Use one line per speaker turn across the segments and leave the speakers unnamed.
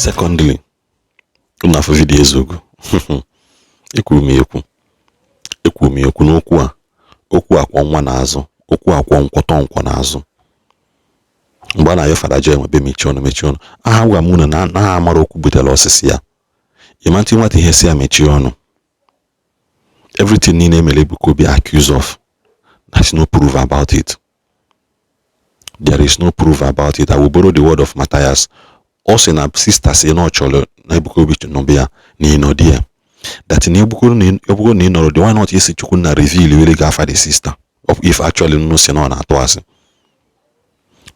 Secondly, unu afọ video Ezeogo. Ekwuru m ekwu, ekwuru m ekwu n'okwu a, okwu akwọ nwa n'azụ, okwu akwọ nkwọtọ nkwọ n'azụ. Mgbe a na-ayọ Fada Joy Enwebe, mechie ọnụ, mechie ọnụ. Aha gwa m unu na ha amara okwu butere osisi ya. Ịma ntị nwata ihe si ya mechie ọnụ. Everything niile emere Ebuka Obi accused of, there's no proof about it. There is no proof about it. I will borrow the word of Matthias. Ọ sị na sister si na ọ chọrọ na Ebuka Obi nọbe ya na ịnọdị ya, that na ebugo na ị nọrọ dị, why not isi Chukwu na reveal were gị afa the sister, if actually nnu si na ọ na-atụ asị?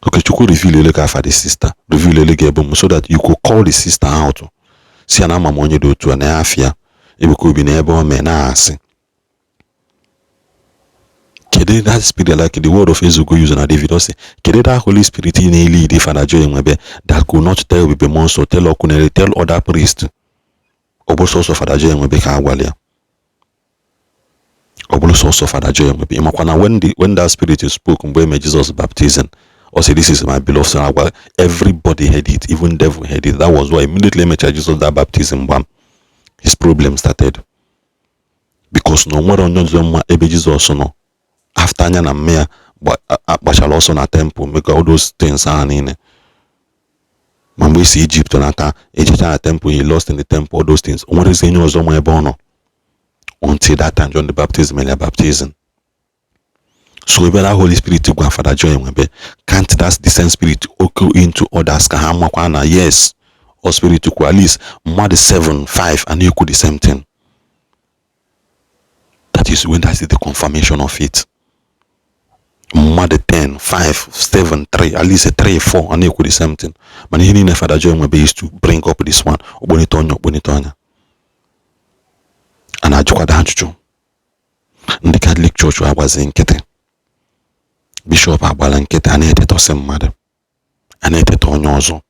Okay, Chukwu reveal ele gị afa the sister, reveal ele gị ebe m, so that you could call the sister out, si ya na ama m onye dị otu a na ya afịa Ebuka Obi na ebe o mee na-asị. Kedu that spirit, like the word of Ezeogo use na David, ọ sị, kedu that Holy Spirit na-lead Fada Joy Enwebe that could not tell Ebube Muonso, tell Okunere, tell other priest? Ọ bụ sọsọ Fada Joy Enwebe ka agwala ya? Ọ bụrụ sọsọ Fada Joy Enwebe, ịmakwa na when that spirit spoke mgbe eme Jesus baptism, ọ sị, "This is my beloved son." Agwa everybody heard it, even devil heard it. That was why immediately emechara Jesus that baptism, gbam, his problem started, because na o nwere onye ọzọ mma ebe Jizọs nọ after anya na mme ya gbachara ọsọ na temple, make all those things ahụ niile. Ma mgbe esi Egypt nata, ejecha na temple, he lost in the temple, all those things. O nwerezi onye ọzọ ma ebe ọ nọ until that time John the Baptist mere ya baptism. So ebe that Holy Spirit gwa Fada Joy Enwebe, can't that the same spirit go into others ka ha makwa na yes, or spirit kwu at least mmadụ 7 5 and ekwu the same thing? That is when, that is the confirmation of it. Mmadụ 10 5 7 3, at least 3 4 a na-ekwu the same thing. Mana ihe niile Fada Joy Enwebe is to bring up this one, okponite ọnya, okponite ọnya. A na-ajụkwado ajụjụ. Ndị Catholic Church agbazi nkịtị, bishọp agbala nkịtị. A na-etetọsị mmadụ, a na-eteta onye ọzọ.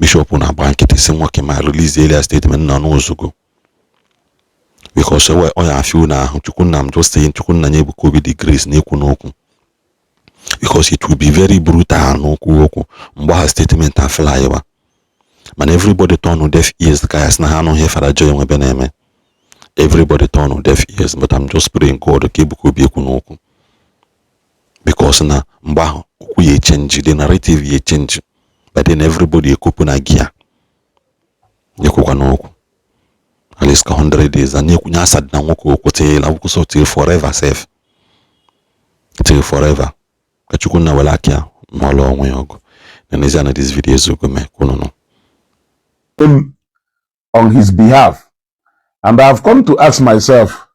Bishọp na-agba nkịtị, si nwoke ma release earlier statement nọ n'ozugo, because ọ ya afịa unu ahụ. Chukwunna m just saying, Chukwunna nye Ebuka Obi the grace na-ekwu n'okwu, because it will be very brutal n'okwu okwu mgbe ahụ statement a flywa. Mana everybody turn deaf ears, ka ya sị na ha anụghị Fada Joy Enwebe na-eme. Everybody turn deaf ears. But I'm just praying God ka Ebuka Obi ekwu n'okwu, because na mgbe ahụ okwu ya echange, the narrative ya echange. But then everybody ekopụ na gia ekwukwa n'okwu at least ka 100 days a na-ekwunye asa dị na nwoke okwu till akwụkwọ, till forever sef, till forever. Ka Chukwu na were aka ya n'ọlụ onwe ya ọgụ na n'ezie na this video ezugo mee kwunu nụ.
Him on his behalf. And I've come to ask myself,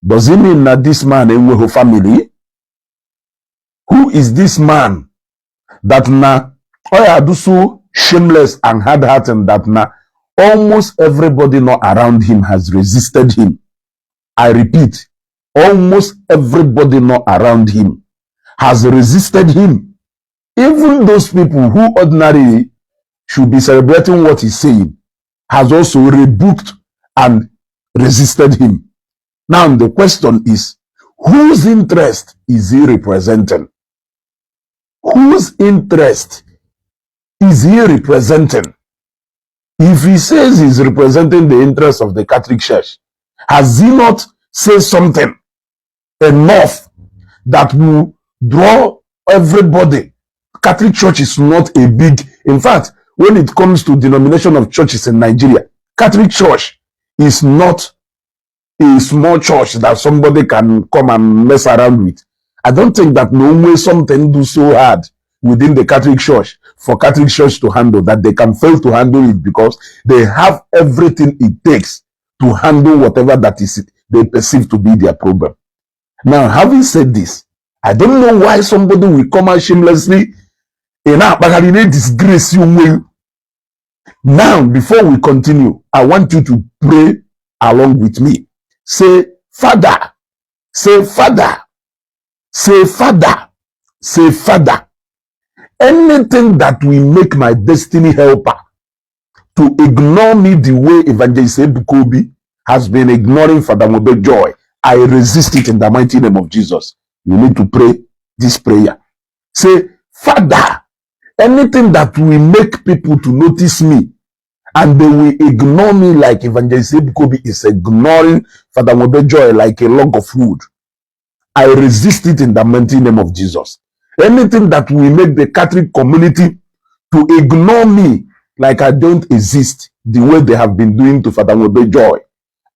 does it mean that this man enweghị family? Who is this man that na ọ ya do so shameless and hard-hearted that na almost everybody not around him has resisted him? I repeat, almost everybody not around him has resisted him. Even those people who ordinarily should be celebrating what he's saying has also rebuked and resisted him. Now the question is, whose interest is he representing? Whose interest is he representing? If he says he's representing the interest of the Catholic Church, has he not said something enough that will draw everybody? Catholic Church is not a big, in fact, when it comes to denomination of churches in Nigeria, Catholic Church is not a small church that somebody can come and mess around with. I don't think that no way something do so hard within the Catholic Church for Catholic Church to handle that they can fail to handle it, because they have everything it takes to handle whatever that is they perceive to be their problem. Now, having said this, I don't know why somebody will come out shamelessly in a disgrace you. Now, before we continue, I want you to pray along with me. Say, "Father," say, "Father," say, "Father," say, "Father, anything that will make my destiny helper to ignore me the way Evangelist Ebuka Obi has been ignoring Father Nwebe Joy, I resist it in the mighty name of Jesus." You need to pray this prayer. Say, "Father, Anything that will make people to notice me and they will ignore me like Evangelist Ebuka Obi is ignoring Father Nwebe Joy like a log of wood, I resist it in the mighty name of Jesus. Anything that will make the Catholic community to ignore me like I don't exist, the way they have been doing to Father Nwebe Joy,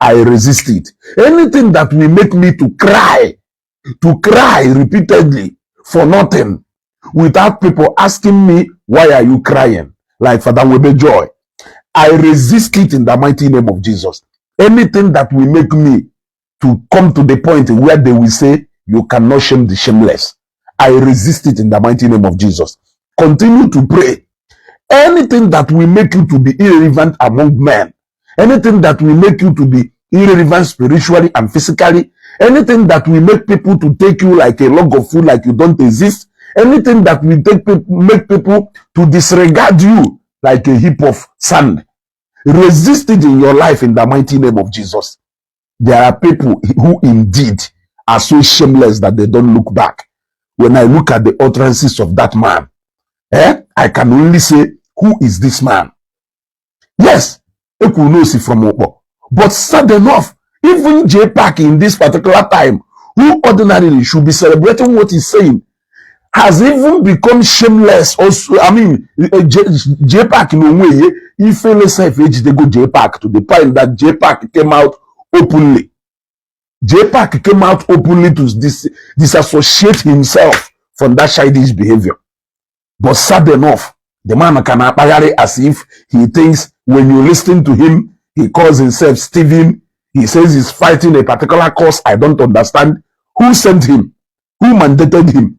I resist it. Anything that will make me to cry repeatedly for nothing, without people asking me, "Why are you crying?" like Father Nwebe Joy, I resist it in the mighty name of Jesus. Anything that will make me to come to the point where they will say, "You cannot shame the shameless," I resist it in the mighty name of Jesus. Continue to pray. Anything that will make you to be irrelevant among men, anything that will make you to be irrelevant spiritually and physically, anything that will make people to take you like a log of wood, like you don't exist, anything that will make people to disregard you like a heap of sand, resist it in your life in the mighty name of Jesus. There are people who indeed are so shameless that they don't look back. When I look at the utterances of that man, I can only say, "Who is this man?" Yes, Ekwunosi from Okpo. But sad enough, even J Park in this particular time, who ordinarily should be celebrating what he's saying, has even become shameless also. I mean, J Park in a way, ifele self ejidego J Park to the point that J Park came out openly. J Park came out openly to disassociate himself from that childish behavior. But sad enough, the man can akpagharị as if he thinks when you listen to him, he calls himself Stephen. He says he's fighting a particular cause I don't understand. Who sent him? Who mandated him?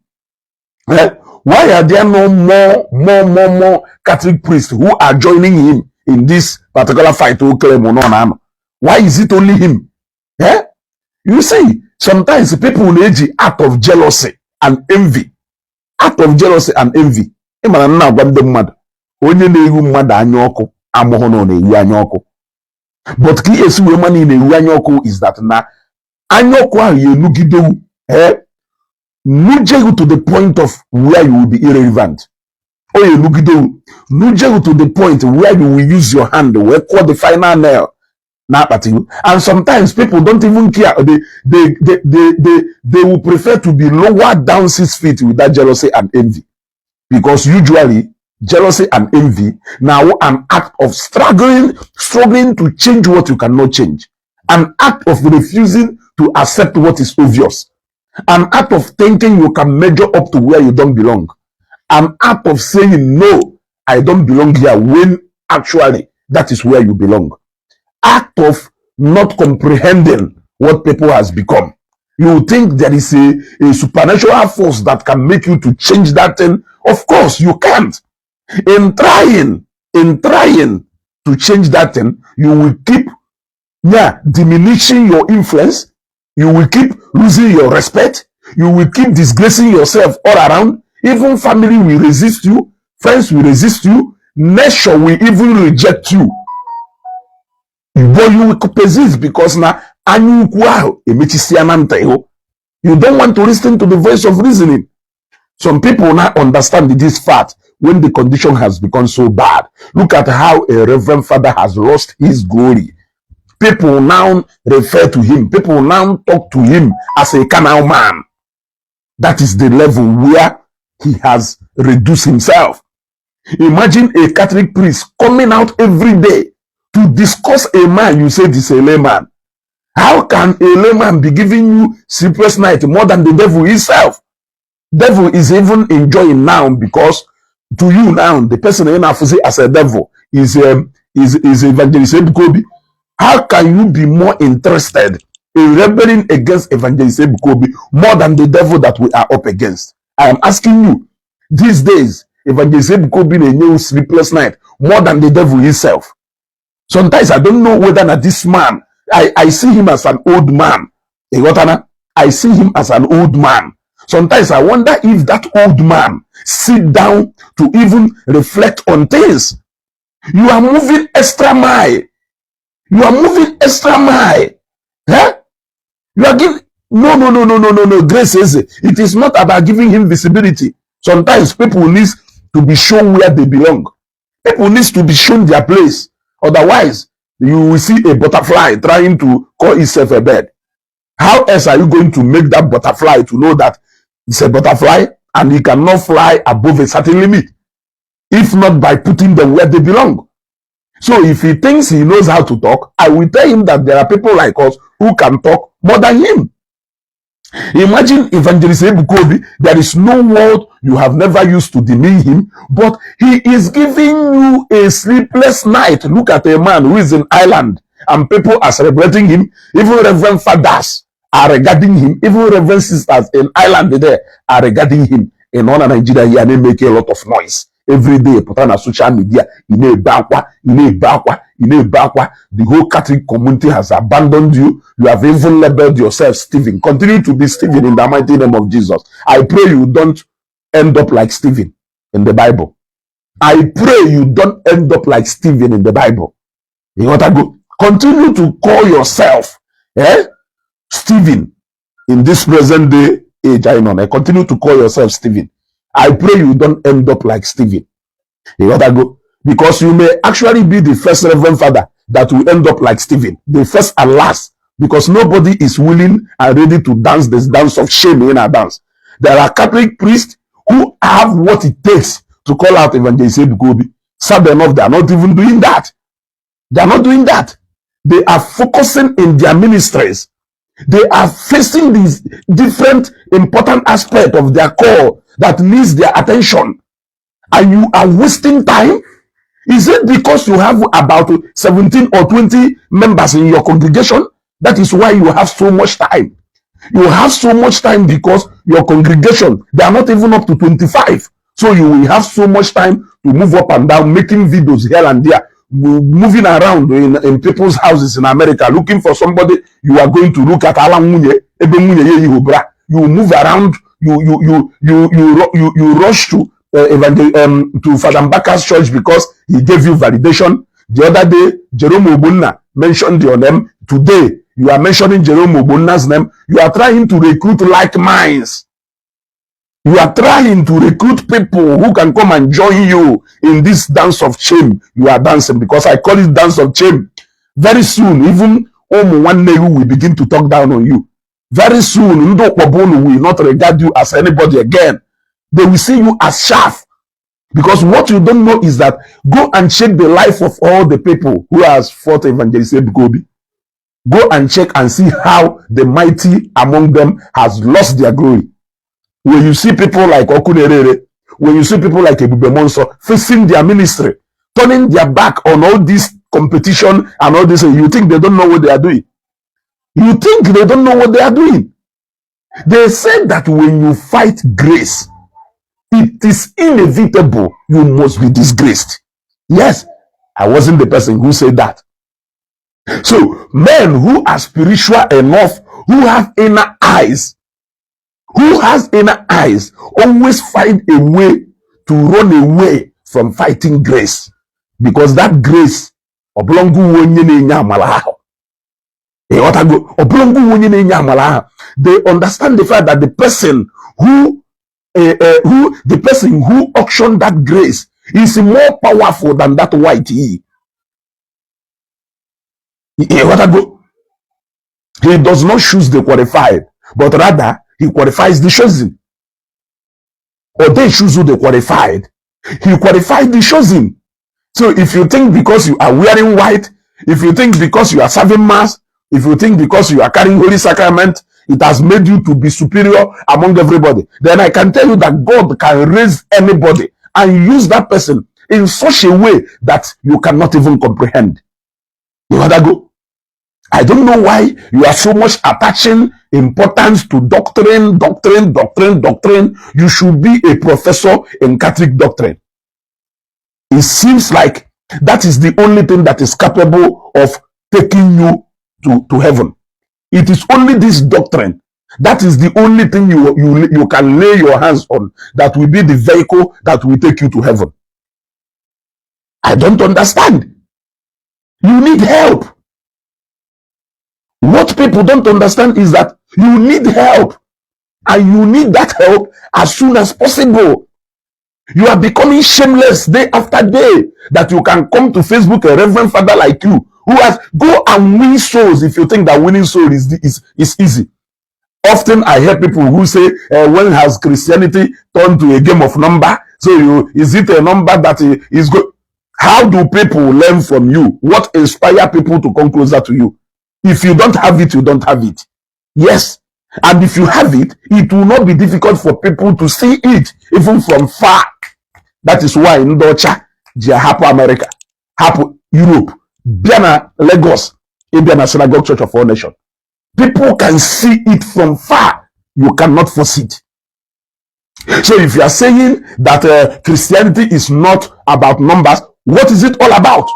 Eh? Why are there no more Catholic priests who are joining him in this particular fight to claim no? Why is it only him? Eh? You see, sometimes people na-eji out of jealousy and envy, out of jealousy and envy. Ị mara nna agwa ndị mmadụ, onye na-ewu mmadụ anya ọkụ amụhụ na ọ na-ewu anya ọkụ. But ka esi wee mana ị na-ewu anya ọkụ is that na anya ọkụ ahụ ya enugidewu, nujegu to the point of where you will be irrelevant. O ya enugidewu nujegu to the point where you will use your hand wee kụọ the final nail na akpati. And sometimes people don't even care. They will prefer to be lowered down 6 feet with that jealousy and envy, because usually jealousy and envy now an act of struggling to change what you cannot change, an act of refusing to accept what is obvious, an act of thinking you can measure up to where you don't belong, an act of saying, "No, I don't belong here," when actually that is where you belong, act of not comprehending what people has become. You think there is a supernatural force that can make you to change that thing. Of course you can't. In trying to change that thing, you will keep, yeah, diminishing your influence. You will keep losing your respect. You will keep disgracing yourself all around. Even family will resist you, friends will resist you, nature will even reject you, but you will persist because na anya ukwu ahụ emechisia na ntị hụ. You don't want to listen to the voice of reasoning. Some people now understand this fact when the condition has become so bad. Look at how a reverend father has lost his glory. People now refer to him, people now talk to him as a carnal man. That is the level where he has reduced himself. Imagine a Catholic priest coming out every day to discuss a man you say is a layman. How can a layman be giving you sleepless night more than the devil himself? Devil is even enjoying now, because to you now, the person in Afusi as a devil is Evangelist Ebuka Obi. How can you be more interested in rebelling against Evangelist Ebuka Obi more than the devil that we are up against? I am asking you, these days, Evangelist Ebuka Obi na-enye sleepless night more than the devil himself. Sometimes I don't know whether na this man, I see him as an old man. Ị I see him as an old man. Sometimes I wonder if that old man sit down to even reflect on things. You are moving extra mile. You are moving extra mile. Eh? You are giving, no, no, no, no, no, no, no. Grace says it is not about giving him visibility. Sometimes people need to be shown where they belong. People needs to be shown their place. Otherwise, you will see a butterfly trying to call itself a bird. How else are you going to make that butterfly to know that it's a butterfly and it cannot fly above a certain limit, if not by putting them where they belong? So if he thinks he knows how to talk, I will tell him that there are people like us who can talk more than him. Imagine Evangelist Ebuka Obi. There is no word you have never used to demean him, but he is giving you a sleepless night. Look at a man who is in Ireland and people are celebrating him. Even reverend fathers are regarding him. Even reverend sisters in Ireland there are regarding him. In honor Nigeria, he and make a lot of noise. Every day, put on a social media, ị na-ebe akwa, ị na-ebe akwa, ị na-ebe akwa. The whole Catholic community has abandoned you. You have even labeled yourself Stephen. Continue to be Stephen in the mighty name of Jesus. I pray you don't end up like Stephen in the Bible. I pray you don't end up like Stephen in the Bible. You got to go. Continue to call yourself, eh, Stephen in this present day age. I know. Continue to call yourself Stephen. I pray you don't end up like Stephen. You got to go. Because you may actually be the first reverend father that will end up like Stephen, the first and last. Because nobody is willing and ready to dance this dance of shame in a dance. There are Catholic priests who have what it takes to call out Evangelist Ebuka Obi. Sad enough, they are not even doing that. They are not doing that. They are focusing in their ministries. They are facing these different important aspects of their call that needs their attention. And you are wasting time. Is it because you have about 17 or 20 members in your congregation? That is why you have so much time. You have so much time because your congregation, they are not even up to 25. So you will have so much time to move up and down, making videos here and there, moving around in people's houses in America, looking for somebody you are going to look at ala nwunye, ebe nwunye ya eyighị bra. You move around, you rush to to Father Mbaka's church because he gave you validation. The other day, Jerome Ogbonna mentioned your name. Today, you are mentioning Jerome Ogbonna's name. You are trying to recruit like minds. You are trying to recruit people who can come and join you in this dance of shame you are dancing, because I call it dance of shame. Very soon, even ụmụ nwanne you will begin to talk down on you. Very soon, ndị ụkpọbụ unu will not regard you as anybody again. They will see you as chaff. Because what you don't know is that go and check the life of all the people who has fought Evangelist Ebuka Obi. Go and check and see how the mighty among them has lost their glory. When you see people like Okunerere, when you see people like Ebube Muonso facing their ministry, turning their back on all this competition and all this, you think they don't know what they are doing? You think they don't know what they are doing? They said that when you fight grace, it is inevitable you must be disgraced. Yes, I wasn't the person who said that. So, men who are spiritual enough, who have inner eyes, who has inner eyes, always find a way to run away from fighting grace. Because that grace, ọbụlọngụ onye na-enye amala ahụ. Ịghọtago? Ọbụlọngụ onye na-enye amala ahụ. They understand the fact that the person who auctioned that grace is more powerful than that white he. Ịghọtago? He does not choose the qualified, but rather he qualifies the chosen. Or they choose who the qualified. He qualified the chosen. So if you think because you are wearing white, if you think because you are serving mass, if you think because you are carrying holy sacrament, it has made you to be superior among everybody, then I can tell you that God can raise anybody and use that person in such a way that you cannot even comprehend. You go? I don't know why you are so much attaching importance to doctrine, doctrine, doctrine, doctrine. You should be a professor in Catholic doctrine. It seems like that is the only thing that is capable of taking you to heaven. It is only this doctrine. That is the only thing you can lay your hands on that will be the vehicle that will take you to heaven. I don't understand. You need help. What people don't understand is that you need help, and you need that help as soon as possible. You are becoming shameless day after day that you can come to Facebook, a reverend father like you, who has go and win souls, if you think that winning soul is easy. Often I hear people who say, "When has Christianity turned to a game of number?" So you is it a number that is good? How do people learn from you? What inspire people to come closer to you? If you don't have it, you don't have it. Yes. And if you have it, it will not be difficult for people to see it, even from far. That is why ndị ọcha ji ahapụ America, hapụ Europe, bịa na Lagos, ịbịa na Synagogue Church of All Nations. People can see it from far. You cannot force it. So if you are saying that Christianity is not about numbers, what is it all about?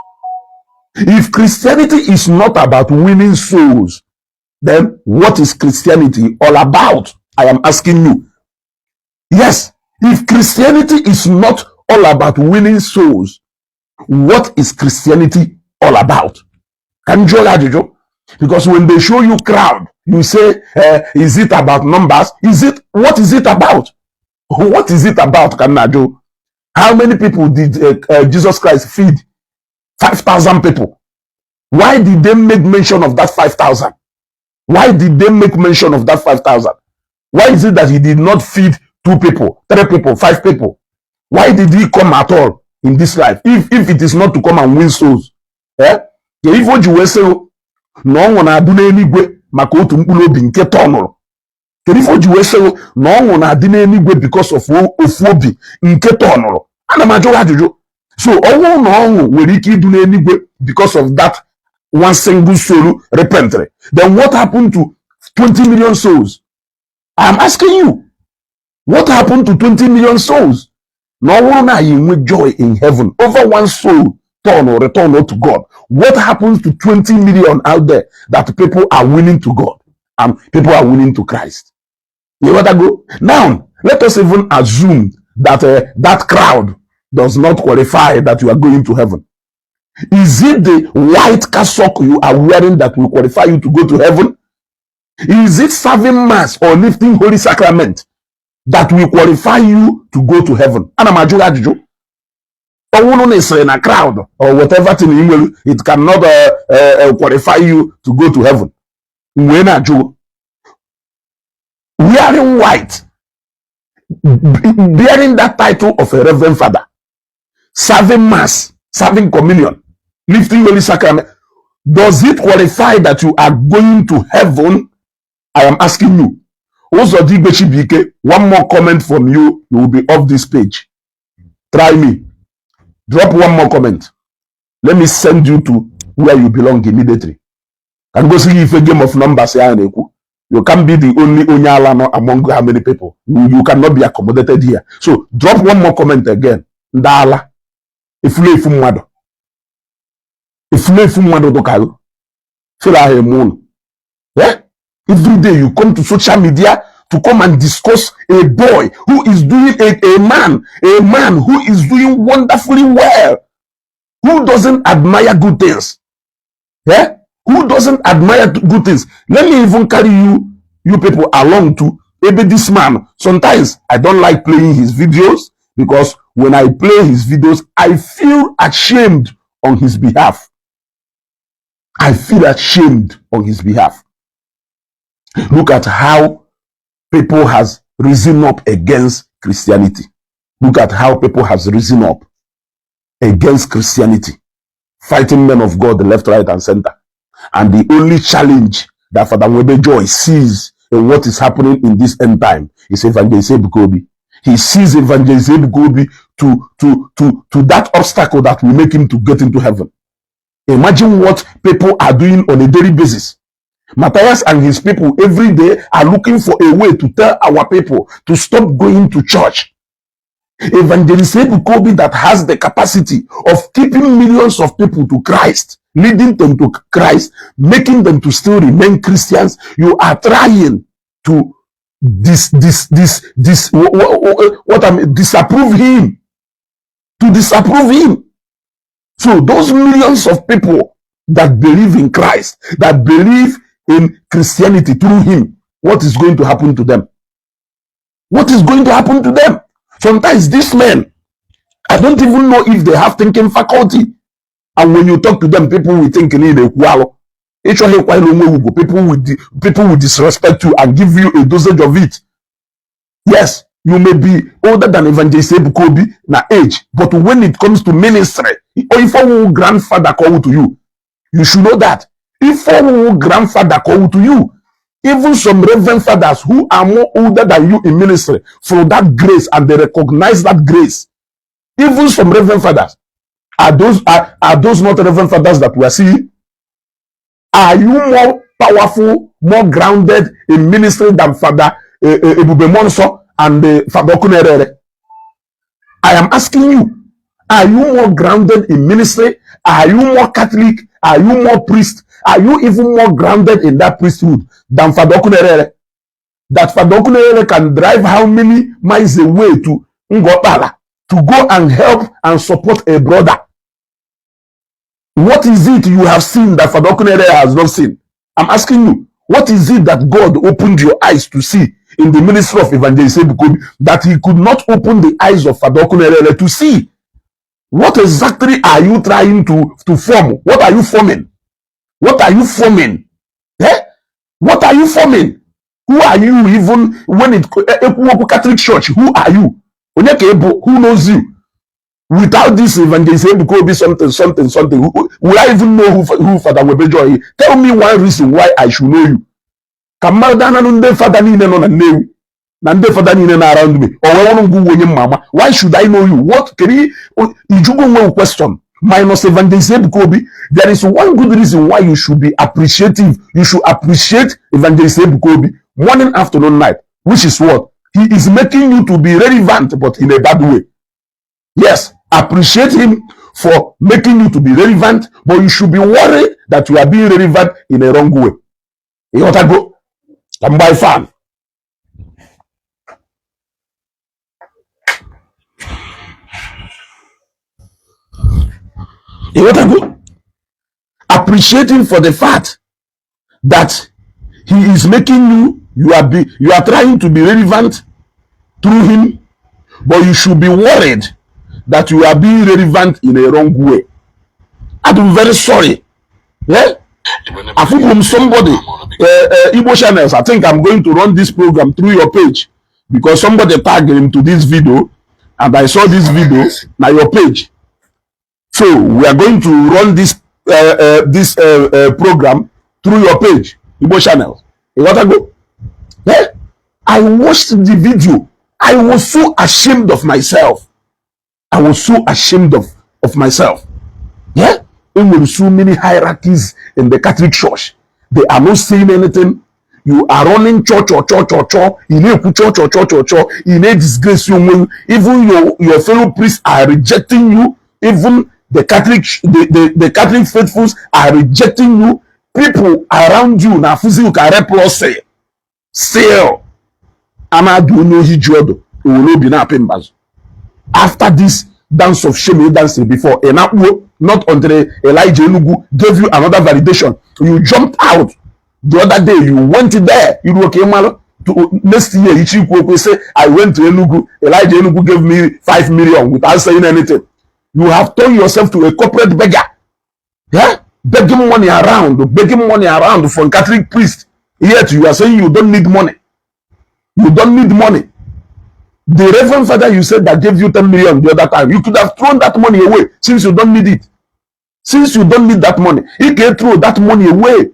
If Christianity is not about winning souls, then what is Christianity all about? I am asking you. Yes, if Christianity is not all about winning souls, what is Christianity all about? Can you ajụjụ? Because when they show you crowd, you say, "Is it about numbers?" Is it, what is it about? What is it about, Kanajo? How many people did Jesus Christ feed? 5,000 people. Why did they make mention of that 5,000? Why did they make mention of that 5,000? Why is it that he did not feed two people, three people, five people? Why did he come at all in this life, if it is not to come and win souls? Eh? Ka ife o ji wee sị na ọṅụ na-adị n'eluigwe maka otu mkpụrụ obi nke tọnụrụ. Kedu ife o ji wee sị na ọṅụ na-adị n'eluigwe because of ofu obi nke tọnụrụ? Ana m ajụ ajụjụ. So ọnwụ na ọṅụ nwere ike ịdụ n'eluigwe because of that one single soul repented, then what happened to 20 million souls? I am asking you, what happened to 20 million souls? Na ọ bụrụ na anyị enwe joy in heaven over one soul turn or return to God, what happens to 20 million out there that people are winning to God and people are winning to Christ? You want to go now? Let us even assume that that crowd does not qualify that you are going to heaven. Is it the white cassock you are wearing that will qualify you to go to heaven? Is it serving mass or lifting holy sacrament that will qualify you to go to heaven? Ana m ajụ gị ajụjụ. Ọ bụrụ na ị sịrị na crowd or whatever thing ị nwere, it cannot qualify you to go to heaven, wee na-ajụ, wearing white, bearing that title of a reverend father, serving mass, serving communion, lifting holy sacrament, does it qualify that you are going to heaven? I am asking you. Ụzọdigwe Chibuike, one more comment from you, you will be off this page. Try me. Drop one more comment. Let me send you to where you belong immediately. Ka m gosi gị ife game of numbers ya na-ekwu. You can't be the only onye ala nọ among how many people. You cannot be accommodated here. So drop one more comment again. Ndị ala. Efulefu mmadụ. Efulefu mmadụ dụkago. Fere ahụ eme ụnụ. Yeah? Every day you come to social media to come and discuss a boy who is doing a man who is doing wonderfully well. Who doesn't admire good things? Yeah? Who doesn't admire good things? Let me even carry you people along to maybe this man. Sometimes I don't like playing his videos because when I play his videos, I feel ashamed on his behalf. I feel ashamed on his behalf. Look at how people has risen up against Christianity. Look at how people has risen up against Christianity, fighting men of God left, right, and center. And the only challenge that Father Nwebe Joy sees in what is happening in this end time is Evangelist Ebuka Obi. He sees Evangelist Ebuka Obi to that obstacle that will make him to get into heaven. Imagine what people are doing on a daily basis. Matthias and his people every day are looking for a way to tell our people to stop going to church. Evangelist Ebuka Obi that has the capacity of keeping millions of people to Christ, leading them to Christ, making them to still remain Christians. You are trying to this this this this what I disapprove him, to disapprove him. So those millions of people that believe in Christ, that believe in Christianity through him, what is going to happen to them? What is going to happen to them? Sometimes these men I don't even know if they have thinking faculty. And when you talk to them, people will think na ị na-ekwu alụ. Ịchọghị ịkwanyere onwe ugwu, people will disrespect you and give you a dosage of it. Yes, you may be older than Evangelist Ebuka Obi na age, but when it comes to ministry, or if our grandfather call to you, you should know that. If our grandfather call to you, even some reverend fathers who are more older than you in ministry, for that grace, and they recognize that grace. Even some reverend fathers, are those not reverend fathers that we are seeing? Are you more powerful, more grounded in ministry than Father Ebube Muonso and Father Okunerere? I am asking you, are you more grounded in ministry? Are you more Catholic? Are you more priest? Are you even more grounded in that priesthood than Father Okunerere? That Father Okunerere can drive how many miles away to Ngopala to go and help and support a brother. What is it you have seen that Father Okunerere has not seen? I'm asking you, what is it that God opened your eyes to see in the ministry of Evangelist Ebuka Obi that he could not open the eyes of Father Okunerere to see? What exactly are you trying to form? What are you forming? What are you forming? Eh? What are you forming? Who are you even when it ekwu Catholic Church? Who are you? Onye ka ị bụ? Who knows you? Without this Evangelist Ebuka Obi something, something, something, will I even know who Father Webejoy is? Tell me one reason why I should know you. Ka mmadụ ananụ ndị fada niile nọ na Nnewi na ndị fada niile na around me, o wee ọrụ ngụ onye mma ama. Why should I know you? What can you ijugo onwe question? Minus Evangelist Ebuka Obi, there is one good reason why you should be appreciative. You should appreciate Evangelist Ebuka Obi morning, afternoon, night, which is what? He is making you to be relevant, but in a bad way. Yes, appreciate him for making you to be relevant, but you should be worried that you are being relevant in a wrong way. Ịghọtago? Ka m gbaa fan. Ịghọtago? Appreciate him for the fact that he is making you, you are trying to be relevant through him, but you should be worried that you are being relevant in a wrong way. I'm very sorry. Yeah? From somebody, Igbo channels, I think I'm going to run this program through your page because somebody tagged him to this video and I saw this video now your page. So we are going to run this program through your page, Igbo channels. You want to go? Yeah? I watched the video. I was so ashamed of myself. I was so ashamed of myself. Yeah? There were so many hierarchies in the Catholic Church. They are not saying anything. You are running church or church or church. You know, church or church or church. You know, disgrace you. Even your fellow priests are rejecting you. Even the Catholic faithfuls are rejecting you. People around you na afụzi you ka leprosy. Still, amadu onye ohi ji ọdụ owere obi na-apị mbazụ. After this dance of shame you danced before, Enakpuo, not until Elijah Enugu gave you another validation. You jumped out. The other day you went there. You okay, malo. To next year, Ichi Kwokwe say, "I went to Enugu. Elijah Enugu gave me 5 million," without saying anything. You have turned yourself to a corporate beggar. Yeah? Begging money around, begging money around from Catholic priests. Yet you are saying you don't need money. You don't need money. The reverend father you said that gave you 10 million the other time, you could have thrown that money away since you don't need it. Since you don't need that money, he can throw that money away.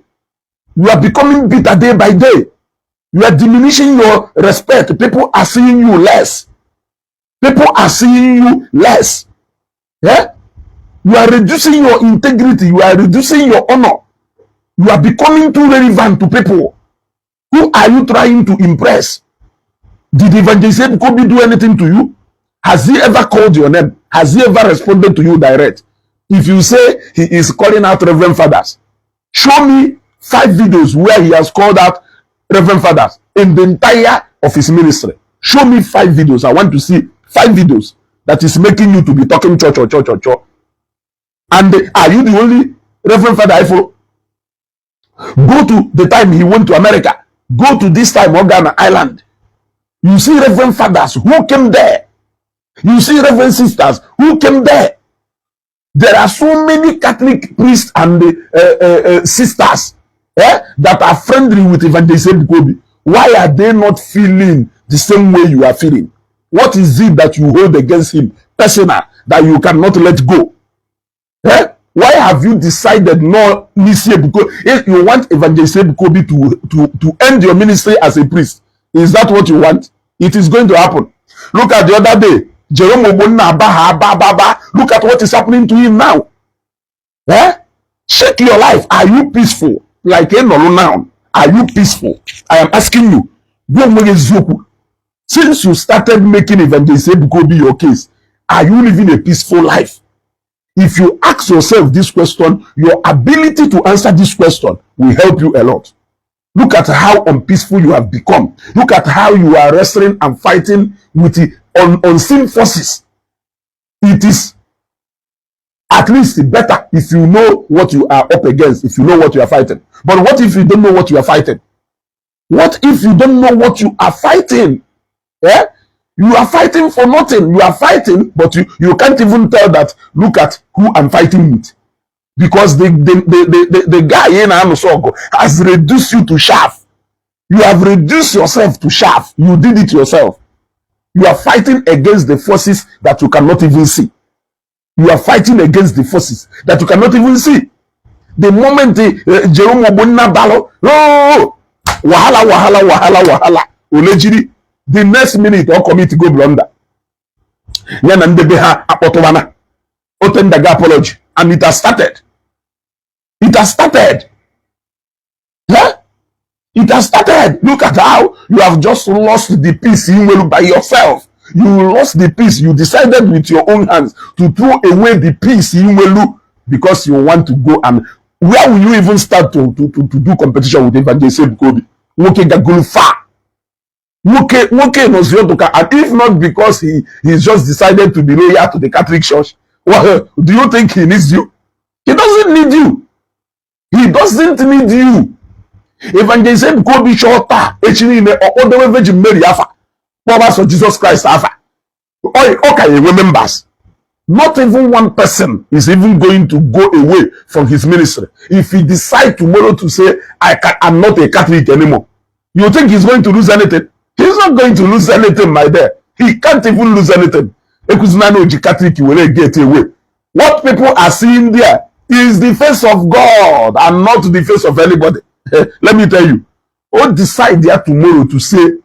You are becoming bitter day by day. You are diminishing your respect. People are seeing you less. People are seeing you less. Yeah? You are reducing your integrity. You are reducing your honor. You are becoming too relevant to people. Who are you trying to impress? Did Evangelist Ebuka Obi do anything to you? Has he ever called your name? Has he ever responded to you direct? If you say he is calling out reverend fathers, show me five videos where he has called out reverend fathers in the entire of his ministry. Show me five videos. I want to see five videos that is making you to be talking cho cho cho cho cho. And are you the only reverend father I follow? Go to the time he went to America. Go to this time, Ghana Island. You see reverend fathers who came there. You see reverend sisters who came there. There are so many Catholic priests and sisters that are friendly with Evangelist Ebuka Obi. Why are they not feeling the same way you are feeling? What is it that you hold against him personal that you cannot let go? Eh? Why have you decided not n'isi Ebuka? If you want Evangelist Ebuka Obi to end your ministry as a priest, is that what you want? It is going to happen. Look at the other day, Jerome Ogbonna Abaha ba ba ba. Look at what is happening to him now. Eh? Check your life. Are you peaceful? Like Enolu now. Are you peaceful? I am asking you. Gwa onwe gị eziokwu. Since you started making Evangelist Ebuka Obi your case, are you living a peaceful life? If you ask yourself this question, your ability to answer this question will help you a lot. Look at how unpeaceful you have become. Look at how you are wrestling and fighting with the unseen forces. It is at least better if you know what you are up against, if you know what you are fighting. But what if you don't know what you are fighting? What if you don't know what you are fighting? Eh? You are fighting for nothing. You are fighting, but you can't even tell that, look at who I'm fighting with. Because the guy in Anusogo has reduced you to chaff. You have reduced yourself to chaff. You did it yourself. You are fighting against the forces that you cannot even see. You are fighting against the forces that you cannot even see. The moment Jerome Ogbonna balo, oh, wahala, wahala, wahala, wahala, olejiri, the next minute ọ commit go blunder. Ya na ndebe ha akpọtụwana. O tenderga apology and it has started. It has started. Yeah? It has started. Look at how you have just lost the peace in will by yourself. You lost the peace. You decided with your own hands to throw away the peace in Welu because you want to go, and where will you even start to do competition with Evangelist Ebuka Obi? Nwoke gagolu far. Nwoke nwoke nọzi ọdụ ka, and if not because he's just decided to be loyal to the Catholic Church, well, do you think he needs you? He doesn't need you. He doesn't need you. Evangelist Ebuka Obi chọọ taa echi niile ọkpọdowe Virgin Mary afa, kpọba sọ Jesus Christ afa, ọ ka ya enwe members. Not even one person is even going to go away from his ministry. If he decide tomorrow to say, "I'm not a Catholic anymore," you think he's going to lose anything? He's not going to lose anything, my dear. He can't even lose anything. Ekwuzina na oji Catholic were get away. What people are seeing there is the face of God and not the face of anybody. Let me tell you, o decide there tomorrow to say,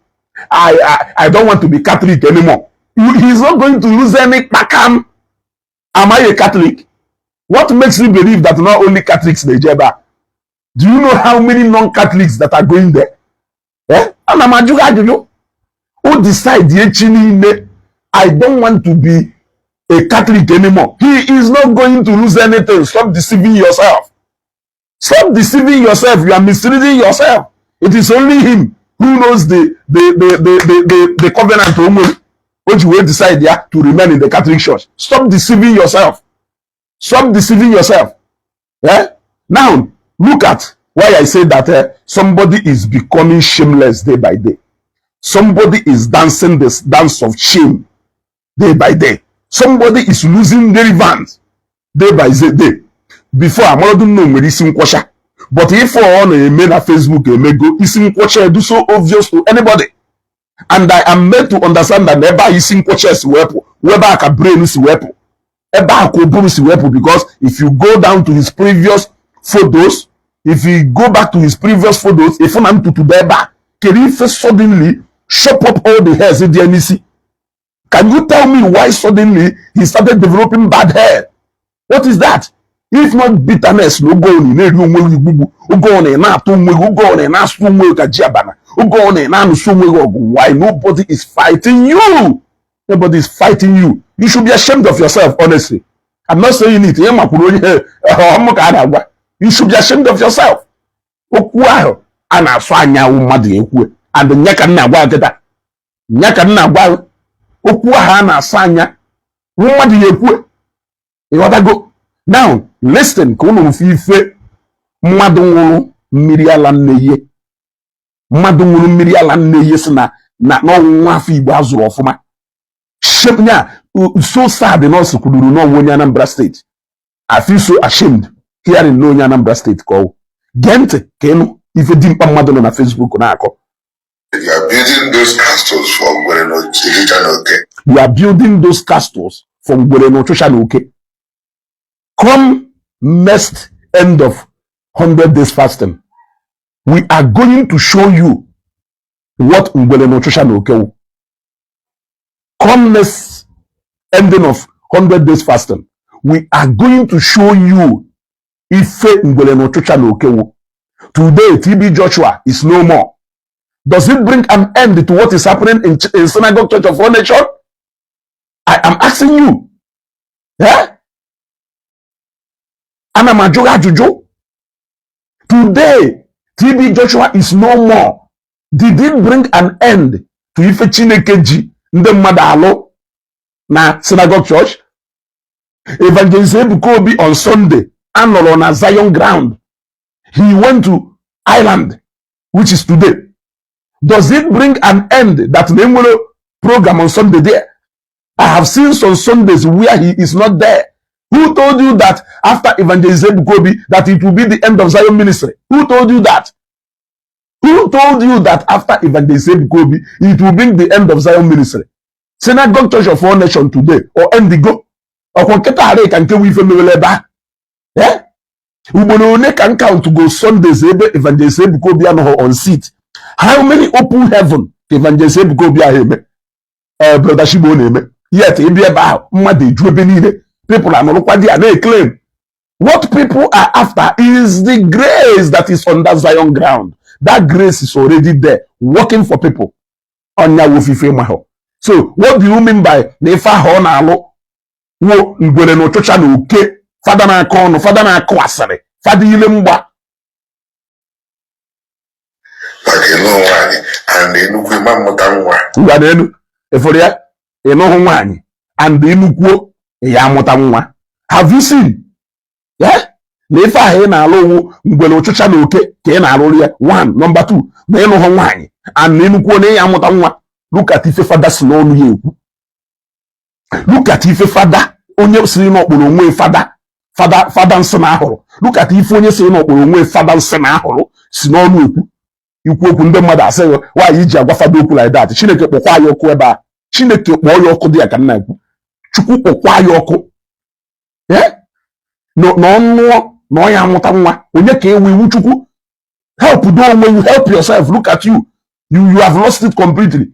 I don't want to be Catholic anymore," he's not going to lose any kpakam. Am I a Catholic? What makes you believe that not only Catholics na-eje ebe a? Do you know how many non-Catholics that are going there? Eh? Ana m ajụ gị ajụjụ. O decide echi niile, "I don't want to be a Catholic anymore," he is not going to lose anything. Stop deceiving yourself. Stop deceiving yourself. You are misleading yourself. It is only him who knows the covenant o nwere o ji wee decide ya to remain in the Catholic Church. Stop deceiving yourself. Stop deceiving yourself. Yeah? Now look at why I say that somebody is becoming shameless day by day. Somebody is dancing this dance of shame day by day. Somebody is losing relevance day by day. Before, amarọdụ nna nwere isi nkwọcha, but ife ọ na-eme na Facebook emego isi nkwọcha edu so obvious to anybody. And I am made to understand that ebe a isi nkwọcha si wepụ, ebe a ka brain si wepụ, ebe a ka ụbụrụ si wepụ, because if you go down to his previous photos, if you go back to his previous photos, ịfụ na ntutu dị ebe a. Kedu ife suddenly chop up all the hairs dị ya n'isi? Can you tell me why suddenly he started developing bad hair? What is that if not bitterness? Na oge ọ na-eri onwe gị igbugbu, oge ọ na-atụ onwe gị, oge ọ na-asụ onwe gị ka ji abana, oge ọ na-anụso onwe gị ọgụ. Why nobody is fighting you? Nobody is fighting you. You should be ashamed of yourself. Honestly, I'm not saying it ihe makwuru onye ọmụ ka a na-agwa. You should be ashamed of yourself. Okwu ahụ a na-asụ anyanwụ mmadụ ekwu, and nya ka m na-agwa kịta, nya ka m na-agwa, okwu ahụ a na-asụ anya mmadụ ya ekwu. Ịghọtago? Now listen, ka unu mfe ife mmadụ nwụrụ mmiri ala nne ihe, mmadụ nwụrụ mmiri ala nne ihe si na na n'ọnwụ nwa afọ Igbo azụrụ ọfụma. Nya So sad na ọ sị kwururu n'ọnwa onye Anambra State. I feel so ashamed hearing na onye Anambra State ka ọ wụ. Gee ntị ka ịnụ ife dimkpa mmadụ nọ na Facebook na-akọ.
You are building those castles for Ngwere na Ọchịcha na Oke.
You are building those castles for Ngwere na Ụchụcha na Oke. Come next end of 100 days fasting, we are going to show you what Ngwere na Ụchụcha na Oke wụ. Come next ending of 100 days fasting, we are going to show you ife Ngwere na Ụchụcha na Oke wụ. Today, TB Joshua is no more. Does it bring an end to what is happening in Synagogue Church of All Nation? I am asking you. Eh? Ana m ajụ gị ajụjụ. Today, TB Joshua is no more. Did it bring an end to ife Chineke ji ndị mmadụ alụ na Synagogue Church? Evangelist Ebuka Obi on Sunday anọrọ na Zion ground. He went to Ireland, which is today. Does it bring an end that na enwere program on Sunday there? I have seen some Sundays where he is not there. Who told you that after Evangelist Ebuka Obi that it will be the end of Zion ministry? Who told you that? Who told you that after Evangelist Ebuka Obi it will bring the end of Zion ministry? Synagogue Church of All Nations today or endigo ọkwa nkịta arị ka nke nwe ife mewere ebe a. Eh? Ugboro one ka count go Sundays ebe Evangelist Ebuka Obi anọghị on seat? How many open heaven ka Evangelist Ebuka Obi ahụ eme? Ee, Brother Shigbo na-eme yet ebi ebe ahụ mmadụ eju ebe niile, people anọrọkwa di ya na-eclaim. What people are after is the grace that is on that Zion ground. That grace is already there working for people. Ọnya wofife mahụ. So what do you mean by na ife ahụ ọ na-alụ wo ngwere na ụchụcha na oke? Fada na-akọ ọnụ, fada na-akụ asịrị, fada ile mgba.
Maka ịlụ nwaanyị and enukwu ịma mmụta nwa.
Ngwa n'elu ịfụrụ ya, ịnụhụ nwaanyị and ịnụkwuo ya amụta nwa. Have you seen? Yeah? Na ife ahụ ị na-alụ wụ ngwere, ụchụcha na oke ka ị na-alụrụ ya. One, number two, na ịnụhụ nwaanyị and na ịnụkwuo na ya amụta nwa. Look at ife fada si n'ọnụ ya ekwu. Look at ife fada onye siri n'ọkpụrụ onwe fada, fada, fada nsị na ahụrụ. Look at ife onye siri n'ọkpụrụ onwe fada nsị na ahụrụ si n'ọnụ ekwu. Ikwu okwu, ndị mmadụ asịghị nwaanyị iji agwa fada okwu like that. Chineke kpọkwa ya ọkụ ebe a. Chineke kpọọ ya ọkụ dị ya ka nna ekwu. Chukwu kpọkwa ya ọkụ. Eh? Na ọnụọ na ọ ya amụta nwa, onye ka ewu iwu Chukwu? Help do onwe you, help yourself. Look at you, you have lost it completely.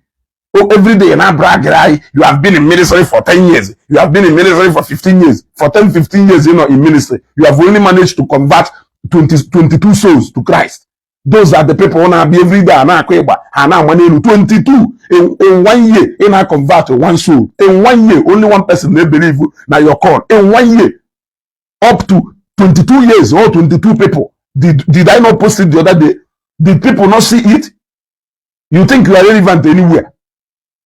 Oh, every day na brag anyị, you have been in ministry for 10 years, you have been in ministry for 15 years. For 10 15 years you know in ministry, you have only managed to convert 20 22 souls to Christ. Those are the people na-abịa every day a na-akụ ịgba ha na-ama n'elu. 22 in one year, ị na-convert one soul in one year. Only one person na-ebelieve na your call in one year. Up to 22 years or 22 people. Did I not post it the other day? Did people not see it? You think you are relevant anywhere?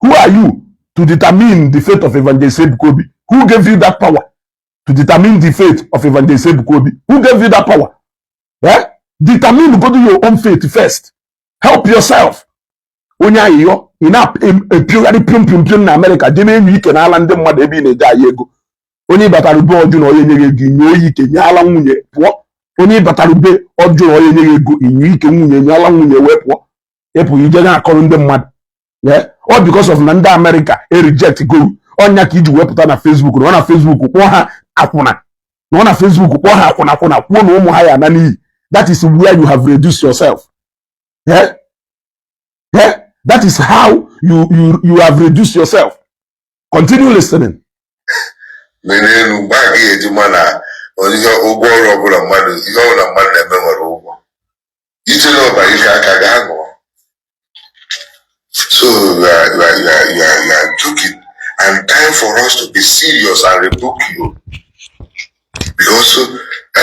Who are you to determine the fate of Evangelist Ebuka Obi? Who gave you that power to determine the fate of Evangelist Ebuka Obi? Who gave you that power? Eh? Determine, go do your own fate first. Help yourself. Onye ayịyọ ị na-epiogharị piom piom piom na Amerịka jee na-enyo ike n'ala ndị mmadụ ebe ị na-eje ayị ego. Onye ịbatara ube ọjụ na onye enyeghị ego, inye oyi ike nye ala nwunye pụọ. Onye ịbatara ube ọjụ na onye enyeghị ego, inye ike nwunye nye ala nwunye wee pụọ. Ịpụ ije na-akọrọ ndị mmadụ. All because of na ndị Amerịka e reject go ọnya ka iji wepụta na Facebook na ọ na Facebook kpọọ ha akwụna, na ọ na Facebook kpọọ ha akwụna akwụna, kwuo na ụmụ ha ya ana n'iyi. That is where you have reduced yourself. Yeah? Yeah? That is how you have reduced yourself. Continue listening.
N'elu mgbe a ga-eji ma na ihe ụgwọ ọrụ ọbụla mmadụ, ihe ọbụla mmadụ na-eme nwere ụgwọ ije n'ọba ike aka gaa ṅụọ. So you are joking, and time for us to be serious and rebuke you, because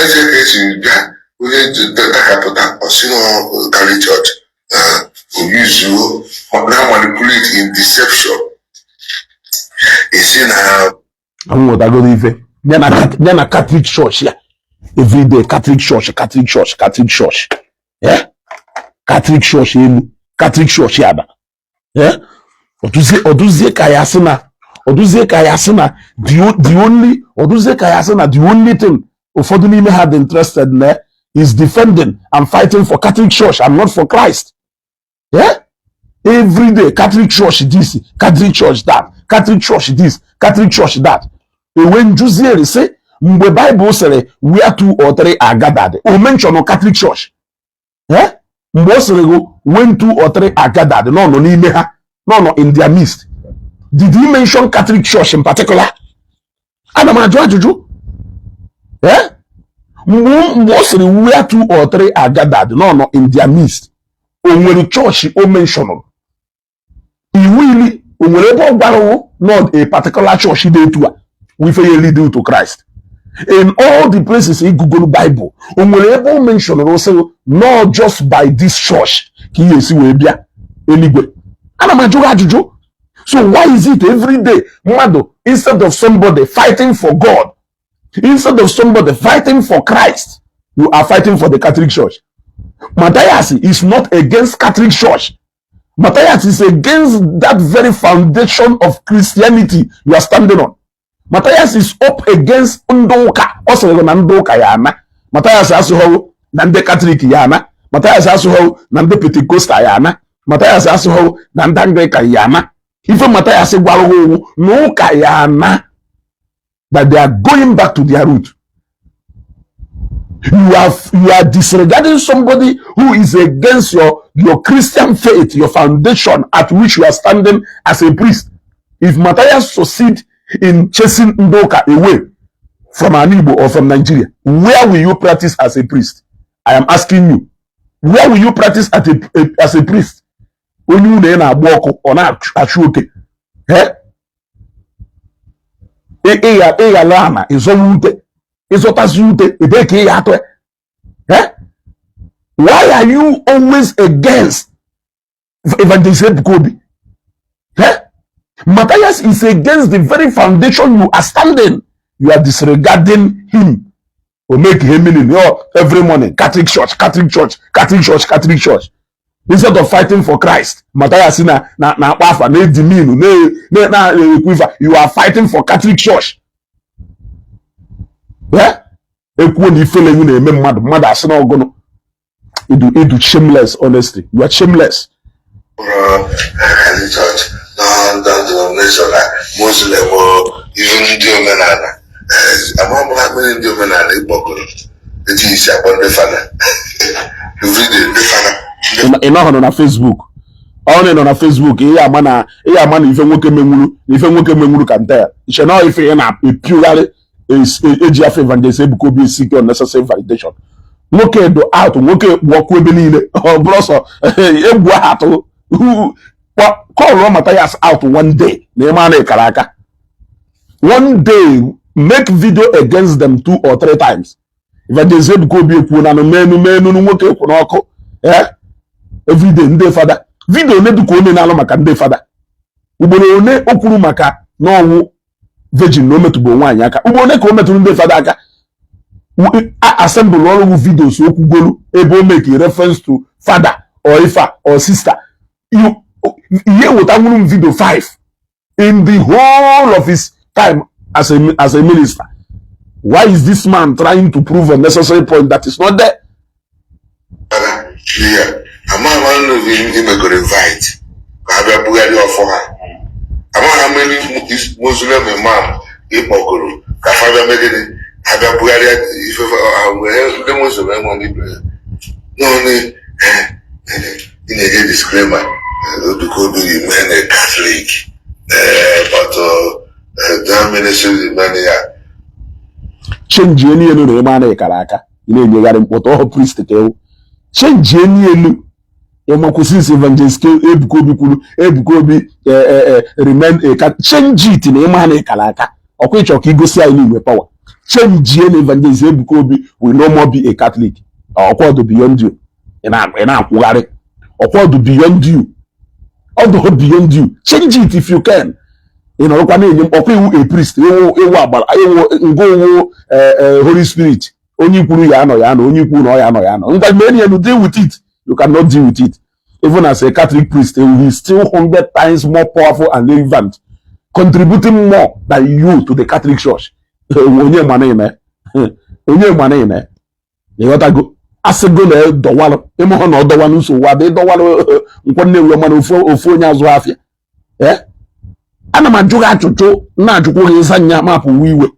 eze ka esi bịa onye dakapụta ọsị na Catholic Church oyuzuo na manipulate in deception esi na
Nwetagoro ife ya na Catholic Church ya. Everyday Catholic Church, Catholic Church, Catholic Church. Yeah? Catholic Church elu, Catholic Church ada. Yeah? Ọdụzie ka ya sị na Ọdụzie ka ya sị na the only, ọdụzie ka ya sị na the only thing ụfọdụ n'ime ha dị interested na is defending and fighting for Catholic Church and not for Christ. Yeah? Every day, Catholic Church this, Catholic Church that, Catholic Church this, Catholic Church that. Ewe njuzieri sị, mgbe Bible sịrị, "Where two or three are gathered," o mention Catholic Church? Eh? Mgbe ọ sịrị gị, "When two or three are gathered," nọ nọ n'ime ha, nọ nọ in their midst, did he mention Catholic Church in particular? Ana m ajụ ajụjụ. Eh? Mgbe ọ sịrị, "Where two or three are gathered," nọ nọ in their midst, o nwere chọọchị o mentionụrụ? Iwu ili o nwere ebe ọ gwara not a particular church dị etu a wife ya lead to Christ? In all the places ị gụgoro Bible, o nwere ebe o mentionụrụ sị not just by this church ka ị ga-esi wee bịa eluigwe? Ana m ajụ gị ajụjụ. So why is it every day mmadụ, instead of somebody fighting for God, instead of somebody fighting for Christ, you are fighting for the Catholic Church? Matthias is not against Catholic Church. Matthias is against that very foundation of Christianity you are standing on. Matthias is up against ndị ụka. Ọ sịrị na ndị ụka ya ana. Matthias asụghọwụ na ndị Katọlik ya ana. Matthias asụghọwụ na ndị Pentecostal ya ana. Matthias asụghọwụ na ndị Anglican ya ana. Ife Matthias gwara ha owu na ụka ya ana, that they are going back to their root. You are disregarding somebody who is against your Christian faith, your foundation at which you are standing as a priest. If Matthias succeed in chasing ndị ụka away from an Igbo or from Nigeria, where will you practice as a priest? I am asking you, where will you practice as a priest? Onye unu ị na-agba ọkụ, ọ na-achụ oke. Ịghara ana ịzọwa ute, ịzọtazi ute, ebee ka ị ya atụ? Eh? Why are you always against Evangelist Ebuka Obi? Eh? Matthias is against the very foundation you are standing. You are disregarding him. Or make him meaning, oh, every morning, Catholic Church, Catholic Church, Catholic Church, Catholic Church. Instead of fighting for Christ, Matthias na akpa afa na ediminu na na ekwu ife, you are fighting for Catholic Church. Yeah? Ekwuo na ifele na-eme mmadụ, mmadụ asị na ọgụnụ. Idu shameless, honestly. You are shameless.
Catholic Church na ndị denomination na Muslim o, even ndị omenala, ama m ha mere ndị omenala ịkpọgoro eji isi akpọ ndị fada everyday, ndị fada, ndị
Ị nọghọ na Facebook. Ọ na ị nọ na Facebook, ihe ama na ife nwoke menwuru na ife nwoke menwuru ka nte ya iche na ife ị na-epiugharị eji afọ Evangelist Ebuka Obi seek unnecessary validation. Nwoke do out, nwoke kpu ọkụ ebe niile. Ọ bụrụ sọ egwu ahụ atụ, call Matthias out one day na ịma na ịkara aka. One day, make video against them two or three times. Evangelist Ebuka Obi ekwuo na menu menu nwoke ekwu n'ọkụ. Eh, everyday ndị fada, video one dịka onye na-alụ maka ndị fada, ugboro one o kwuru maka n'ọnwụ virgin na o metụgbo nwaanyị aka, ugboro one ka o metụrụ ndị fada aka, assemble ọrụ videos okwugolu ebe o make reference to father or ifa or sister. Ihe weta nwuru m video 5 in the whole of his time as a minister. Why is this man trying to prove a necessary point that is not there?
Fada ihe ama ama nnu imegoro invite ka ha bịa bugharịa ọfọ ha. Ama ha many Muslim imam ịkpọgoro ka ha bịa megide, ha bịa bugharịa ife ha nwere. Ndị Muslim enweghị ibe n'onye ị na-enye disclaimer. Ebuka Obi remain a Catholic, but that ministry remain ya.
Change enu elu na ebe a na-ekara aka, ị na-enyegharị mkpọtụ ọhụ priest ka ewu. Change enu elu ịmakwụsị isi Evangelist Ebuka Obi kwuru Ebuka Obi remain a Catholic. Change it na ịma na ịkara aka ọkwa ịchọ ka igosi anyị n'igwe power. Change na Evangelist Ebuka Obi will no more be a Catholic. Ọkwa ọdụ beyond you. Ị na-akwụgharị ọkwa ọdụ beyond you, ọdụ beyond you. Change it if you can. Ị nọrọkwa na-enye ọkwa iwu a priest, iwu iwu agbara iwu ngwa owu Holy Spirit. Onye ikwuru ya anọ ya anọ, onye ikwu na ọ ya anọ ya anọ. Ngwa mee ya, deal with it. You cannot deal with it. Even as a Catholic priest, he is still 100 times more powerful and relevant. Contributing more than you to the Catholic Church. Onye ma na ime, onye ma na ime, ịghọtago? Asịgo na dọwalụ ịmụhụ na ọ dọwa nsogbu adị, ịdọwalụ nkwọ Nnewi, mana ofu ofu onye azụ afịa. Ee, ana m ajụ gị ajụjụ, na-ajụkwa gị, ịza nya mapụ iwe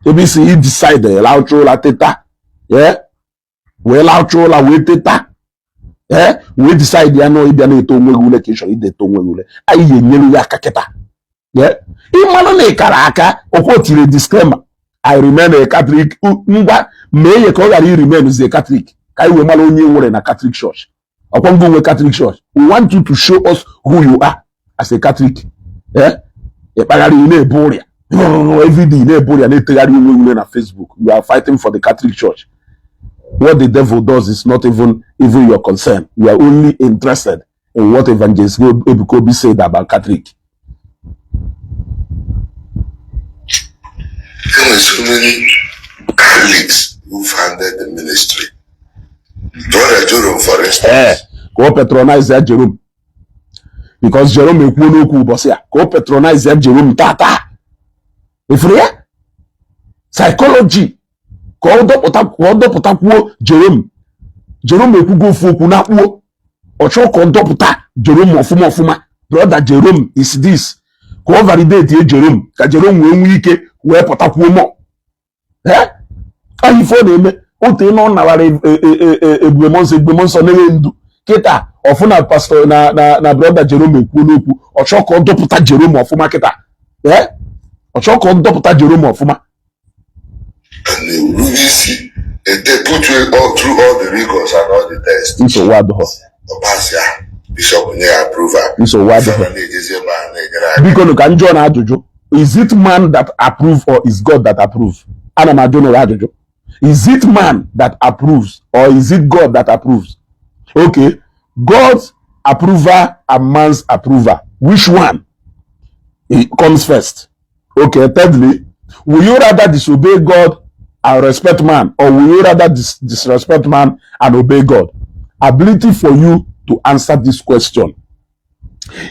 ebe isi i decide laụcha ụla teta. Ee, wee laụcha ụla wee teta, ee, wee decide ya na ịbịa na-eto onwe gị ule ka ị chọrọ ideto onwe gị ule. Anyị ga-enyere ya aka kịta. Ịmalụ na ịkara aka ọkwa tiri disclaimer, "I remain a Catholic." Ngwa, mee ya ka ọ ghara i remain a Catholic, ka anyị wee mara onye nwere na Catholic Church. Ọkwa ngwa nwe Catholic Church, we want you to show us who you are as a Catholic. Eh, ịkpagharị, ị na-ebu ụrịa everyday, na-ebu ụrịa, na-etegharị onwe ule na Facebook. You are fighting for the Catholic Church. What the devil does is not even your concern. You are only interested in what Evangelist Ebuka Obi said about Catholic.
There were so many Catholics who founded the ministry. Brother Jerome, for instance.
Ee, ka o patronize ya Jerome, because Jerome ekwuo n'okwu ụbọchị a, ka o patronize ya Jerome tata efuru ya psychology, ka ọ dọpụtakwuo Jerome. Jerome ekwugo ofu okwu na-akpuo, ọ chọọ ka ọ dọpụta Jerome ọfụma ọfụma. "Brother Jerome is this," ka ọ validate ye Jerome, ka Jerome wee nwee ike wee pụtakwuo mọ. Ee, ọ ife ọ na-eme otu ị nọ nawara Ebube Mmụọ Nsọ, Ebube Mmụọ Nsọ na-enwe ndu kịta ọfụna pastor na brother Jerome ekwuo n'okwu, ọ chọọ ka ọ dọpụta Jerome ọfụma kịta. Ee, ọ chọọ ka ọ dọpụta Jerome ọfụma.
And they will isi, they put you all through all the rigors and all the tests.
Nsogbu adịghọ.
Ọ pass ya, bishop nye ya approval.
Nsogbu adịghọ.
Fada na-ejezi ebe a na-enyere aka.
Biko nụ, ka m jụọ na ajụjụ: is it man that approve or is God that approve? Ana m ajụ nụrụ ajụjụ: is it man that approves or is it God that approves? Okay, God's approval and man's approval, which one it comes first? Okay, thirdly, will you rather disobey God and respect man, or will you rather disrespect man and obey God? Ability for you to answer this question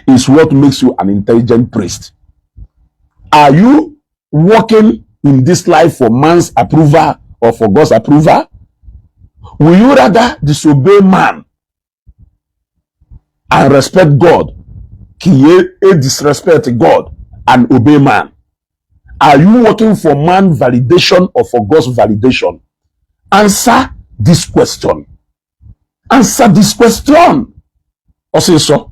is what makes you an intelligent priest. Are you working in this life for man's approval or for God's approval? Will you rather disobey man and respect God? Ka ye disrespect God and obey man? Are you working for man validation or for God's validation? Answer this question. Answer this question. Ọsịsọ.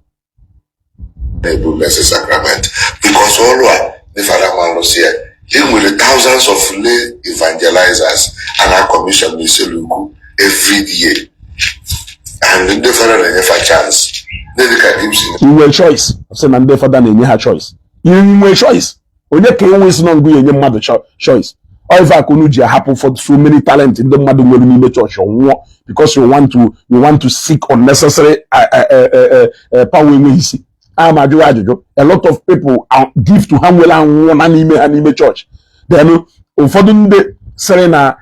Na-ebu Blessed Sacrament, because ọrụ a ndị fada nwa rụsi ya, e nwere thousands of lay evangelizers a na commission n'Iselukwu every year, and ndị fada na-enyefa chance, ndị dịka Gibson.
Inwe choice, sị na ndị fada na-enye ha choice. Inwe choice, onye ka enwe si na ngụ ya enye mmadụ choice? Ọ ife aka unu ji ahapụ for so many talent ndị mmadụ nwere n'ime chọọchị nwụọ, because you want to seek unnecessary power enweghị isi. A ma ajụghị ajụjụ, a lot of people give to ha nwere anwụọ na n'ime ha n'ime chọọchị. Then ụfọdụ ndị sịrị na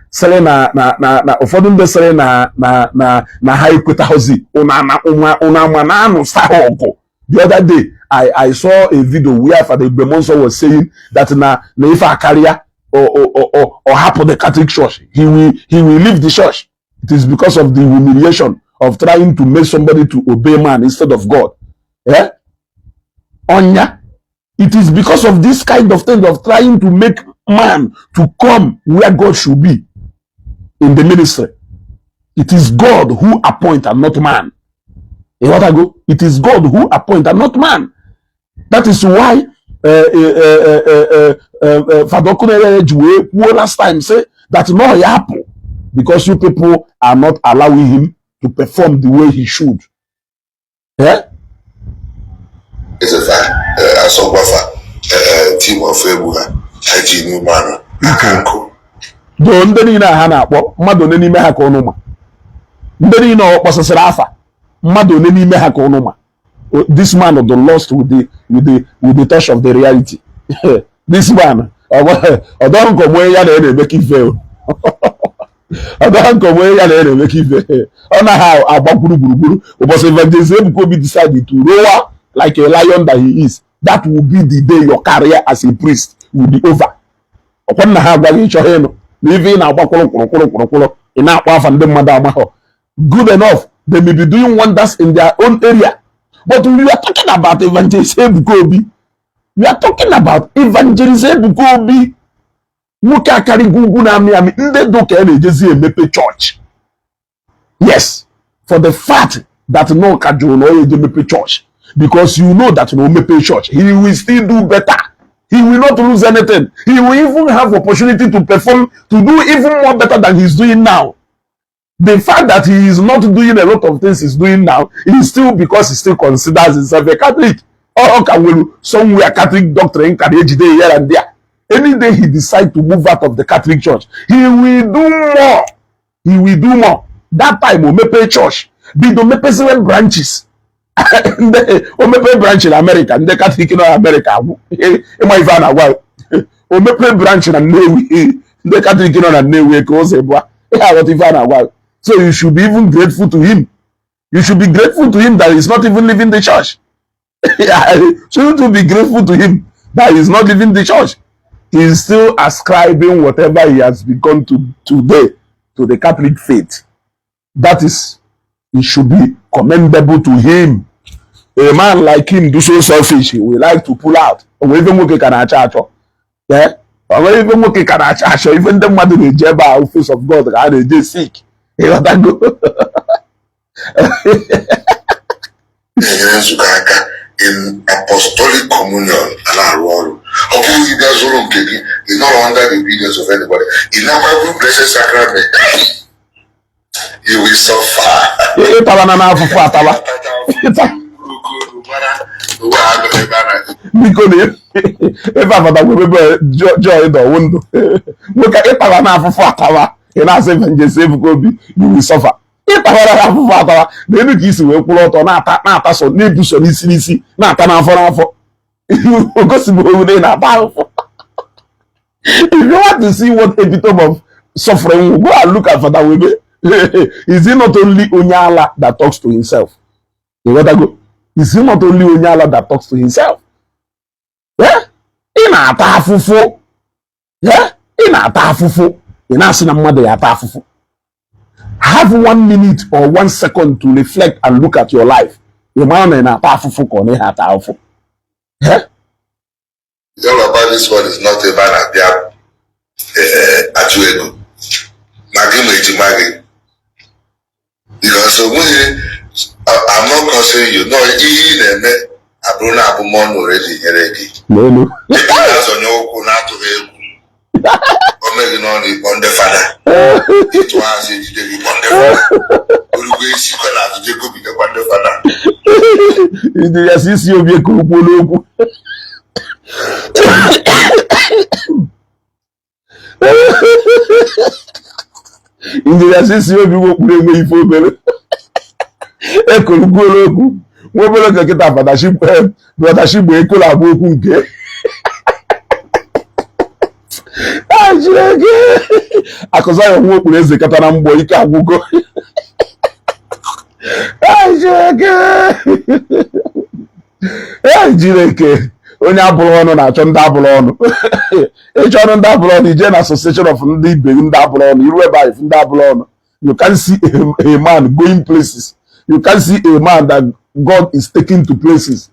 ụfọdụ ndị sịrị na ha ekwetaghịzi ụna ama na anụsa ha ọgụ. The other day I saw a video where Father Igbemonso was saying that na ife akarịa or hapụ the Catholic Church, he will leave the church. It is because of the humiliation of trying to make somebody to obey man instead of God. Eh? Onya, it is because of this kind of thing of trying to make man to come where God should be in the ministry. It is God who appoint and not man. You what I go? It is God who appoint and not man. That is why Father Okunere ji wee kwuo last time, say that no ya hapụ, because you people are not allowing him to perform the way he should. Eh?
Ezefa asọgwafa team of egwu ha ha ji n'ume anụ aka nkụ.
Doo ndị niile a ha na-akpọ, mmadụ one n'ime ha ka ụnụ ma? Ndị niile ọ kpọsasịrị afa, mmadụ one n'ime ha ka ụnụ ma? This man the lost with the touch of the reality. This man, ọdọ nke onwe ya na na-emekọ ife o. Ọdọ nke onwe ya na na-emekọ ife, ọ naghị agbakwuru gburugburu. Ụbọchị Evangelist Ebuka Obi decide to roar like a lion that he is. That will be the day your career as a priest will be over. Ọkwa nna ha agwaghị ịchọghị ịnụ na ife ị na-agba kwụrụ kwụrụ kwụrụ kwụrụ kwụrụ, ị na-akpọ afa ndị mmadụ amaghọ. Good enough, they may be doing wonders in their own area, but we are talking about Evangelist Ebuka Obi. We are talking about Evangelist Ebuka Obi. Nwoke akarịgo ugwu na-amị amị, ndị dị ka ya na-ejezi emepe chọọchị. Yes, for the fact that no ka jụrụ na ọ ya eje mepe church, because you know that na o mepe church, he will still do better. He will not lose anything. He will even have opportunity to perform, to do even more better than he's doing now. The fact that he is not doing a lot of things he's doing now is still because he still considers himself a Catholic. Ọ ka nwere somewhere Catholic doctrine ka na-ejide here and there. Any day he decide to move out of the Catholic Church, he will do more. He will do more. That time o mepe church, bido mepeziwe branches. Ndị o mepe branch na America, ndị Catholic nọ na America agwụ. Ịma ife a na-agwa, o mepe branch na Nnewi, ndị Catholic nọ na Nnewi ka ụzọ ịbụa. Ihe aghọta ife a na-agwa. So you should be even grateful to him. You should be grateful to him that he's not even leaving the church. Shouldn't you be grateful to him that he's not leaving the church? He is still ascribing whatever he has begun to today to the Catholic faith. That is, it should be commendable to him. A man like him do so selfish, he will like to pull out. O nwere ife nwoke ka na-achọ achọ. Eh? O nwere ife nwoke ka na-achọ achọ, ife ndị mmadụ na-eji ebe ahụ, face of God ka a na-eje seek. Ịghọtago?
Na-enyere nzukọ aka in apostolic communion a na-arụ ọrụ. Ọ bụghị ịbịa zụrụ nke gị, ị nọrọ under the obedience of anybody. Ị nakwa bụrụ Blessed Sacrament, you will suffer.
Ịtaba na n'afụfụ ataba.
Mara ụwa agụrụ ebe a na
Biko, na ife abatakwa ebe joy dọwụ ndụ nwoke. Ịtaba na afụfụ ataba, ị na-asị Evangelist Ebuka Obi, you will suffer. Ịtabara na afụfụ ataba na elu ka isi wee kwụrụ ọtọ na-ata, na-ata so na-ebuso n'isi n'isi, na-ata n'afọ n'afọ, o gosibụrụ na ị na-ata ahụfụ. If you want to see what epitome of suffering, go and look at Father Webe. Is it not only onye ala that talks to himself? You gotta go. Is it not only onye ala that talks to himself? Yeah? Ị na-ata afụfụ. Yeah? Ị na-ata afụfụ, ị na-asị na mmadụ ya ata afụfụ. Have one minute or one second to reflect and look at your life. Ị mara na ị na-ata afụfụ ka ọ na ata afụfụ. Yeah?
It's all about this one is not ebe a na-abịa achụ ego ma gị ma ejima gị, because onweghị, I'm not cursing you. No, ihe ị na-eme abụrụ na abụmọnụ already nyere gị.
N'elu.
Ị na-azọnye ụkwụ na-atụghị egwu o meghị n'ọnụ, ịkpọ ndị fada ịtụ azụ ejide gị, kpọ ndị fada orugbo esikwa na azụ jegobidekwa ndị fada.
Ndị ya si isi obi ekurukwu n'okwu. Ndị ya si isi obi wokpuru enwe ife obere ekurukwu n'okwu nwa obere oge kịta. Fada Shigbo ekola agba okwu nke Chineke akụza ya nwa okpuru eze kata na mgbọ ike agwụgo. Chineke, Chineke, onye abụrụ ọnụ na-achọ ndị abụrụ ọnụ. Ịchọ ọnụ ndị abụrụ ọnụ, ije na association of ndị ibe ndị abụrụ ọnụ, iru ebe ahụ ndị abụrụ ọnụ. You can see a man going places. You can see a man that God is taking to places.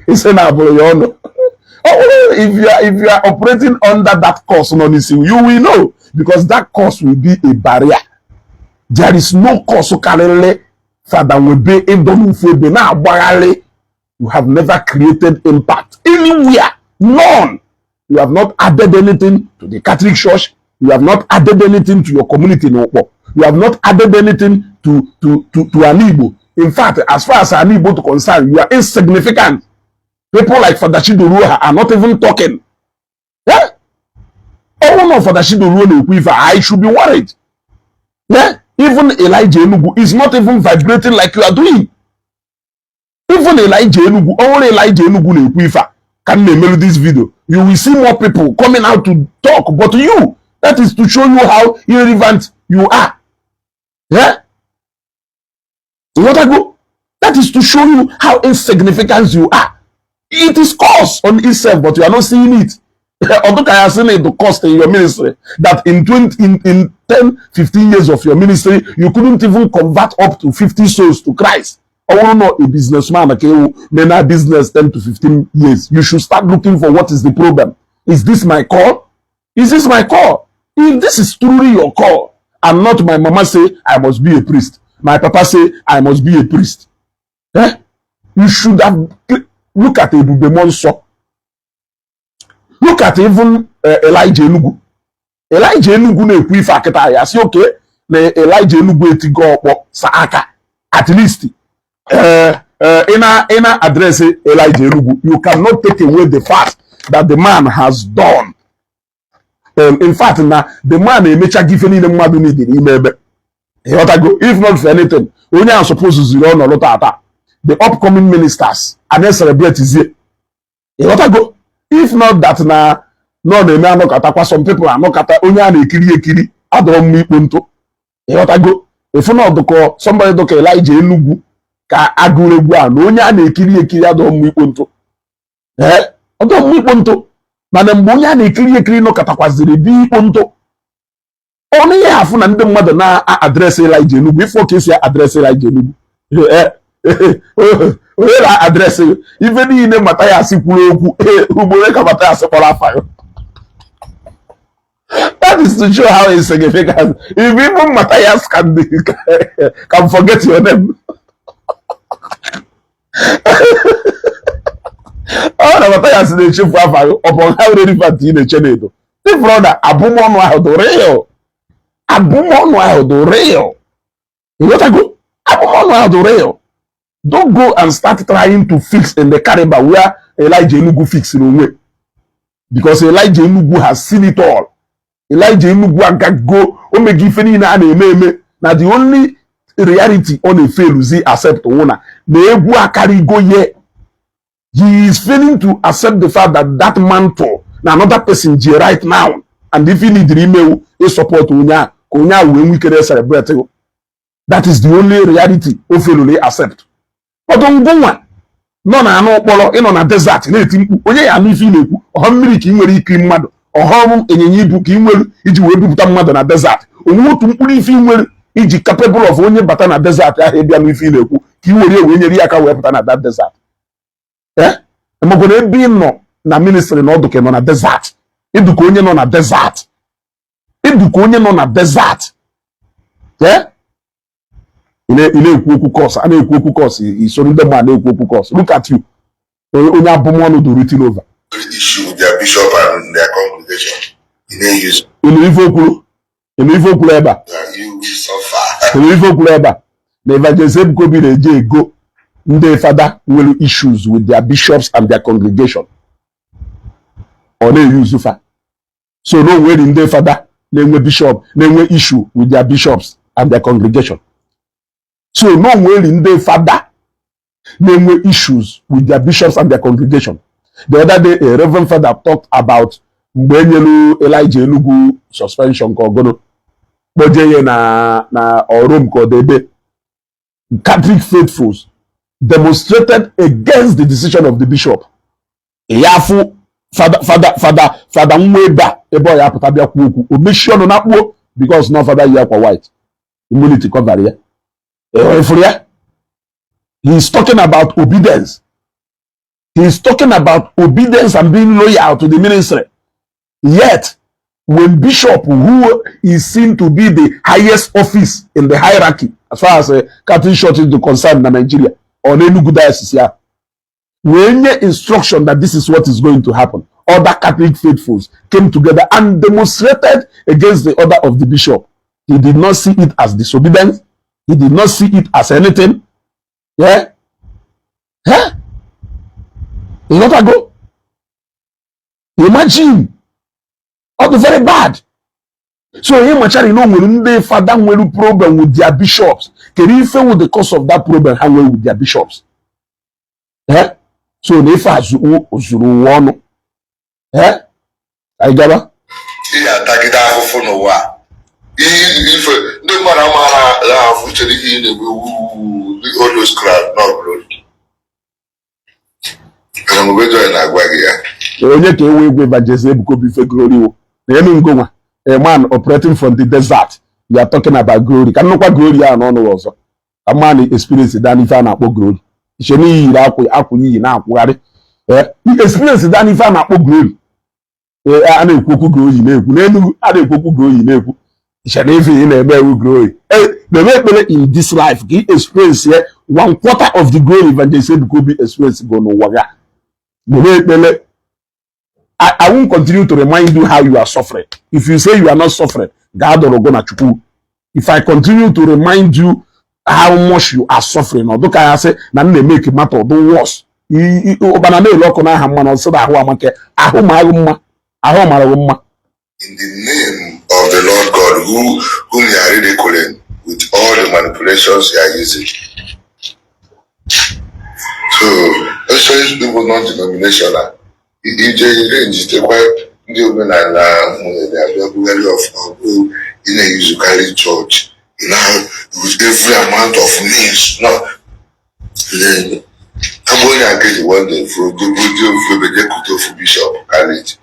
Ise na abụrụ ya ọnụ. If you are operating under that curse nọ n'isi, you will know, because that curse will be a barrier. There is no curse karịrị Fada Nwebe ịdọ n'ofu ebe na-agbagharị. You have never created impact anywhere, none. You have not added anything to the Catholic Church. You have not added anything to your community n'Ukpo. You have not added anything to an Igbo. In fact, as far as an Igbo to concern, you are insignificant. People like Father Chidoruoha are not even talking. Yeah? Oh no, Father Chidoruo na-ekwu ife, I should be worried. Yeah? Even Elijah Enugu is not even vibrating like you are doing. Even Elijah Enugu, only Elijah Enugu na-ekwu ife a ka m na-emelu this video. You will see more people coming out to talk, but you, that is to show you how irrelevant you are. Yeah? You want to go? That is to show you how insignificant you are. It is curse on itself, but you are not seeing it. Ọdụ ka ya sị na the cost in your ministry that in 20 in 10 15 years of your ministry, you couldn't even convert up to 50 souls to Christ. Ọ bụrụ na a businessman ka ewu mee na business 10 to 15 years, you should start looking for what is the problem. Is this my call? Is this my call? If this is truly your call and not my mama say I must be a priest, my papa say I must be a priest, eh? You should have look at Ebube Muonso. Look at even Elijah Enugu. Elijah Enugu na-ekwu ife akịta ya sị oke na Elijah Enugu etigo ọkpọ sa aka. At least ị na address Elijah Enugu, you cannot take away the fact that the man has done, in fact na the man emechago ife niile mmadụ nidiri ime ebe. Ịghọtago? If not for anything, onye ahụ suppose ziri ọnọdụ tata, the upcoming ministers and then celebrate zie. Ịghọtago? If not that na nọ na-eme anọkọtakwa, some people anọkọta onye a na-ekiri ekiri adọrọ mma ikpo ntụ. Ịghọtago? Ịfụ na ọdụkọ somebody dụka Elijah Enugu ka agụrụ egwu a na onye a na-ekiri ekiri adọrọ mma ikpo ntụ. Ee, ọdọrọ mma ikpo ntụ, mana mgbe onye a na-ekiri ekiri nọkọtakwaziri bi ikpo ntụ, ọ naghị afụ na ndị mmadụ na-address Elijah Enugu. Ifo ka esi address Elijah Enugu, onye na-address ife niile Mathias kwuru okwu ugboro ka Mathias kpọrọ afa ya. That is to show how insignificant. If even Matthias can forget your name, ọ na Matthias na-echefu afa gị upon how relevant ị na-eche na-edo. Ifụrụ na abụmọnụ ahụ dị real, abụmọnụ ahụ dị real. Ịghọtago? Abụmọnụ ahụ dị real. Don't go and start trying to fix in the caliber where Elijah Enugu fix onwe, because Elijah Enugu has seen it all. Elijah Enugu agago omega ife niile a na-eme eme na the only reality ọ na-efeluzi accept wụ na na egwu akarịgo ye. He is failing to accept the fact that that mantle na another person ji right now, and if he need imewu ịsupport onye a ka onye a wee nwee ike celebrate. That is the only reality o feluru accept. Ọdụ ngụnwa nọ na anụ ụkpọrọ, ịnọ na desert na-eti mkpu, onye ya anụ ife ị na-ekwu? Ọha mmiri ka ị nwere ike mmadụ, ọha ịnyịnya ibu ka ị nwere iji wee bupụta mmadụ na desert. Onwe otu mkpụrụ ife ị nwere iji capable of onye bata na desert ahụ ịbịa n'ife ị na-ekwu ka ị were wee nyere ya aka wee pụta na that desert. Ee, makwa na ebe ị nọ na ministry na ọdụ ka ị nọ na desert, ịdụ ka onye nọ na desert, ịdụ ka onye nọ na desert. Ee, ị na-ekwu okwu curse, a na-ekwu okwu curse, isoro ndị mmadụ na-ekwu okwu curse. Look at you, onye abụmọnụ dị written over.
Issue with their bishop and their congregation. You na-use
Ịnụ ife okwuru, ịnụ ife okwuru ebe a.
that you will suffer.
Ịnụ ife okwuru ebe a na Evangelist Ebuka Obi na-eje ego ndị fada nwere issues with their bishops and their congregation, ọ na-eyuzu fa. So na onwere ndị fada na-enwe bishop na-enwe issue with their bishops and their congregation. So na onwere ndị fada na-enwe issues with their bishops and their congregation. The other day, a reverend father talked about mgbe enyelu Elijah Enugu suspension ka ọgụnụ kpoje ya na ọrụ ka ọ debe. Catholic faithfuls demonstrated against the decision of the bishop. Ya afụ fada fada fada fada nwa ebe a ebe ọ ya apụta bịa kwuo okwu, o mechie ọnụ na kpuo because na fada yi akwa white, immunity cover ya. Efuru ya, he is talking about obedience. He is talking about obedience and being loyal to the ministry. Yet when bishop, who is seen to be the highest office in the hierarchy as far as Catholic Church is concerned na Nigeria or n'Enugu diocese ya, wee nye instruction that this is what is going to happen, other Catholic faithfuls came together and demonstrated against the order of the bishop. He did not see it as disobedience. He did not see it as anything. Yeah? Ịghọtago? Imagine, ọ dị very bad. So onye machara na o nwere ndị fada nwere problem with their bishops, kedu ife with the cause of that problem ha nwere with their bishops? Eh? So na ife a zuru ụwa ọnụ. Eh? Anyị gaba.
Ị ga-atagide ahụhụ n'ụwa a. Ihe ife ndị mmadụ amaghị na ahụ chere ihe ị na-egbu ewu, all those crowd not glory. Ana m Joy na-agwa gị ya.
Onye ka ewe egwu Evangelist Ebuka Obi ife glory wo na enu ngonwa, a man operating from the desert. You are talking about glory. Ka nnukwu glory ahụ n'ọnụ ọzọ ka mma na experience dan ife a na-akpọ glory. Iche na iyiri akwa akwa iyi na-akwụgharị, experience dan ife a na-akpọ glory. A na-ekwu okwu glory, na-ekwu n'Enugu, a na-ekwu okwu glory, na-ekwu iche na ife ị na-eme ewu glory. Na-eme ekpere in this life ka ị experience ya one quarter of the glory Evangelist Ebuka Obi experience go n'ụwa ga. Na-eme ekpere. I won't continue to remind you how you are suffering. If you say you are not suffering, God will go na Chukwu. If I continue to remind you how much you are suffering, ọ dịka ya sị na m na-emeke matter do worse. Ụkpana na-ele ọkụ n'aha mmanụ ọsị na ahụ amake ahụ ma ahụ mma ahụ mara gị mma.
In the name of the Lord God, whom you are ridiculing with all the manipulations you are using. So, especially people non-denominational, ije ire njitekwa ndị omenala nwere abịa bugharị ọfụma bụ ị na-eyuzukarị chọọchị na with every amount of means no abụ onye akeji one day furu dị ofu ebe jekute ofu bishọp Catholic.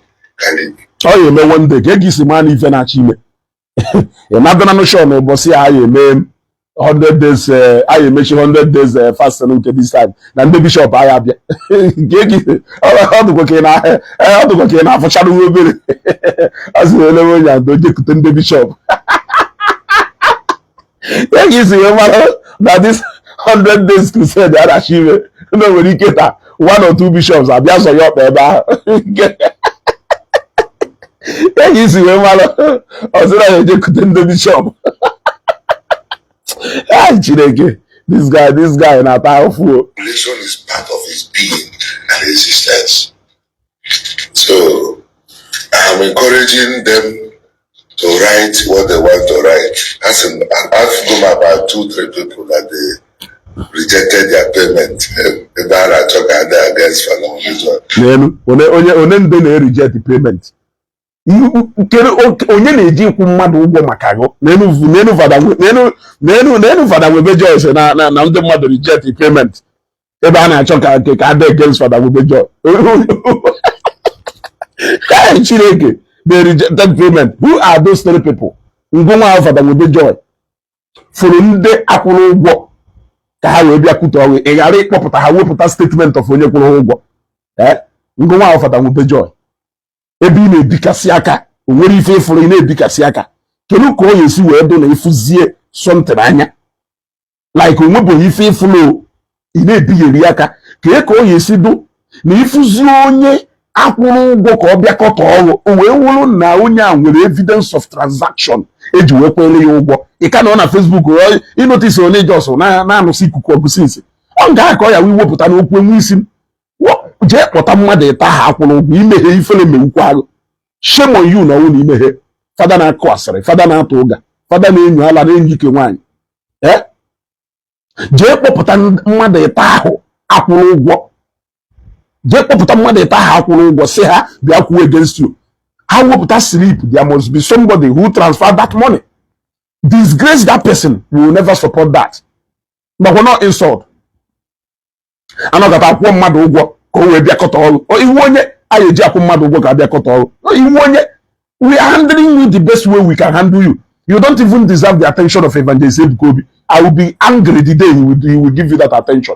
Ọ ya eme one day ka egi si maa na ife na-achọ ime ị na-abịa na notion ụbọchị a ya eme 100 days, a ya emechi 100 days fasting nke this time na ndị bishọp agha abịa nke egi ọ dịkwa ka ị na ọ dịkwa ka ị na-afụchara nwa obere a sị elewe onye ado jekute ndị bishọp ya ka isi wee mara na this 100 days crusade a na-achọ ime na nwere ike taa one or two bishops abịa zọ ya ọkpa ebe ahụ ya ka isi wee mara ọzọ na ejekute ndị bishọp. Ai, Chineke, this guy na-ata ahụfụ o.
Religion is part of his being and existence. So I'm encouraging them to write what they want to write. As in, I've known about two, three people that they rejected their payment. Ebe a na-achọ ka adị against Falon.
N'elu onye onye onye ndị na-ereject payment. Kedu onye na-eji ịkwụ mmadụ ụgwọ maka gụ n'elu n'elu fada n'elu n'elu n'elu Fada Nwebe Joyce na ndị mmadụ reject payment ebe a na-achọ ka adị against Fada Nwebe Joyce? Hey, Chineke, they rejected payment. Who are those three people? Ngụnwa ahụ Fada Nwebe Joy fụrụ ndị akwụrụ ụgwọ ka ha wee bịa kwute ọrụ, ị ghara ịkpọpụta ha, wepụta statement of onye kwụrụ ha ụgwọ. Ee, ngụnwa ahụ Fada Nwebe Joy, ebe ị na-ebikasị aka, o nwere ife ịfụrụ ị na-ebikasị aka, kedu ka ọ ga-esi wee dụ na ịfụzie something anya like onwebụghị ife ịfụrụ ị na-ebigheri aka ka ọ ga-esi dụ na ịfụzie onye akwụrụ ụgwọ ka ọ bịakọta ọrụ, o wee wụrụ na onye a nwere evidence of transaction eji wee kwere ya ụgwọ? Ị ka nọ na Facebook ịnotice onye jos na-anụsị ikuku ọgụsị nsị ọ nga ka ọ ya wee wepụta n'okwu enwe isi m. Jee kpọta mmadụ ịta ha akwụrụ ụgwọ. Imeghe ifere mewukwa arụ. Shame on you na ọnwụ na imeghe. Fada na-akụ asịrị, fada na-atụ ụga, fada na-enyo ala na-enyo ike nwaanyị. Ee, jee kpọpụta mmadụ ịta ahụ akwụrụ ụgwọ. Jee kpọpụta mmadụ ịta ahụ akwụrụ ụgwọ, si ha bịa kwuo against you. Ha wepụta slip. There must be somebody who transfer that money. Disgrace that person. We will never support that. Makwa no insult anọkọta akwụkwọ mmadụ ụgwọ ka o wee bịakọta ọrụ. Iwu onye a ga-eji akwụ mmadụ ụgwọ ka a bịakọta ọrụ? Iwu onye? We are handling you the best way we can handle you. You don't even deserve the attention of Evangelist Ebuka Obi. I will be angry the day he will give you that attention.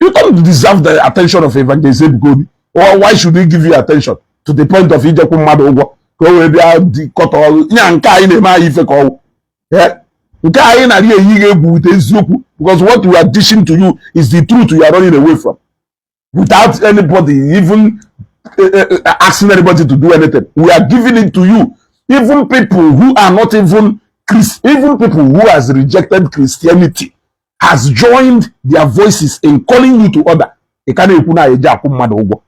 You don't deserve the attention of Evangelist Ebuka Obi. Or why should he give you attention to the point of ijekwu mmadụ ụgwọ ka o wee bịa dịkọta ọrụ nya? Nke anyị na-eme anyị ife ka ọwụ nke anyị na-arị eyi gị egwu wute eziokwu, because what we are dishing to you is the truth you are running away from without anybody even asking anybody to do anything. We are giving it to you. Even people who are not even Christ, even people who has rejected Christianity has joined their voices in calling you to order. Ị ka na-ekwu na eji akwụ mmadụ ụgwọ.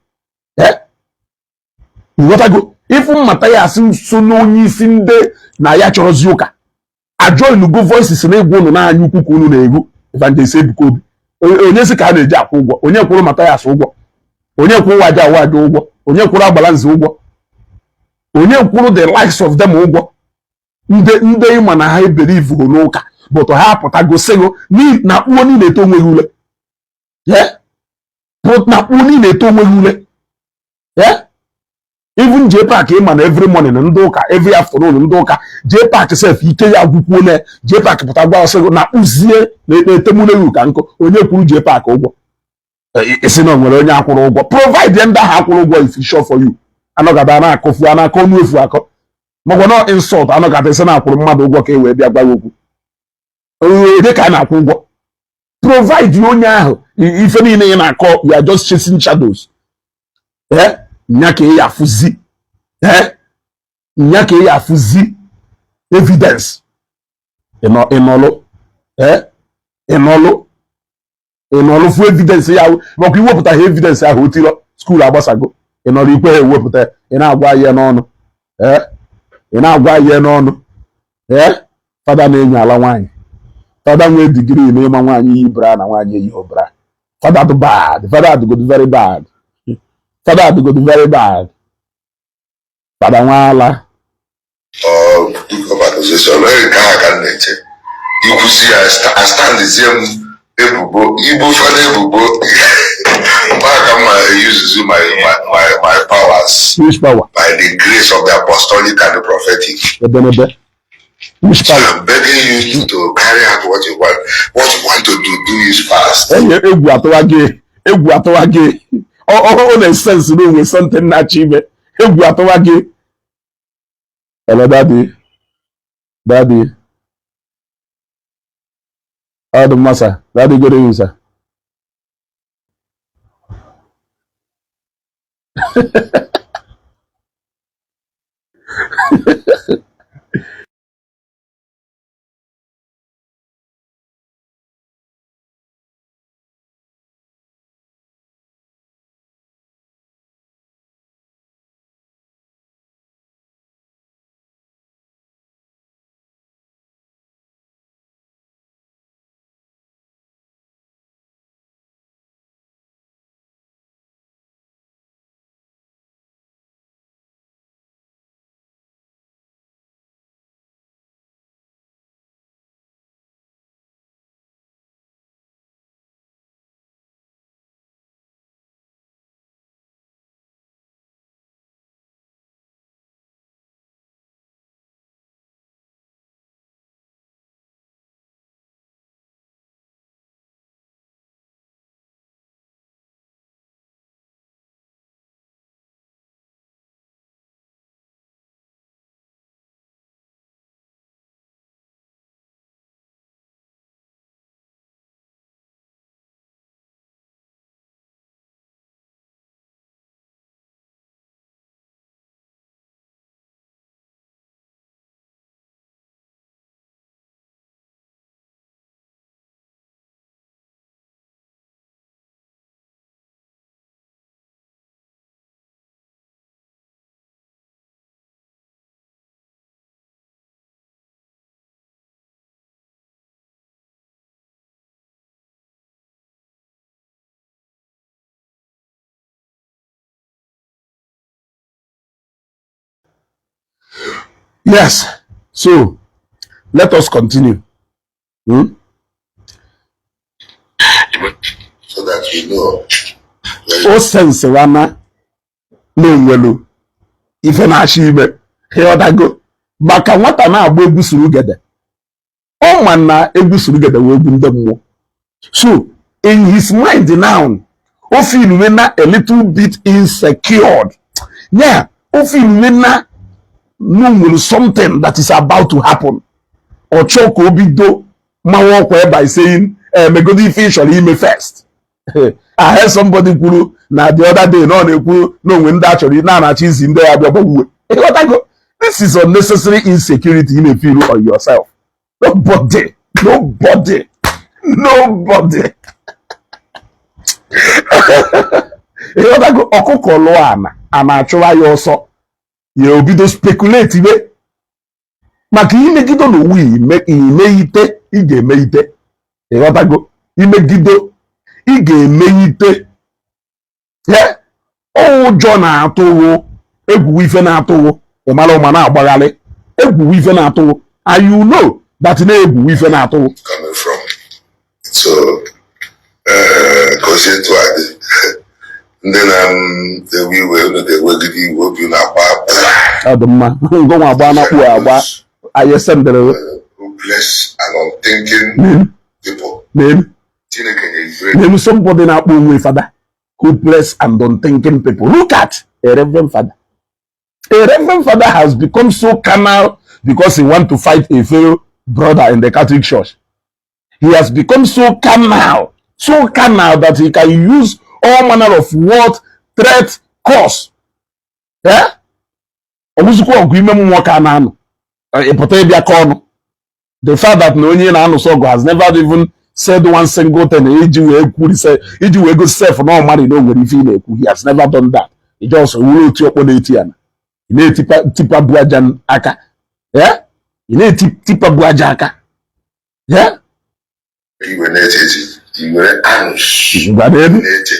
Nghọtago ifu mmata ya asị so n'onye isi ndị na ya chọrọzi ụka ajoinugo voices na ịgwa unu n'anya ukwu ka unu na-egwu Evangelist Ebuka Obi. Onye sị ka a na-eji akwụ ụgwọ? Onye kwụrụ Mathias ụgwọ? Onye kwụrụ Waja Waja ụgwọ? Onye kwụrụ Agbalanze ụgwọ? Onye kwụrụ the likes of them ụgwọ? Ndị ịma na ha ebelieve n'ụka, but ha apụtago sịgụ na kpuo niile eto onweghị ule. Na kpuo niile eto onwe gị ule. Even JPAC, ịma na every morning ndị ụka, every afternoon ndị ụka, JPAC sef ike ya agwụkwuo na JPAC pụta gwa ọsọ na kpụzie na ekpe etemule gị ka nkụ. Onye kwuru JPAC ụgwọ? Isi na o nwere onye akwụrụ ụgwọ? Provide ndị ahụ akwụrụ ụgwọ if sure for you. Anọgata na-akọfu a na-akọ ọnụ efu akọ, makwa na insult. Anọgata isi na-akwụrụ mmadụ ụgwọ ka e wee bịa gwa ya okwu onye ka a na-akwụ ụgwọ. Provide onye ahụ ife niile ị na-akọ. You are just chasing shadows. Eh, nya ka ị afụzi, eh, nya ka ị afụzi evidence. Ịnọlụ, eh, ịnọlụ fụ evidence ya, makwa iwepụta ha evidence ahụ otiro school agbasago. Ịnọrọ ikwe ha ewepụta, ị na-agwa ya n'ọnụ, eh, ị na-agwa ya n'ọnụ. Eh, fada na-enyo ala nwaanyị, fada nwee degree n'ịma nwaanyị yi bra na nwaanyị eyi bra. Fada dị bad, fada dịgodo very bad, fada dịgodo very bad, fada nwaala.
Or book of accusation. Onye nke ahụ ka m na-eche ikwusi ya, astandizie m ebubo igbo fada ebubo mgbe aka m use my powers.
Which power?
By the grace of the apostolic and the prophetic.
Ebenebe, which
So
power?
I'm begging you to carry out what you want. What you want to do, do it fast.
Enye egwu atụwa gị, egwu atụwa gị. Ọ na-esense na onwe something na-achọ ime. Egwu atụwa gị. Hello, daddy, daddy. Ọ dị mma, sir. Daddy, good evening, sir. Yes, so let us continue.
So that you know.
O sensewana na onwelu ife na-achọ ime, ịghọtago? Maka nwata na-agba egwu surugede, ọ ma na egwu surugede wee egwu ndị mmụọ. So in his mind now, o feel na a little bit insecure. Yeah, o feel na no nwere something that is about to happen. Ọ chọọ ka o bido mawa ọkwa by saying, megodo ife ị chọrọ ime first. I heard somebody kwuru na the other day na ọ na-ekwu na onwe ndị a chọrọ na na-achọ izi ndị ya bịa gbagbuwe. Ịghọtago? This is unnecessary insecurity you may feel on yourself. Nobody, nobody, nobody. Ịghọtago? Ọkụkọ lụọ ana a na-achụwa ya ọsọ, ya obido speculate ibe maka imegido n'owu imeghite ị ga-emeghite. Ịghọtago? Imegido ị ga-emeghite. Ụjọ na-atụwo egwu, ife na-atụwo ịmara ụma na-agbagharị egwu, ife na-atụwo, and you know that na-egwu ife na-atụwo.
Coming from. So, gozie etu a dị. Ndị na-ewe iwe, unu ga-ewegide iwe, obi na-agba.
Ọ dị mma, ngọnwa agba na-akpụ agba anyị sendere.
Hopeless and unthinking people.
Name.
Chineke nyere brain.
Name somebody na-akpọ onwe fada, hopeless and unthinking people. Look at a reverend father. A reverend father has become so carnal because he want to fight a fellow brother in the Catholic Church. He has become so carnal, so carnal that he can use all manner of word, threat, curse. Eh? Ọ bụzikwa ọgụ ime mmụọ ka a na-anụ, ịpụta ịbịa ka ọnụ. The fact that na onye na-anụsọ ọgụ has never even said one single thing iji wee kwurise, iji wee gosi sef na ọ marị na o nwere ife ị na-ekwu. He has never done that. He just wuru otu ọkpọ na-eti ya na ị na-etipa tipa bu aja aka. Eh? Ị na-eti tipa bu aja aka. Eh?
Iwe na-eche eche, i were anus
Ngwa n'elu.
na-eche.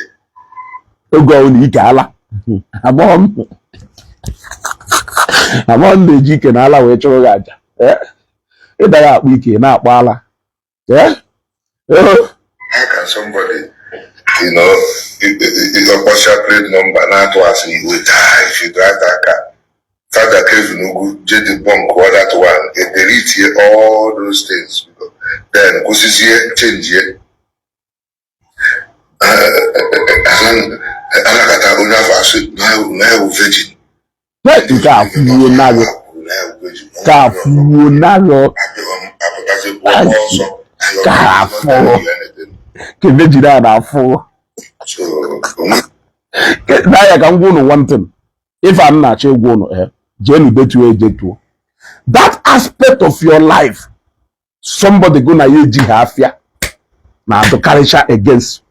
Oge ọbụla ike ala agbọghọ m na-eji ike na ala wee chụrụ gị aja. Eh? Ịdaghị akpụ ike, ị na-akpọ ala. Eh? Oh.
How can somebody, ọkpọcha plate number na-atụ asị, you will die if you drive that car? Father Kevin Ugwu je debunk that one, e delete all those things, then kwụsịzie, change. Anakọta onye afọ asị na ewu virgin.
Nke a fụwuo naghị ka fụwuo naghị
Apụtazi kwụọ ọsọ.
Ka afọ. Ka virgin a na-afụ.
So onwe
N'ahịa ka m gwa unu one thing. Ife a m na-achọ ịgwa unu, eh, jeenu detuo, ejetuo that aspect of your life. Somebody go na ya ejighị afịa na-adụkarịcha against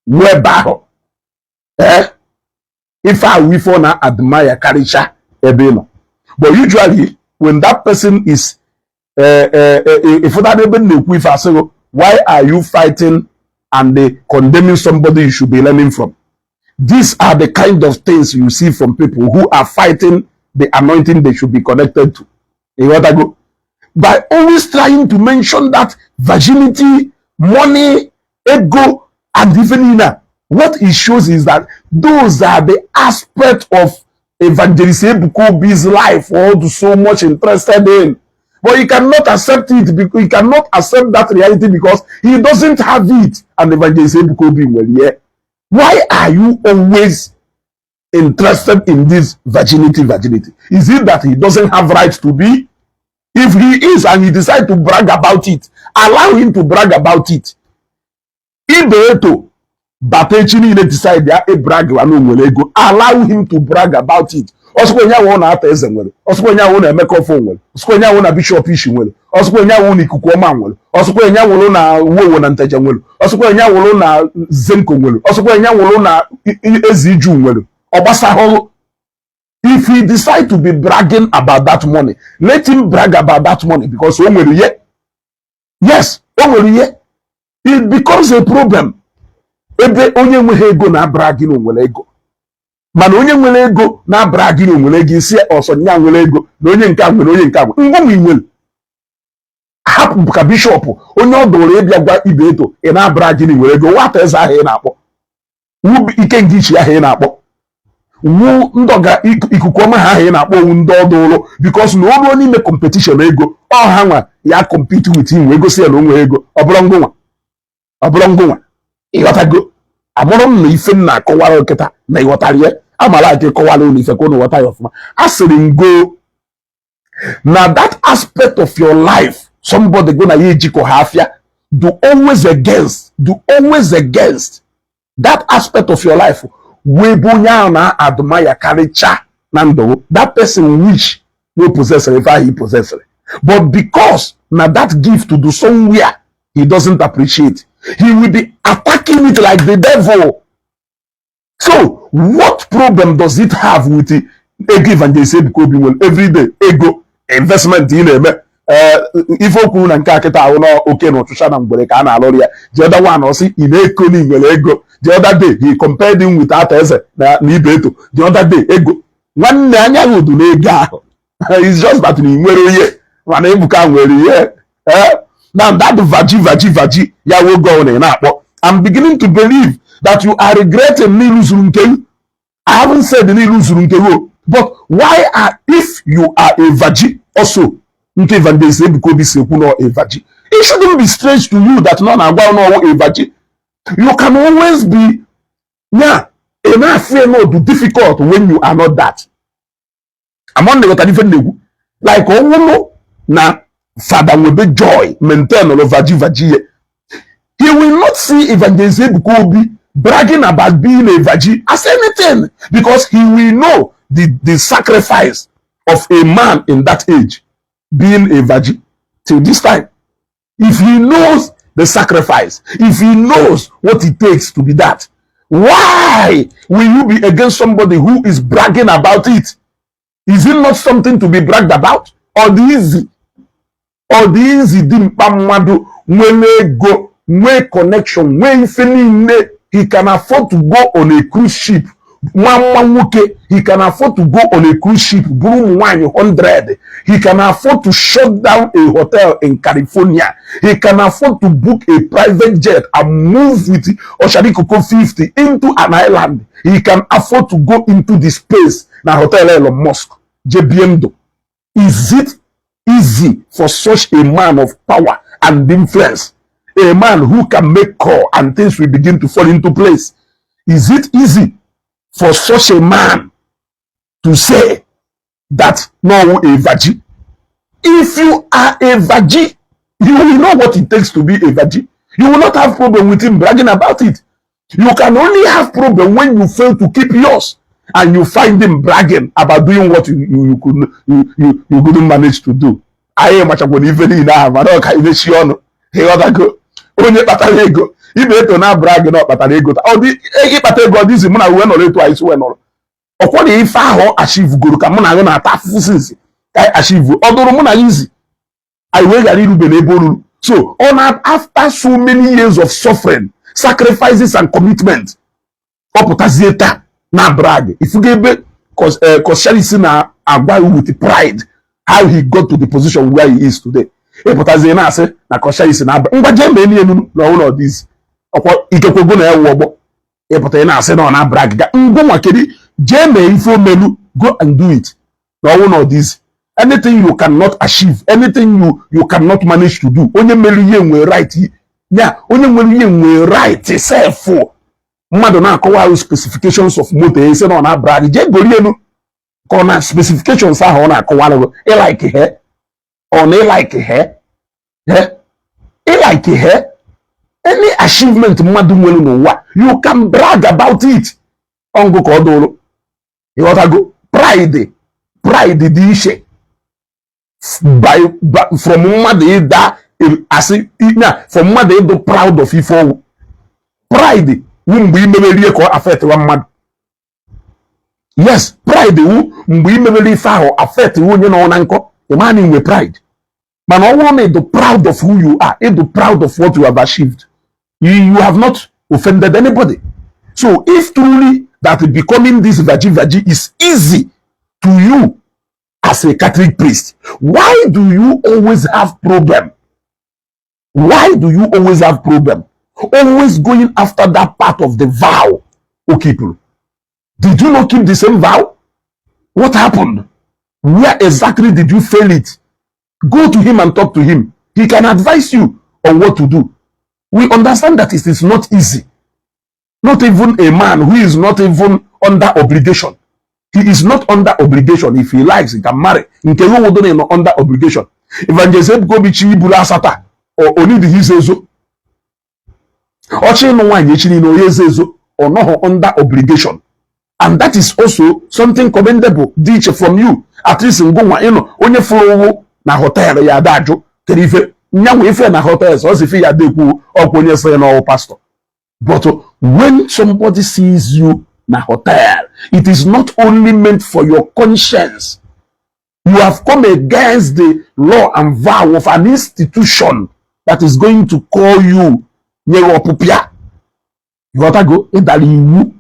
ruo ebe ahụ. Eh, ife ahụ, ife ọ na-admire karịcha ebe ị nọ. But usually when that person is ịfụta n'ebe m na-ekwu ife, asịghị, why are you fighting and condemning somebody you should be learning from? These are the kind of things you see from people who are fighting the anointing they should be connected to. You by always trying to mention that virginity, money, ego, and even inner. What it shows is that those are the aspect of Evangelist Ebuka Obi's life all so much interested in. But he cannot accept it because he cannot accept that reality because he doesn't have it. And Evangelist Ebuka Obi, well, yeah. Why are you always interested in this virginity, virginity? Is it that he doesn't have right to be? If he is and he decide to brag about it, allow him to brag about it. Ibeto bata echi niile decide ya brag na o nwere ego, allow him to brag about it. Ọsọkwa onye ahụ na-ata eze nwere, ọsọkwa onye ahụ na-emeka ọfọ nwere, ọsọkwa onye ahụ na bishọp ishi nwere, ọsọkwa onye ahụ na ikuku ọma nwere, ọsọkwa onye ahụ na wowo na nteje nwere, ọsọkwa onye ahụ na zenko nwere, ọsọkwa onye ahụ na eze iju nwere, ọ gbasahụrụ. If he decide to be bragging about that money, let him brag about that money because o nwere ihe. Yes, o nwere ihe. It becomes a problem ebe onye nweghị ego na-abara gị na o nwere ego, mana onye nwere ego na-abara gị na o nwere ego, isi ọsọ nya nwere ego na onye nke a nwere, onye nke a nwere ngwa nwere. Hapụ ka bishọp onye ọ dụrụ ịbịa gwa ibe eto ị na-abara gị na nwere ego, nwata eze ahụ ị na-akpọ wu ike nke ichi ahụ ị na-akpọ wu ndọga ikuku ọma ha ahụ ị na-akpọ owu ndị ọdụ ụlọ, because na o ruo n'ime competition ego, ọ ha nwa ya compete with him wee gosi ya na o nwere ego. Ọ bụrụ ngụnwa, ọ bụrụ ngụnwa, ịghọtago? Amụrụ m na ife m na-akọwara nkịta na ịghọtara ya, amara aka ịkọwara unu ife ka unu ghọta ya ọfụma. A sịrị m go na that aspect of your life, somebody go na ya ejikọ ha afịa, do always against, do always against that aspect of your life wee bụ onye ahụ na-admire karịcha na ndụ. That person wish no possess ife ahụ he possess, but because na that gift to do somewhere he doesn't appreciate, he will be attacking it like the devil. So what problem does it have with the ego Evangelist Ebuka Obi nwere everyday ego investment ị na-eme? Ee, ife o kwuru na nke a kịta ahụ na oke na ọchụcha na mgbere ka a na-alụrụ ya. The other one, ọsị ị na-eko na ị nwere ego. The other day he compared him with ata eze na ibe eto. The other day, ego nwanne anya ya udu na ego ahụ. It's just that na ị nwere ihe, mana Ebuka nwere ihe. Eh, now that vaji vaji vaji ya wogo na ị na-akpọ, I'm beginning to believe that you are regretting n'ilu zuru nke. I haven't said n'ilu zuru nke gị, but why are, if you are a virgin also, nke Evangelist Ebuka Obi si ekwu na a virgin, it shouldn't be strange to you that nọ na-agwa n'ọwụ a virgin. You can always be nya ị na-afụ no do difficult when you are not that. Among the ghọtara ife na-ekwu, like ọwụlụ na Fada Nwebe Joy maintain lụ virgin virgin ye, he will not see Evangelist Ebuka Obi bragging about being a virgin as anything, because he will know the sacrifice of a man in that age being a virgin till this time. If he knows the sacrifice, if he knows what it takes to be that, why will you be against somebody who is bragging about it? Is it not something to be bragged about? Or the easy? Or the easy dimkpa mmadụ nwere ego, nwee connection, nwee ife niile, he can afford to go on a cruise ship. Nwa nwa nwoke, he can afford to go on a cruise ship bụrụ ụmụ nwanyị 100. He can afford to shut down a hotel in California. He can afford to book a private jet and move with Osharikoko 50 into an island. He can afford to go into the space na hotel Elon Musk je bie ndụ. Is it easy for such a man of power and influence, a man who can make call and things will begin to fall into place, is it easy for such a man to say that no a virgin? If you are a virgin, you will know what it takes to be a virgin. You will not have problem with him bragging about it. You can only have problem when you fail to keep yours and you find him bragging about doing what you could you, you, you couldn't manage to do. Anyị machakwa na ife niile ahụ, mana ọ ka imechi ọnụ. Ịghọtago? Onye kpatara ego ibe eto na brag na ọ kpatara ego, ọ dị ịkpata ego, ọ dịzi mụ na uwe nọrọ etu anyị si wee nọrọ. Ọkwọ na ife ahụ achieve goro ka mụ na agụ na-ata afụfụ since ka anyị achieve, ọ dụrụ mụ na ya izi anyị wee ghara irube n'ebe o ruru. So ọ na after so many years of suffering, sacrifices and commitment, ọ pụtazie taa na brag. Ifugo ebe Coscharis na-agwa you with pride how he got to the position where he is today, ịpụtazie na-asị na Coscharis na ngwa jee mee n'elu na ọnwụ na ọdịzi ọkwa ikekwego na ewu ọgbọ. Ịpụta ị na-asị na ọ na brag ga ngwa nwa kedu jee mee ife omelu. Go and do it na ọnwụ na ọdịzi. Anything you cannot achieve, anything you cannot manage to do, onye mere ihe nwere right ya, onye nwere ihe nwere right sef. Mmadụ na-akọwa ahụ specifications of moto, ese na ọ na-brag, jee gori elu ka ọ na specifications ahụ ọ na-akọwara gị. Ịlike he ọ na ịlike he he ịlike he any achievement mmadụ nwere n'ụwa, you can brag about it. Ọngụ ka ọ dụrụ. Ịghọtago? Pride, pride dị iche by from mmadụ ịda asị na from mmadụ ịdụ proud of ife ọwụ. Pride wu mgbe imemerie ka ọ affectwa mmadụ. Yes, pride wu mgbe imemere ife ahụ affect onye nọ na nkọ, ịma na inwe pride. Mana ọ bụrụ na ịdụ proud of who you are, ịdụ proud of what you have achieved, you have not offended anybody. So if truly that becoming this virgin virgin is easy to you as a Catholic priest, why do you always have problem? Why do you always have problem, always going after that part of the vow o keep? Did you not keep the same vow? What happened? Where exactly did you fail it? Go to him and talk to him. He can advise you on what to do. We understand that it is not easy. Not even a man who is not even under obligation, he is not under obligation. If he likes, he can marry. Nke ya owodo na under obligation. Evangelist Ebuka Obi chi iburu asata onidighi izo ezo, ọchị ịnụ nwaanyị echi niile, onye ezo ezo, ọ nọghị under obligation, and that is also something commendable dị iche from you. At least ngụnwa ịnọ, onye fụrụ ụwụ na hotel ya ada ajụ kedu ife nyanwa ife na hotel, ọ si fi ya ada ekwu ọkwa onye sịrị na ọwụ pastor. But when somebody sees you na hotel, it is not only meant for your conscience. You have come against the law and vow of an institution that is going to call you nye gị ọpụpịa. Ịghọtago? Ịdara iwu.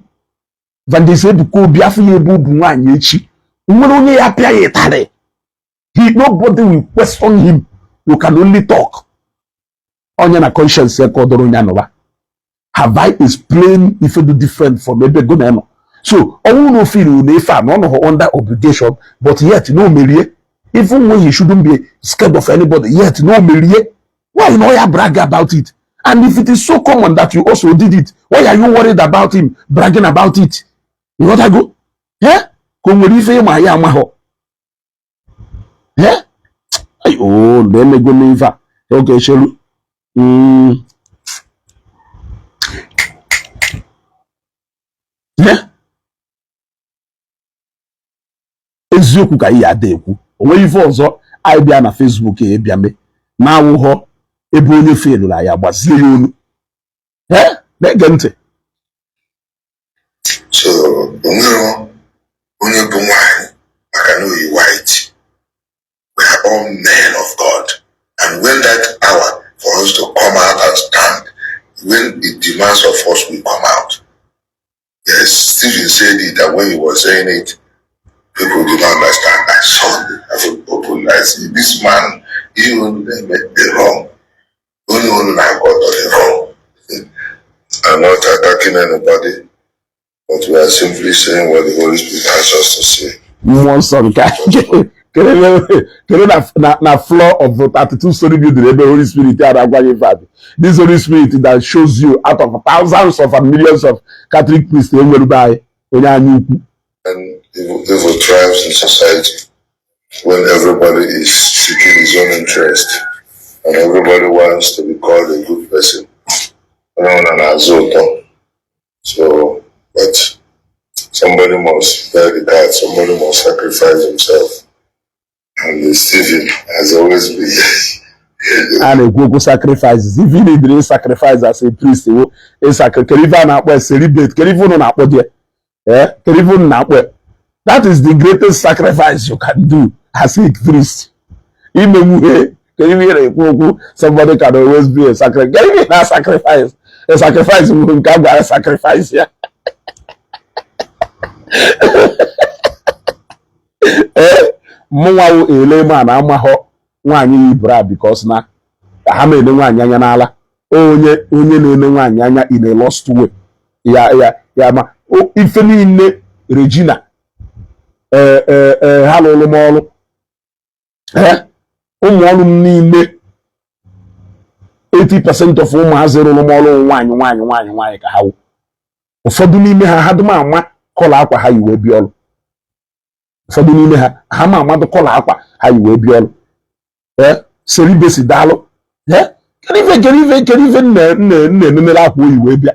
Evangelist Ebuka Obi afọ ya ebe obu nwaanyị echi nwere onye ya pịa ya ịtarị, he nobody will question him. You can only talk. Onye na conscience ya ka ọ dọrọ onye anọba. Have I explained ife dị different from ebe go na nọ? So ọnwụ na ofil na ife a na ọ nọghọ under obligation, but yet na o merie, even when he shouldn't be scared of anybody, yet na o merie. Why na ya brag about it? And if it is so common that you also did it, why are you worried about him bragging about it? Ịghọtago? Eh, ka o nwere ife ịma ya amahọ. Eh, ayo na emego n'ife a oge chelu. Eh? Eziokwu ka anyị ada ekwu. O nweghị ife ọzọ anyị bịa na Facebook ya bịa mee na-awụghọ ebe onye felụrụ anyị agbazie ya olu. Eh, na-ege ntị.
So onwere onye bụ nwanyị maka na oyi white. We are all men of God, and when that hour for us to come out and stand, when it demands of us, we come out. Yes, Stephen said it, and when he was saying it, people did not understand. I saw the heaven open. I see this man, he only made the wrong. Only one I got the wrong. I'm not attacking anybody, but we are simply saying what the Holy Spirit has us to say.
Mmụọ nsọ nke kere na floor of the 32-story building ebe Holy Spirit a na-agwa gị ife adị. This Holy Spirit that shows you out of thousands of and millions of Catholic priests enwere be anyị, onye anya ukwu.
And evil thrives in society when everybody is seeking his own interest and everybody wants to be called a good person. Onye ọbụla na-azụ ụtọ. So, but somebody must bear the card, somebody must sacrifice himself. And Stephen has always been
A na-ekwu okwu sacrifices. If you need sacrifice as a priest, wo kedu ife a na-akpọ celibate? Kedu ife unu na-akpọ dị? Eh, kedu ife unu na-akpọ? That is the greatest sacrifice you can do as a priest. Imenwuhe kedu ife ị na-ekwu okwu? Somebody can always be a sacrifice. Kedu ife na sacrifice? A sacrifice bụ nke a gwara sacrifice ya. Ee, mụnwa wụ ele ma na amahọ nwaanyị yi bra, because na ha na-ele nwaanyị anya n'ala. Onye onye na-ele nwaanyị anya in a lost way ya ya ya ma ife niile. Regina, ee ee ee, ha lụrụ m ọrụ. Ee, ụmụ ọrụ m niile, 80% of ụmụazị rụrụ m ọrụ, nwaanyị nwaanyị nwaanyị nwaanyị ka ha wụ. Ụfọdụ n'ime ha, ha dum ama colour akwa ha yi wee bịa ọrụ. Ụfọdụ n'ime ha, ha ma amadụ colour akwa ha yi wee bịa ọrụ. Ee, celibacy, daalụ. Ee, kedu ife kedu ife kedu ife nne nne nne ememere akwa oyi wee bịa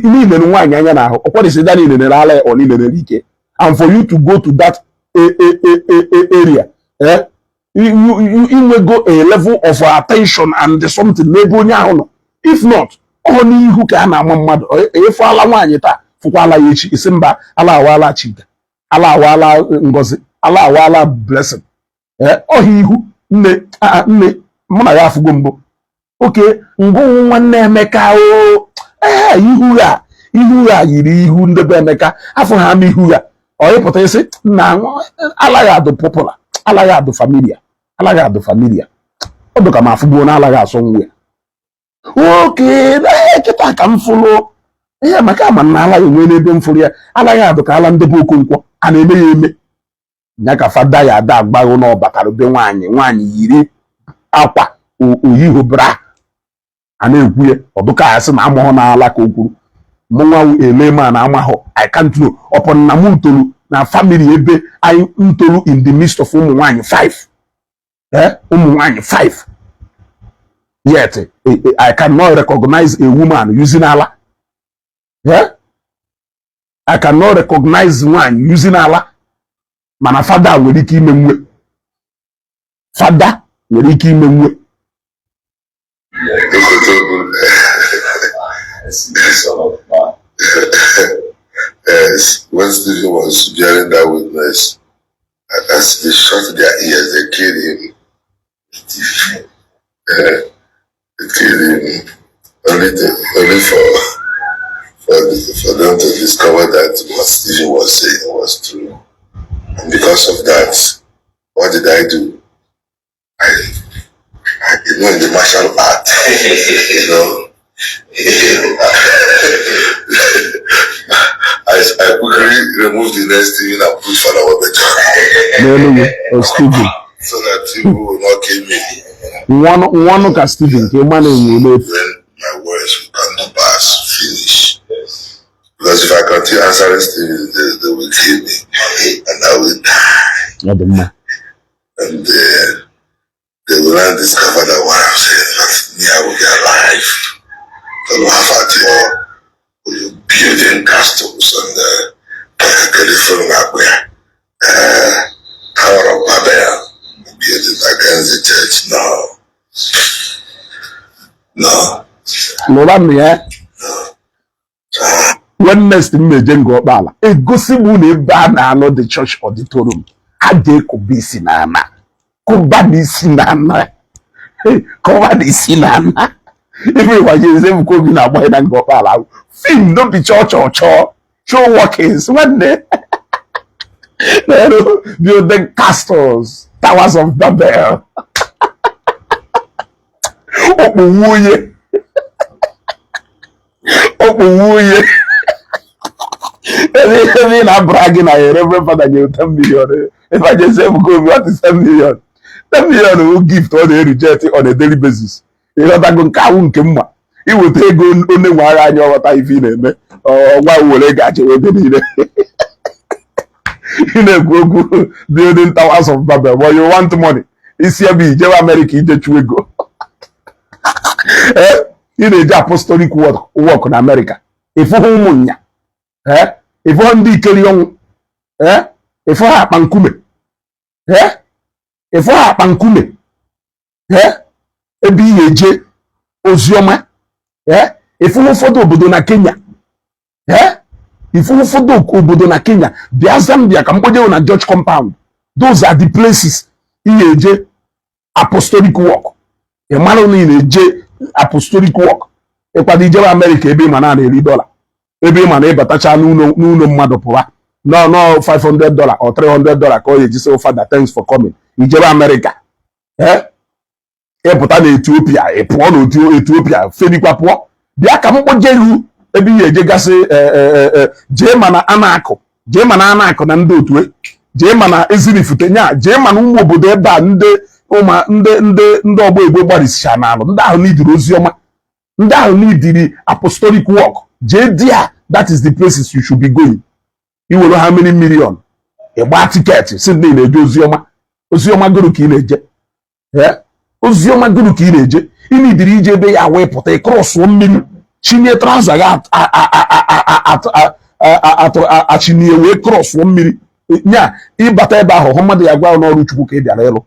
niile nwaanyị anya n'ahụ? Ọkwadịsị da niile nere ala ya ọ niile nere ike. And for you to go to that a area, eh, inwego a level of attention and something n'ebe onye ahụ nọ. If not, ọ n'ihu ka a na-ama mmadụ. Efuala nwaanyị taa, fụkwala ya echi, isi mba, ala awaala Chika, ala awaala Ngozi, ala awaala Blessing. Ee, ọhịa ihu nne nne mụ na ya afụgo mbụ. Oke ngụnwụ nwanne Emeka o. Ee, ihu ha, ihu ha yiri ihu ndebe Emeka afọ ha ama ihu ha. Ọ ịpụta isi na alaghị adụ popular, alaghị adụ familiar, alaghị adụ familiar. Ọ dị ka ma afụgbuo na alaghị asọ nwa ya. Oke ee, kịta ka m fụlụ ihe maka ama na alaghị enwe n'ebe m fụrụ ya. Alaghị adụ ka ala ndebe Okonkwo a na-eme ya eme ya ka fada ya ada agbaghụ na ọbatara be nwaanyị, nwaanyị yiri akwa oyiho bra. A na-ekwu ya ọdụka ya sị na amụghọ n'ala ka o kwuru. Mụnwa ele ma na amahọ. I can't know ọpọn na mụ tolu na family ebe anyị ntolu in the midst of ụmụ nwaanyị five, eh, ụmụ nwaanyị five, yet I cannot recognize a woman using ala. Yeah? I cannot recognize nwaanyị using ala. Mana fada nwere ike ime nwe, fada nwere ike ime nwe.
Okotobu.
Son of man.
Yes, when Stephen was bearing that witness, as they shot their ears, they killed him. They killed him only for them to discover that what Stephen was saying was true. And because of that, what did I do? I in the martial art,. I I quickly remove the next Stephen and put Father Wabeja
N'Enugu o Stephen.
So that people will not kill me.
Nwanụ ka Stephen ka ịma na-enwe n'efu.
When my words will come to pass, finish. Because if I continue answering Stephen, they will kill me and I will die.
Ọ dị mma.
And they will not discover that what I'm saying, that me, I will be alive to laugh at your building castles and California, Tower of Babel, building against the church. No. No.
Lụra m ya. When next m na-eje Ngor Okpala, egosi m na ebe a na-alụ the church auditorium, ha ga-ekụba isi n'ana, kụba n'isi n'ana, kụba n'isi n'ana. Ife ịgbaje Ebuka Obi na-agba na Ngor Okpala ahụ, film no be chọọ chọọ chọọ show workings. Nwanne, building castles, towers of Babel, okpu nwunye, okpu nwunye, ebe ị na-abara gị na ya Reverend Father nyere 10 million. Evangelist Ebuka Obi, what is 10 million? 10 million wụ gift ọ na-ereject on a daily basis. Ịghọtago? Nke ahụ nke mma iweta ego onye nwe agha anya ọghọta ife ị na-eme ọgwa were gachewe ebe niile ị na-ekwu okwu building towers of Babel, but you want money. Isi ebe ijewe America ije chụọ ego. Ee, ị na-eje apostolic work na America, ịfụhụ ụmụnya, ee, ịfụhụ ndị ikeri ọnwụ, ee, ịfụhụ akpa nkume, ee, ịfụhụ akpa nkume, ee, ebe ị na-eje oziọma, ee, ịfụhụ ụfọdụ obodo na Kenya, ee, ịfụhụ ụfọdụ obodo na Kenya. Bịa Zambia ka mkpojewo na George compound. Those are the places ị na-eje apostolic work. Ị mara na ị na-eje apostolic work, ịkwado ijebe Amerịka, ebe ị ma na na-eri dọla, ebe ị ma na ịbatacha n'ụlọ mmadụ pụwa no no $500 or $300 ka ọ ga-eji sị, "Father, thanks for coming." Ijebe Amerịka, ee, ịpụta na Etiopia, ị pụọ na Etiopia, fenikwa pụọ. Bịa ka m kpoje ihu ebe ị ga-eje gasị jee mana ana akụ, jee mana ana akụ na ndị otu, jee mana Ezinifite nya, jee mana ụmụ obodo ebe a, ndị ụma ndị ọgbọ Igbo gbarisicha n'alụ, ndị ahụ n'idiri oziọma, ndị ahụ n'idiri apostolic work. Jee there, that is the places you should be going. Iwere how many million ịgba ticket si ndị na-eje oziọma? Oziọma gụrụ ka ị na-eje? Oziọma gụrụ ka ị na-eje? Ị nidiri ije ebe ya wee pụta ịcrossụọ mmiri, chinye trouser gị achinie wee crossụọ mmiri nya ịbata ebe ahụ, hụ mmadụ ya gwa n'ọrụ Chukwu ka ị bịara ịlụ.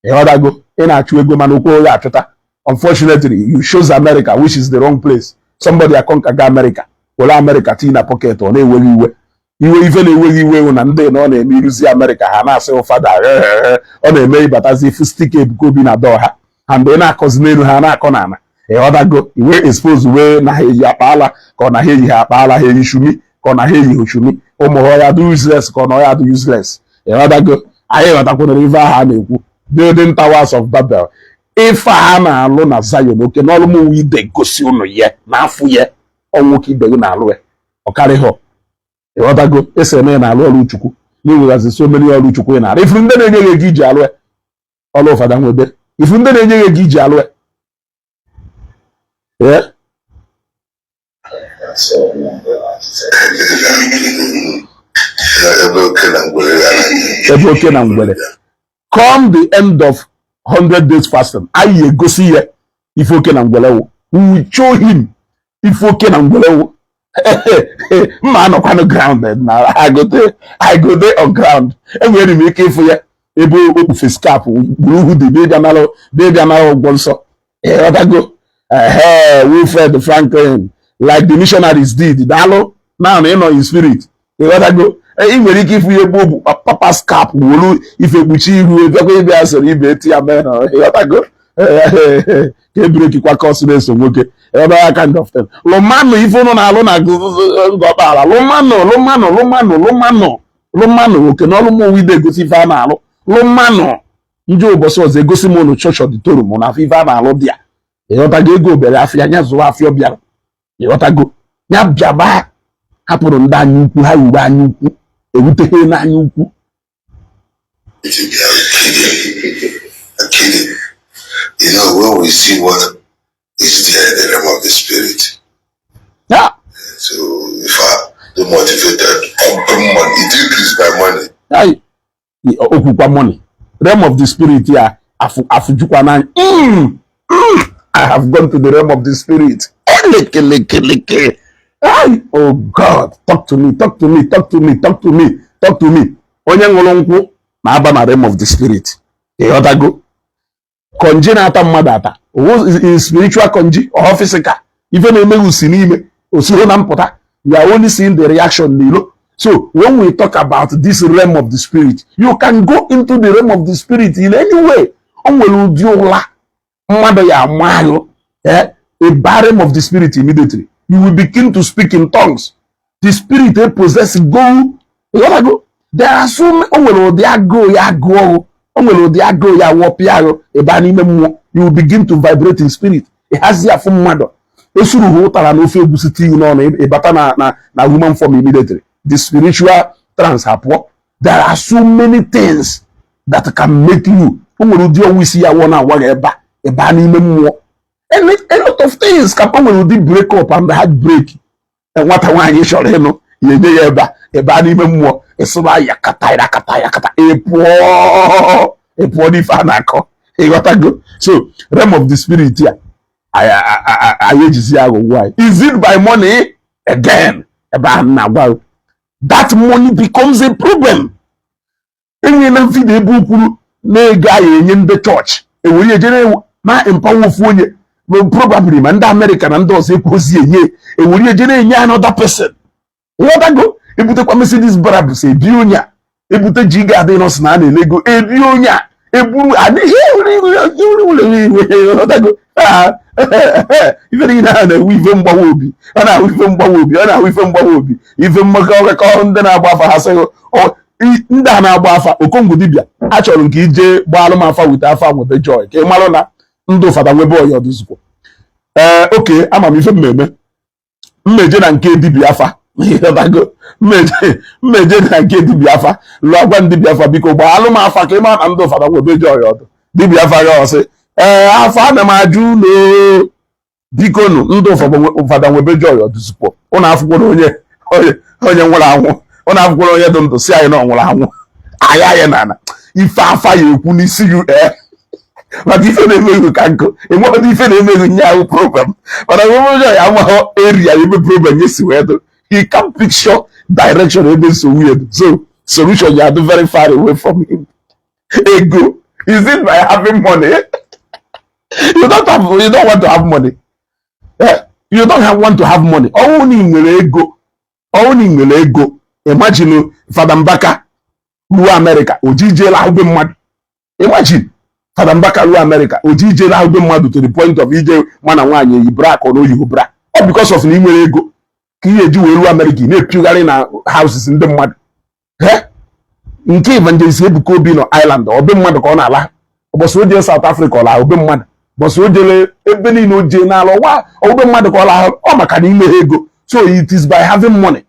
Ịghọtago? Ị na-achụ ego mana okwu onye achụta. Unfortunately, you chose America, which is the wrong place. Somebody aconquer ga America, were America tinye na pocket, ọ na-enweghị iwe iwe. Ife na-enweghị iwe wụ na ndị na ọ na-eme iruzi America, ha na-asị ụfada ọ na-eme ịbatazi ifu sticker Ebuka Obi na dọọ ha ha mgbe ị na-akọzi n'elu, ha na-akọ n'ala. Ịghọtago? Iwe expose wee na ha eyi akpa ala ka ọ na ha eyi ha akpa ala, ha eyi shumi ka ọ na ha eyi shumi, ụmụ ha ya dị useless ka ọ na ya dị useless. Ịghọtago? Anyị ghọtakwanara ife ahụ a na-ekwu, building towers of Babel. Ife a na-alụ na Zion, oke n'ọrụ m ide gosi ụnụ ya n'afọ ya ọnwụ ka ibe gị na-alụ ya ọ karịghọ. Ịghọtago? Esi na ị na-alụ ọrụ Chukwu na-enwegazi so many ọrụ Chukwu ị na-arụ. Ifuru ndị na-enye gị ego iji alụ ya ọrụ ụfada nwebe, ifu ndị na-enye gị ego iji alụ ya. Ee.
Ebe oke na ngwere ghara.
Ebe oke na ngwere. Come the end of 100 days fasting, anyị egosi ya ife oke na ngwere wụ. We will show him ife oke na ngwere wụ. Mma anọkwanụ ground na I go dey on ground. Enwere m ike ịfụ ya ebe okpu face cap gburu hoodie bịa nara ụgwọ nsọ. Ịghọtago? Ehe, Wilfred Franklin, like the missionaries did. Daalụ. Now na ịnọ in spirit. Ịghọtago? Ị nwere ike ịfụ ihe ebe o bu papa's cap, wolu ife kpuchi ihu, bịakwa ịbịa soro ibe eti ya mee na. Ịghọtago? Ka ebirekikwa kọs na-eso nwoke ebe ya kind of thing. Lụmanụ ife ụnụ na-alụ na Ngọkpala, lụmanụ, lụmanụ, lụmanụ, lụmanụ, lụmanụ oke n'ọrụ m ide egosi ife a na-alụ. Lụmanụ ndị ụbọchị ọzọ egosi m ụnụ chọọchị auditorium na afọ ife a na-alụ dị ya. Ịghọtago? Ego bịara afịa, nya zụrụ afịa ọ bịara. Ịghọtago? Ya bịaba. Hapụrụ ndị anya ukwu ha wuru anya ukwu ewuteghe n'anya ukwu.
They are kidding. Are kidding. When we see what is there in the realm of the spirit, so if I the motivated, money, it increase by money.
Ai, okwukwa money, realm of the spirit ya afụjukwa n'anya. I have gone to the realm of the spirit. Elekeleke. Ai, oh God, talk to me, talk to me, talk to me, talk to me, talk to me. Onye ṅụrụ nkwụ na-aba na realm of the spirit. Ịghọtago? Konji na-ata mmadụ ata. Owo is spiritual konji or physical. Ife na-emeghe usi n'ime, osiho na mpụta. You are only seeing the reaction n'ilo. So when we talk about this realm of the spirit, you can go into the realm of the spirit in any way. O nwere ụdị ụla mmadụ ya ama ahụ, a realm of the spirit immediately. You will begin to speak in tongues. The spirit possess go. Ịghọtago? There are so many, o nwere ụdị agụụ ya agụụ ọgụ. O nwere ụdị agụụ ya wọpịa ahụ ịba n'ime mmụọ. You will begin to vibrate in spirit. Ịhazi afụ mmadụ. Esuru ha ụtara n'ofe egusi tii n'ọnụ, ịbata na human form immediately. The spiritual trance apụọ. There are so many things that can make you. O nwere ụdị ọnwụ isi ya wọ na-awa gị ebe a ịba n'ime mmụọ. A lot of things ka o nwere ụdị break up and heart break. Nwata nwaanyị chọrọ ịnụ ya enye ya ebe a ịba n'ime mmụọ, ịsụba ya kata ya kata ya kata, ịpụọ ịpụọ n'ife a na-akọ. Ịghọtago? So realm of the spirit ya anyị ejizi ya aghọgbu anyị. Is it by money again? Ebe ahụ m na-agwa gị, that money becomes a problem. Enwela video ebe o kwuru na ego anyị enye ndị chọọchị ewere ejere na empower ofu onye, probably ma ndị Amerịka na ndị ọzọ ekwozi enye, ewere ejere enye another person. Nghọtago? Ebutekwa Mercedes Brabus ebi onye a, ebute ji ga-adị nọsị na a na-elego ebi onye a eburu adịghị. Nghọtago? Ife niile a na-ewu ife mgbawa obi, ọ na-ahụ ife mgbawa obi, ọ na-ahụ ife mgbawa obi, ife mmekọ ndị na-agba afa ha sịghị ndị a na-agba afa. Okongwu dibịa achọrọ nke ije gbaa alụmafa wite afa nwebe joy ka ị marụ na ndụ fada nwebe ọya ọdụzikwo. Ee, oke ama m ife mmemme mmeje na nke dibịa afa. Ịghọtago? Mmeje na nke dibịa afa lụọ, gwa dibịa afa, biko gbaa alụmafa ka ị mara na ndụ fada nwebe joy ọdụ. Dibịa afa ya ọsị, ee, afa ana m ajụ ụlọ, biko nụ, ndụ fada nwebe joy ọdụzikwo. Ụnụ afụkwara onye onye nwụrụ anwụ, ụnụ afụkwara onye dị ndụ si anyị na ọ nwụrụ anwụ. Anyị anyị na ana ife afa ya ekwu n'isi yu, ee, maka ife na-emeghu ka nkụ enweghị ife na-emeghu nye ahụ problem. Mana nwebe ya amaghị area ebe problem ya si wee dị. He can picture direction ebe nsogbu ya dị, so solution ya dị very far away from him. Ego, is it by having money? You don't have, you don't want to have money. You don't have, want to have money. Ọnwụ na ị nwere ego, ọnwụ na ị nwere ego, imagine Fada Mbaka ruo Amerịka ojijiela ahụbe mmadụ. Imagine Fada Mbaka ruo Amerịka ojijiela ahụbe mmadụ to the point of ije mana nwaanyị eyi bra ka ọ na oyibo bra. Ọ because of na ị nwere ego ka ị eji wee ruo Amerịka ị na-epiogharị na houses ndị mmadụ. He nke Evangelist Ebuka Obi nọ Ireland, ọbe mmadụ ka ọ na-ala. Ụbọchị o jee South Africa, ọ lahụ be mmadụ. Ụbọchị o jere ebe niile o jee n'ala ọwa, ọbe mmadụ ka ọ lahụ. Ọ maka na ime ha ego. So it is by having money?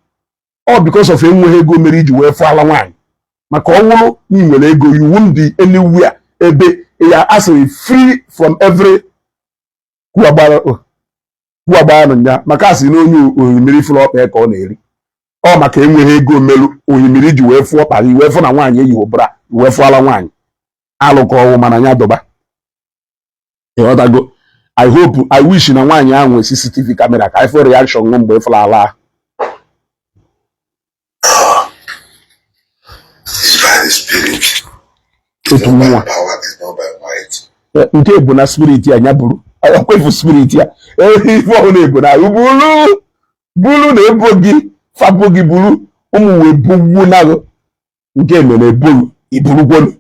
Ọ because of enweghị ego mere iji wee fụ ala nwaanyị? Maka ọ wụrụ na ị nwere ego, you won't be anywhere ebe ya asịrị free from every kwuagbara nya maka asị na onye ohimiri fụrụ ọkpa ka ọ na-eri. Ọ maka enweghị ego melu ohimiri ji wee fụọ ọkpa gị, wee fụ na nwaanyị eyighị bra, wee fụala nwaanyị alụkọ ọwụ. Mana ya dọba, ịghọtago? I hope, I wish na nwaanyị ahụ nwee CCTV camera ka anyị fụ reaction nụ mgbe ịfụla ala ahụ.
It's by the Spirit. It's
Otu
not by
nwa.
power, it's not by might.
Nke bụ na spirit ya nya buru ọkwefu spirit ya ife ọhụrụ na-ebu na buru buru na ebo gị fabụ gị buru ụmụ wee bugwu naghụ nke mere ebo iburukwonu.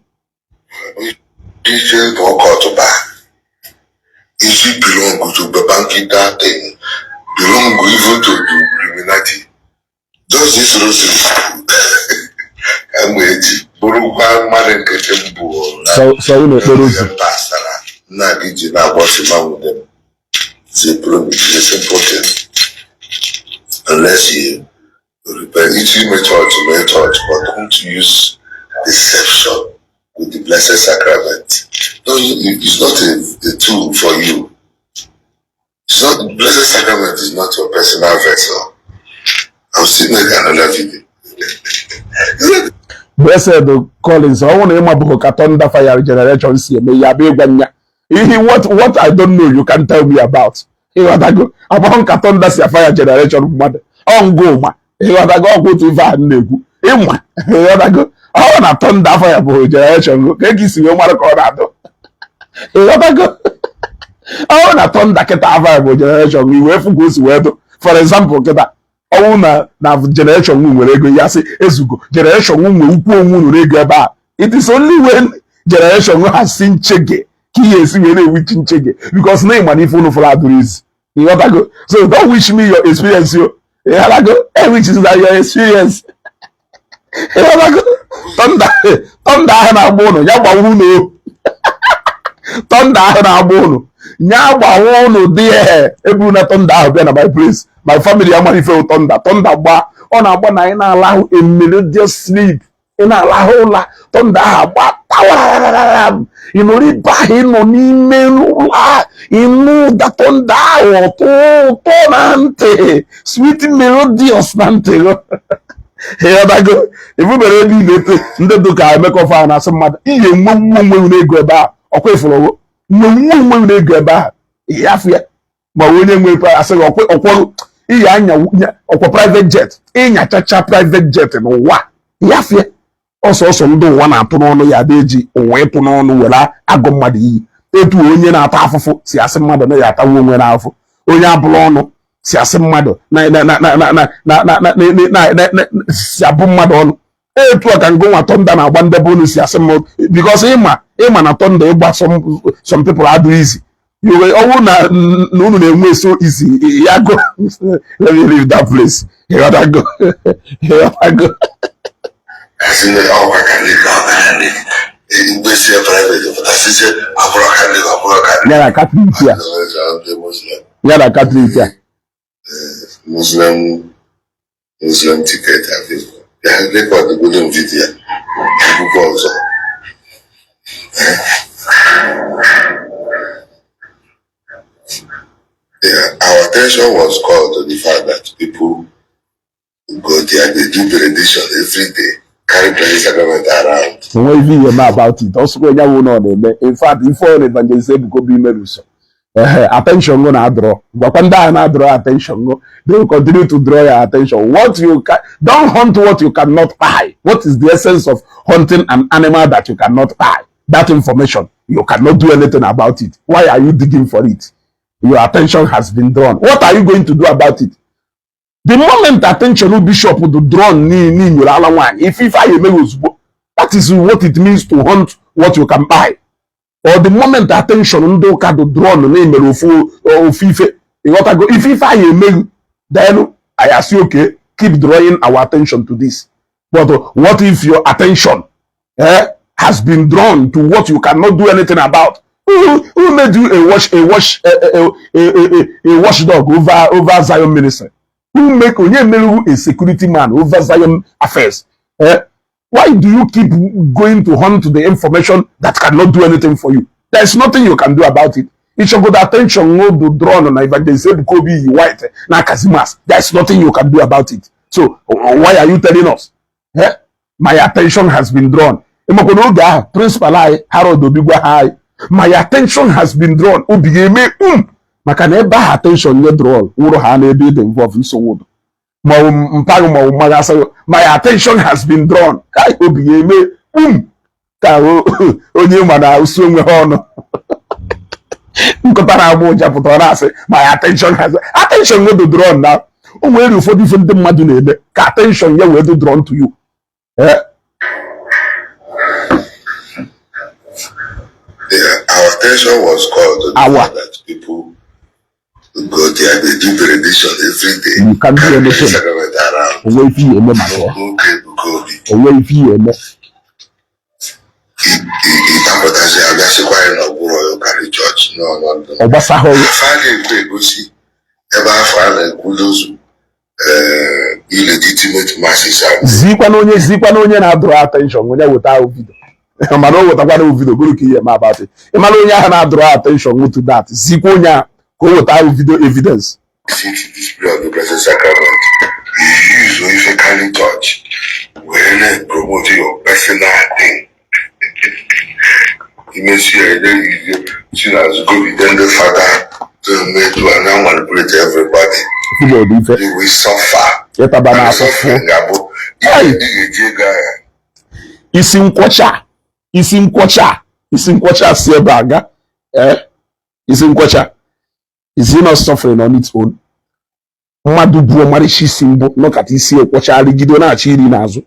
Ije ọkọtụba isi belong to Babangida thing, belong even to the Illuminati. Just this rosary ka m eji bụrụkwa mmadụ nkịtị mbụ.
Sọ unu ekpere ozi.
Pasara nna gị ji na-agbasi manwude m. It's a promise, it's a simple thing. Unless you to repent. Each ime church mee church, but don't use deception with the Blessed Sacrament. No, it's not a tool for you. It's not, Blessed Sacrament is not your personal vessel. I'll still make another video.
Blessed Collins, ọ bụrụ na ịmabụghị ka thunder fire generation si eme ya bụ ịgwa nya ihe. What I don't know, you can tell me about. Ịghọtago? Abụghị ka thunder si fire generation mmadụ ọ ngụ ụma. Ịghọtago? Ọkwa otu ife ahụ na-ekwu ịma. Ịghọtago? Ọ na thunder fire bụ generation ka eke isi wee mara ka ọ na-adụ. Ịghọtago? Ọ na thunder kịta fire bụ generation i wee fụ ka o si wee dụ. For example, kịta ọnwụ na generation nwere ego ya sị ezugo generation nwe ukwu onwe unu ego ebe a. It is only when generation has seen chege ka ihe esi wee na-ewichi nchege, because na ịma na ife unu fụrụ adụrụ izi. Ịghọtago? So don't wish me your experience yo. Ịghọtago? Which is that your experience. Ịghọtago? Thunder, thunder ahụ na-agba ụnụ ya gbawa unu. Thunder ahụ na-agba ụnụ ya gbawa ụnụ dị. Eburu na thunder ahụ bịa na my place, my family amara ife thunder. Thunder gba, ọ na-agba na anyị na-alahụ a melodious sleep. Ị na-alahụ ụla, thunder ahụ agba tawararara, ị nọrọ ebe ahụ ị nọ n'ime ụlọ, ịnụ ụda thunder ahụ ọtọ ụtọ na ntị, sweet melodious na ntị. Ịghọtago? Ifubere ebe ị na-ete ndị dụka emekọfa na-asị mmadụ ihe nwe nwe onwe n'ego ebe ahụ. Ọkwa ifụrụ nwe nwe onwe n'ego ebe ahụ ya afụ ya ma onye nwe asịghị ọkwọrụ iyi anya ọkwa private jet, ịnyachacha private jet n'ụwa ya afụ ya ọsọsọ ndị ụwa na-atụ n'ọnụ ya ada eji ụwa ịtụ n'ọnụ were agụ mmadụ iyi. Etu onye na-ata afụfụ si asị mmadụ na ya atawa onwe n'afụ, onye abụla ọnụ si asị mmadụ na si abụ mmadụ ọnụ, etu a ka ngụnwa thunder na-agba ndebe unu si asị mmadụ, because ịma na thunder ịgba some people adịghị easy. Ọ bụrụ na unu na-enwe so easy ya go, let me leave that place. Ịghọtago? Ịghọtago?
Asị na ọkwa Catholic, ọkwa Catholic mgbesi private pụtasịsị ọ bụrụ Catholic, ọ bụrụ Catholic.
Ya na Catholic ya.
Ndị Muslim.
Ya na Catholic ya.
Muslim ticket available. Ya record golden video ya akwụkwọ ọzọ. Yeah, our attention was called to the fact that people go there, they do benediction every day, carry blessed sacrament around.
Onwe ife ihe eme about it. Ọsụkwa ya wụ na ọ na-eme. In fact, ife ọ na Evangelist Ebuka Obi mere ụsọ ehe attention go na draw. Gwakwa ndị ahụ na-draw attention go, they will continue to draw your attention. What you can, don't hunt what you cannot buy. What is the essence of hunting an animal that you cannot buy? That information, you cannot do anything about it. Why are you digging for it? Your attention has been drawn. What are you going to do about it? The moment attention bishop do drawn n'inyere ala nwaanyị ife anyị emeghị ozugbo, that is what it means to hunt what you can buy. Or the moment attention ndị ụka do drawn na-emere ofu ofu ife, ịghọtago, ife anyị emeghị, then I asị, okay, keep drawing our attention to this. But what if your attention has been drawn to what you cannot do anything about? Who made you a watchdog over Zion ministry? Who make onye mere a security man over Zion affairs? Eh? Why do you keep going to hunt the information that cannot do anything for you? There's nothing you can do about it. Ịchọgodo attention no do drawn na Evangelist Ebuka Obi yi white na Kazimas. There's nothing you can do about it. So why are you telling us? Eh? My attention has been drawn. Ịmakwa n'oge ahụ principal anyị Harold Obi gwa ha anyị, "My attention has been drawn," obi ga-eme maka na ebe ahụ attention nye drawn wụrụ ha n'ebe ịdị involve nsogbu ụdụ ma ọ bụ mpaghị ma ọ bụ mmaghị asịghị my attention has been drawn ka obi ga-eme ka onye ma na usu onwe ha ọnụ nkụta na-agba ụja pụtara na-asị my attention has attention wey do drawn na o nwere ụfọdụ ife ndị mmadụ na-eme ka attention ya wee do drawn to you. Eh?
Yeah, our attention was called to the
Our.
fact that people go there, they do benediction every day,
You can't do
carry
anything.
sacrament around.
Onwe ife ihe eme maka ya.
Nwoke Ebuka Obi,
Onwe ife ihe eme.
Ịtapụtazi abịa sịkwa anyị na ọ bụrụ onye ụka chọọchị n'ọnọdụ.
Ọ gbasaghị.
Afọ a na-ekwu egosi ebe afọ a na-ekwu dozu Illegitimate masses and
Zikwana onye na-adọrọ attention, onye weta ahụ video, mana o wetakwana ahụ video gụrụ ka ihe ma abatị. Ịmara onye ahụ na-adọrọ attention to that, zikwa onye ahụ ka o weta ahụ video evidence.
Receive display of the Blessed Sacrament. You use ife Catholic Church wee na-promote your personal thing. Imesi ya ide si n'azụ gobide ndị fada to and now manipulate everybody.
Fụbọọdụ ife
You will suffer.
ịtaba na
And
afụfụ.
suffering ga-abụ
Hey!
ị ga-eji ego agha.
Isi nkwọcha, isi nkwọcha, isi nkwọcha si ebe a ga. Eh, isi nkwọcha, is it not suffering on its own? Mmadụ bụ ọmarịcha isi mbụ nọkata isi ekwọcha rigide na-achọ iri n'azụ,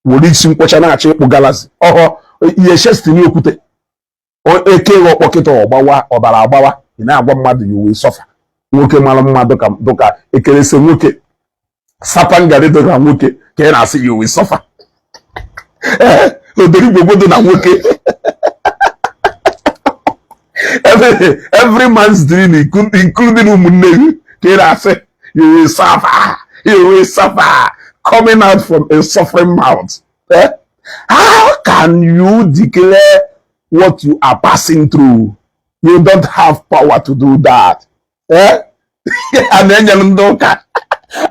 were isi nkwọcha na-achọ ịkpụ galazi ọhọ ihe shestin okwute eke ọkpọ kịta ọgbawa ọbara agbawa. Ị na-agwa mmadụ ya wee suffer. Nwoke mara mma dụka ekerese, nwoke sapangari dụka nwoke, ka ị na-asị ya wee suffer. Ee, oderigbo dị na nwoke, every man's dream, including ụmụnne gị, ka ị na-asị you will suffer, you will suffer, coming out from a suffering mouth. Eh? How can you declare what you are passing through? You don't have power to do that. Eh? A na-enyere ndị ụka,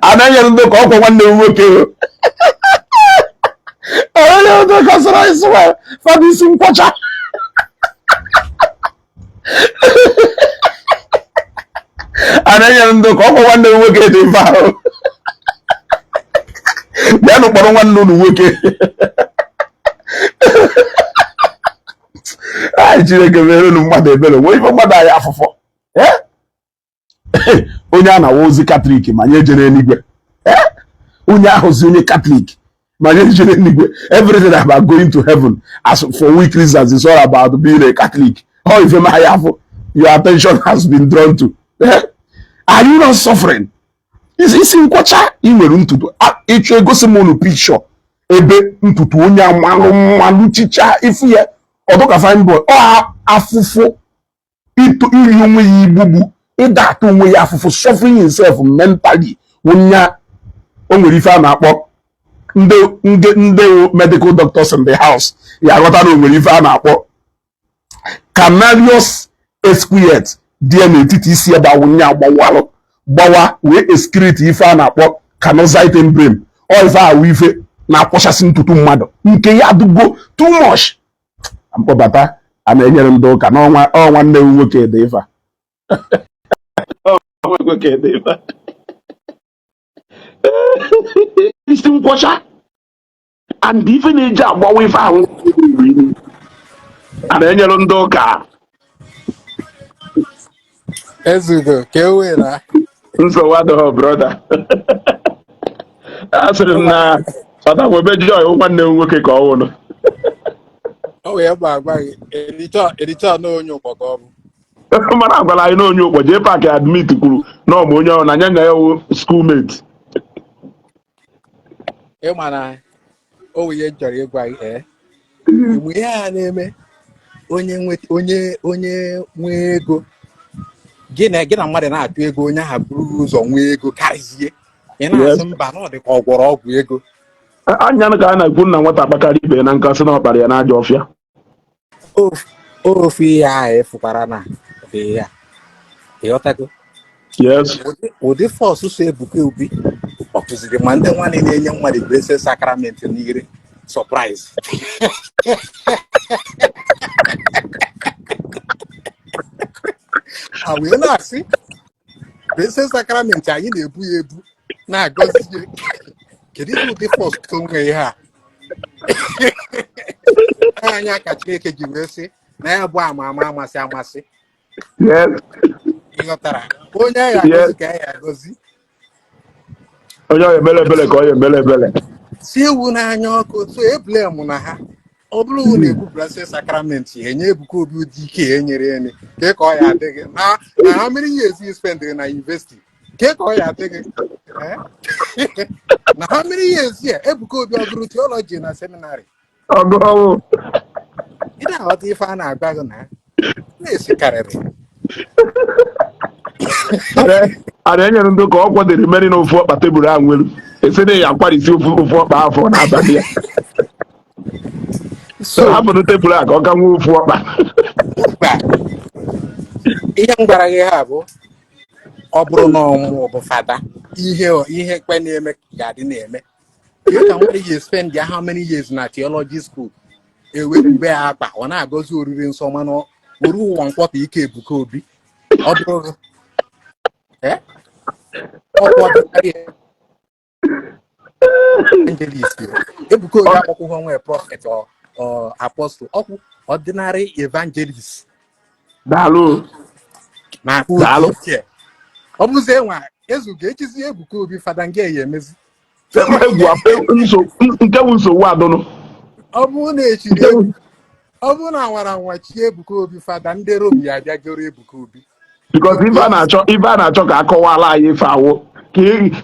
a na-enyere ndị ụka ọkwa nwanne m nwoke o. Onye ndị ụka sọrọ isi fada isi nkwọcha. A na-enyere ndị ụka ọkwa nwanne m nwoke dị mfe ahụ. Bịanụ kpọrọ nwanne unu nwoke. Anyị Chineke mere unu mmadụ ebere nwee ife mmadụ anyị afụfọ. Onye a na-awa ozi Katọlik ma nye jere eluigwe, onye ahụzi onye Katọlik ma nye jere eluigwe. Everything about going to heaven as for we Christians is all about being a Catholic. Ọ ife ma ya afụ your attention has been drawn to. Are you not suffering? Isi nkwọcha ị nwere ntutu ịchọ egosi m unu picture ebe ntutu onye amalụ mmalụ chicha ifu ya ọdụka fine boy. Ọ afụfụ iri onwe ya igbugbu ịda atụ onwe ya afụfụ, suffering himself mentally. Onye o nwere ife a na-akpọ ndị medical doctors in the house ya aghọta na o nwere ife a na-akpọ canarius esquiet dị ya n'etiti isi ebe awụnye agbawalụ gbawa wee excrete ife a na-akpọ canozite emblem. Ọ ife awụ ife na-akwọchasị ntutu mmadụ nke ya adụgo too much. Mkpọbata a na-enyere ndị ụka n'ọnwa ọ nwanne m nwoke dị ife a. Ọ nwoke dị ife a. Isi nkwọcha and ife na-eji agbawa ife ahụ a na-enyere ndị ụka.
Ezugo ka e wee na
Nsogbu adịghị, brother. A sịrị m na fada nwebe joy nwanne m nwoke ka ọ wụrụ.
O wee gba agwa gị ericha na onye ụkpọ ka ọ bụ.
Mana agwara anyị na onye ụkpọ jee paakị admit kwuru na ọ ma onye ọ na anya nya ya wụ schoolmate.
Ịma na o wee ihe m chọrọ ịgwa gị, ee, mgbe ihe a na-eme, onye nwe onye nwee ego, gị na mmadụ na-achụ ego, onye ahụ buru ụzọ nwee ego karịzie, ị na-asị mba na ọ dị ka ọ gwọrọ ọgwụ ego.
Anya ka a na-ekwu na nwata akpakarị ibe ya na nkasị na ọkpara ya n'ajọ ọfịa.
Ofu ihe ahụ ịfụkwara na dị ya, ịghọtago?
Yes.
Ụdị force so Ebuka Obi ọ kụziri ma ndị nwanne na-enye mmadụ blessed sacrament n'ire surprise. Ha wee na-asị blessed sacrament anyị na-ebu ya ebu na-agọzi ya, kedu ihe ụdị force onwe ihe a anya ka Chineke ji wee sị na ya bụ ama ama amasị amasị. Ịghọtara? Onye ya agọzi ka ya agọzi.
Onye ọ emere ebele ka ọ ya emere ebele.
Si ewu n'anya ọkụ so eblem na ha ọ bụrụ na ebu blessed sacrament enye Ebuka Obi ụdị ike e nyere ene ka ka ọ ya adịghị na na how many years you spend na university ka ka ọ ya adịghị. Na how many years ya Ebuka Obi ọ gụrụ theology na seminary?
Ọgụ ọwụ.
Ị na-aghọta ife a na-agwa gị na na-esikarịrị.
A na-enyere ndị ka ọ kwadoro meri n'ofu ọkpa tebụl ahụ nwere. Esi na ya akwarisi ofu ofu ọkpa afọ n'abalị ya.
So
hapụrụ tebụl a ka ọ ka nwee ofu ọkpa.
Mba, ihe m gwara gị ha bụ, ọ bụrụ na ọmụ bụ fada, ihe kpe na-eme ga-adị na-eme ihe ka mmadụ ji spend ya how many years na theology school, ewepụbe ya akpa, ọ na-agọzi oriri nsọ, mana were ụwa nkwọta ike Ebuka Obi, ọ bụrụ ọkwa ọdịnarị evangelist. Ebuka Obi akpọkwụghị onwe prophet or apostle, ọkwụ ordinary evangelist.
Daalụ.
Na-akpụ
Daalụ.
ike ọ bụzie nwa ezugo echizi Ebuka Obi fada nga ya emezi.
Egwu nke bụ nsogbu adụnụ.
Ọ bụrụ na echiri
Nke bụ
ọ bụrụ na nwara nwa chie Ebuka Obi fada, ndị Rom ya abịa goro Ebuka Obi.
Because ife a na-achọ ka akọwala anyị ife awụ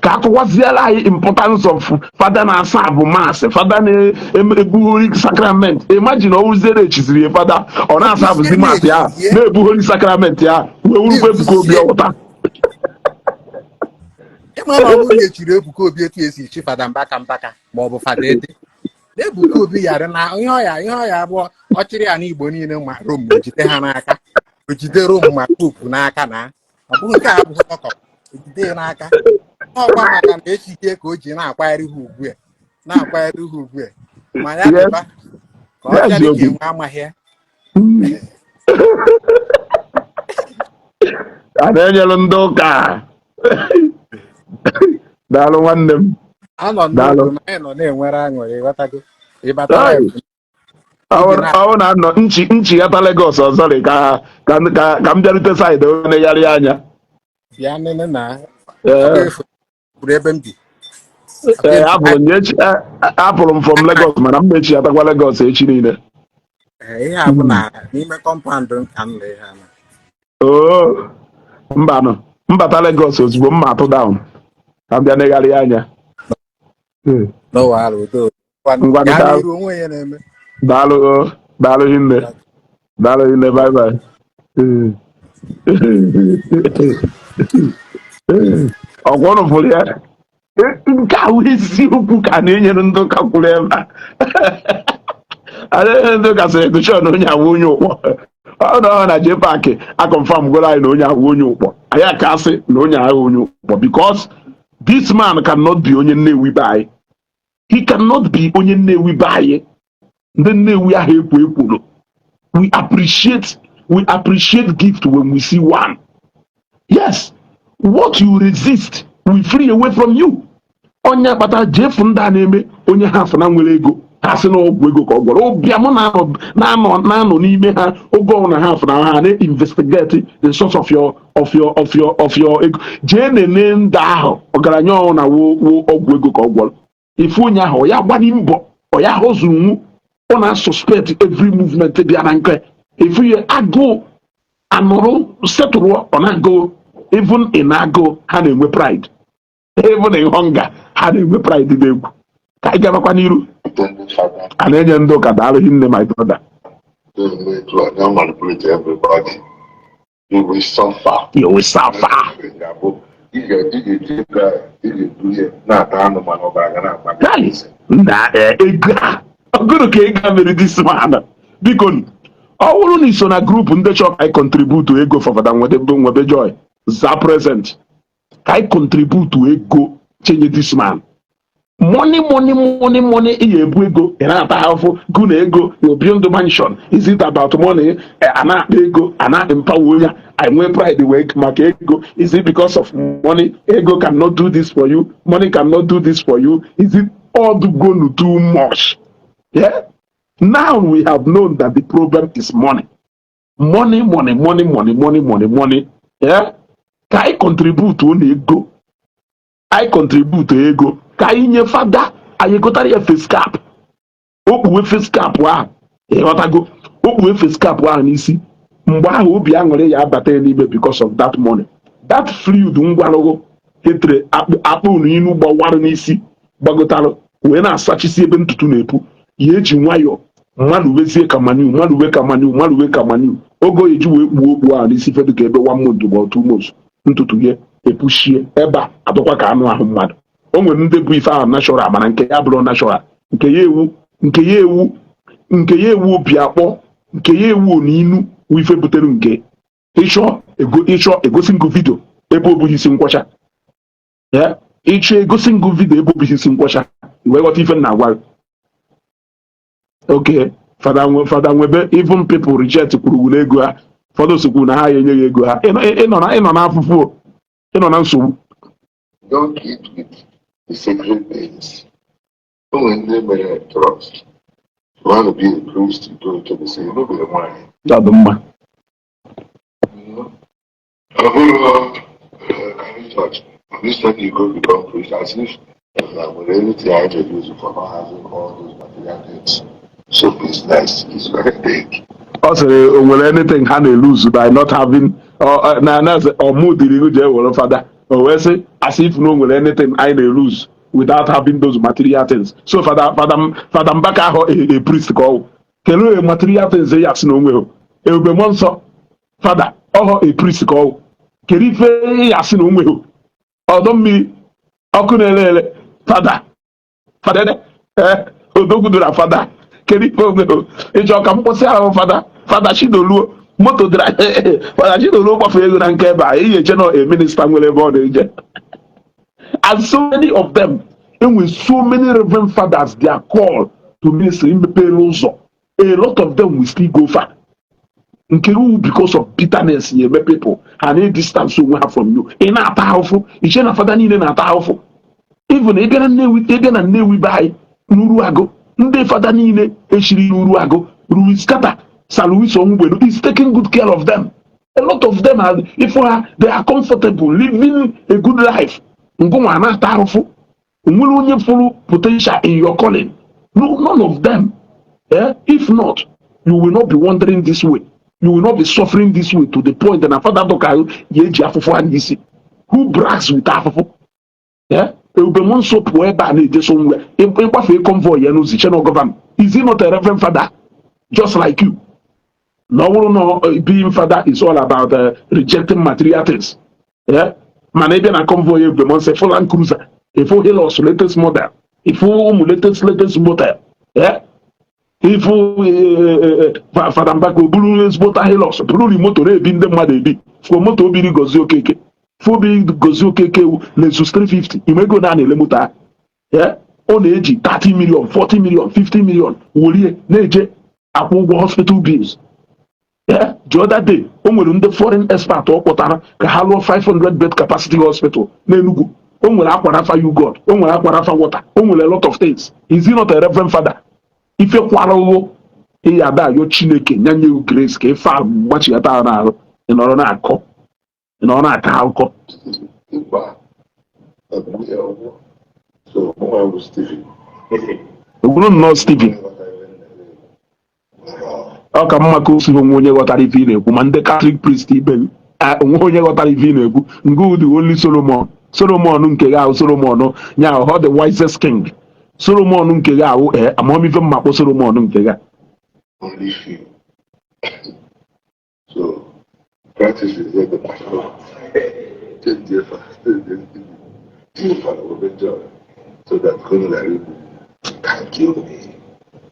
ka akọwaziela anyị importance of fada na-asa abụ mass, fada na-ebu holy sacrament. Imagine, ọ wụziere echiziri ya fada, ọ na-asa abụzi mass ya, na-ebu holy sacrament ya, wee wurukwa Ebuka Obi ọwụta.
Ịma na ọ bụrụ na echiri Ebuka Obi etu esi echi fada Mbaka Mbaka ma ọ bụ fada Ede na Ebuka Obi yara na ihe ọya abụọ ọ chịrị ya n'Igbo niile, ma Rom ojide ha n'aka, ojide Rom ma pope n'aka, na ọ bụghị nke a abụghị ọkọ ojide ya n'aka ọkwa, maka na echiche ka o ji na-akwanyere ha ugwu a, na-akwanyere ha ugwu a, ma ya dịba ka ọ bịa dịka
Eziokwu.
enwe amaghị ya.
A na-enyere ndị ụka. Daalụ, nwanne m.
Anọ
Daalụ.
n'otu na anyị nọ na-enwere aṅụrị, ịghọtago, ịbata
Hey.
live obi na
Ọ na anọ nchi nchighata Lagos ọzọ dị ka m bịarute side onye negharị anya.
Bịa nene na
Ee.
kwuru ebe m bi.
Ee, apụrụ m echi, apụrụ m from Lagos, mana m na-echighatakwa Lagos echi niile.
Ee, ihe a bụ na n'ime compound m ka m nọ ihe a na.
Oo, mbanụ, mbata Lagos ozugbo m ma atụ down ka m bịa negharị anya.
N'ụwa ala udo.
Ngwa.
Gaa
daalụ.
n'iru onwe ya na-eme.
Daalụ o, daalụ hinne, daalụ hinne, bye bye. Ọkwa ụnụ fụrụ ya, nke ahụ eziokwu ka a na-enyere ndị ụka kwuru ebe a. A na-enyere ndị ụka sịrị gochọn na onye ahụ onye ụkpọ ọ na ọ na JPAC a confirm goro anyị na onye ahụ onye ụkpọ. Anyị aka asị na onye ahụ onye ụkpọ because this man cannot be onye Nnewi be anyị. He cannot be onye Nnewi be anyị. Ndị Nnewi ahụ ekwo ekworo. We appreciate gift when we see one. Yes, what you resist will flee away from you. Onye kpatara jefu ndị a na-eme onye ha afụ na nwere ego, ha sị na ọgwụ ego ka ọ gwọrọ ụbịam na-anọ n'ime ha. Oge ọbụla ha afụ na ha na-investigate the source of your ego, jee nene ndị ahụ ọgaranya ọhụụ na wo ọgwụ ego ka ọ gwọrọ. Ife onye ahụ ọ ya gbani mbọ, ọ ya hụzuru nwu, ọ na-suspect every movement bịa na nke ifu ya. Agụụ anụrụ setụrụ, ọ na-agụ. Even in agụụ ha na-enwe pride, even in hunger ha na-enwe pride dị egwu. Ka anyị gabakwa n'iru.
Ndị fada
A na-enye ndị ụka. Daalụ hinne, my brother.
na-eme etu a na manipulate everybody. You will suffer.
You will suffer.
Ga-abụ ị ga-eji ego a, ị ga-ebu ihe na-ata anụ, mana ọbara ga na-agba gị
Kai,
n'eze.
na ego a ọgụrụ ka ego a mere this man. Biko, ọ bụrụ na iso na group ndị chọrọ ka anyị contribute ego for Fada Nwebe Joy, za present ka anyị contribute ego chenye this man. Money, money, money, money. Ị ga-ebu ego, ị na-ata ahụhụ gụ na ego. You build mansion, is it about money? A na-akpa ego, a na-empower ya, I nwee pride wee maka ego. Is it because of money? Ego cannot do this for you. Money cannot do this for you. Is it all gonna too much? Yeah, now we have known that the problem is money, money, money, money, money, money, money, money. Yeah, ka anyị contribute na ego, anyị contribute ego ka anyị nye fada. Anyị gotara ya face cap, okpuwe face cap ahụ, ịghọtago, okpuwe face cap ahụ n'isi. Mgbe ahụ obi aṅụrị ya abata ya n'ime because of that money, that fluid ngwarụgụ hetere akpụ akpụ na inu gbawarụ n'isi gbagotalụ wee na-asachisi ebe ntutu na-epu ya. Eji nwayọọ mmadụ wezie ka manu, mmadụ wee ka manu, mmadụ wee ka manu. Oge o eji wee kpuo okpu ahụ n'isi fedu ka ebe one month ma ọ 2 months, ntutu ya epuchie ebe a adọkwa ka anụ ahụ mmadụ. O nwere ndị bụ ife ahụ natural, mana nke ya bụrụ natural, nke ya ewu, nke ya ewu, nke ya ewu obi akpọ, nke ya ewu na inu wụ ife butere nke ịchọ ego. Ịchọ egosi ngụ video ebe o bughị isi nkwọcha ya. Ịchọ egosi ngụ video ebe o bughị isi nkwọcha, i wee ghọta ife m na-agwa gị. Okay, Fada nwe, Fada nwebe, even people reject kwuru na ego ha. Ụfọdụ sokwu na ha ya enye ya ego ha. Ịnọ n'afụfụ o. Ịnọ na nsogbu.
Don't eat with the sacred things. O nwere ndị mere trust. You want to be a priest, you go into the same. No be nwanyị.
Ọ dị mma.
Ọ bụrụ Catholic Church, this time you go become priest as if na nwere anything I dey use for not having all those material things. So business is very big.
Ọ sịrị o nwere anything ha na-elose by not having na ọmụ dịrị ihu jee were fada. O wee sị as if na o nwere anything anyị na-elose without having those material things. So Fada Mbaka ahụ a priest ka ọ wụ. Kelee material things ya sị na o nweghị. Ebube Mmụọ Nsọ fada ọhọ a priest ka ọ wụ. Kedu ife ya sị na o nweghị? Ọdọ mmiri ọkụ na-ele ele, fada ede ee odogwu dụra fada. Kedu ife onwe ịchọ ka mkpụsị ahụ? Fada Chidoluo moto dịra. Fada Chidoluo gbafe ego na nke ebe a ihe eche na a minister nwere ebe ọ na-eje. And so many of them, enwe so many reverend fathers, their call to ministry mepere ụzọ. A lot of them will still go far. Nke wu because of bitterness ya eme people ha na-distance onwe ha from you. Ị na-ata ahụfụ, iche na fada niile na-ata ahụfụ. Even ị bịa na Nnewi, ị bịa na Nnewi be anyị n'Uru Agụ, ndị fada niile echiri n'Uru Agụ, Louis Carter, Sir Louis Onwugbenu is taking good care of them. A lot of them are, if ha, they are comfortable, living a good life. Ngụnwa na-ata ahụfụ. Onwere onye fụrụ potential in your calling? No, none of them, eh? If not, you will not be wandering this way, you will not be suffering this way, to the point na fada dọka ya eji afụfụ anya isi. Who brags with afụfụ? Eh? Ebube Mmụọ Nsọ pụọ ebe a na-eje somewhere, ịgbafe convoy ya n'ụzọ, iche na governor. Is he not a reverend father just like you? Na ọ bụrụ na being father is all about rejecting material things, yeah? Mana ịbịa na convoy Ebube Mmụọ Nsọ, ịfụ Land Cruiser, ịfụ Hilux latest model, ịfụ ụmụ latest model, yeah? Ịfụ Fada Mbaka, o buru ezigbo Hilux, buru moto na-ebi ndị mmadụ ebi. Fụọ moto obiri Gozie Okeke, fụọ obiri Gozie Okeke wu Lexus 350. Ime ego na a na-ele moto ahụ, yeah? Ọ na-eji 30 million, 40 million, 50 million welie na-eje akwụ ụgwọ hospital bills. Yeah? The other day, o nwere ndị foreign expert ọ kpọtara ka ha lụọ 500 bed capacity hospital n'Enugu. O nwere akwara afa yogurt, o nwere akwara afa water, o nwere a lot of things. Is he not a reverend father? Ife kwara ụghụ ịya ada ayọ Chineke nye nye grace ka ife a gbachighata ahụ n'ahụ. Ị nọrọ na-akọ, ị nọrọ na-akọ akụkọ.
Ịgba ọgwụ ya ọgwụ. So mụnwa bụ Stephen.
Ogburu nnọọ Stephen. Ọ ka mma ka o si onwe onye ghọtara ife ị na-ekwu. Ma ndị Catholic priest ibe gị, onwe onye ghọtara ife ị na-ekwu. Ngụ the only Solomon, Solomon nke gị ahụ, Solomon nya ahụ, the wisest king, Solomon nke gị ahụ, ee amamife mmakpọ Solomon nke gị a.
Only few. So practice is the pastor. Dear Father, so that God can kill me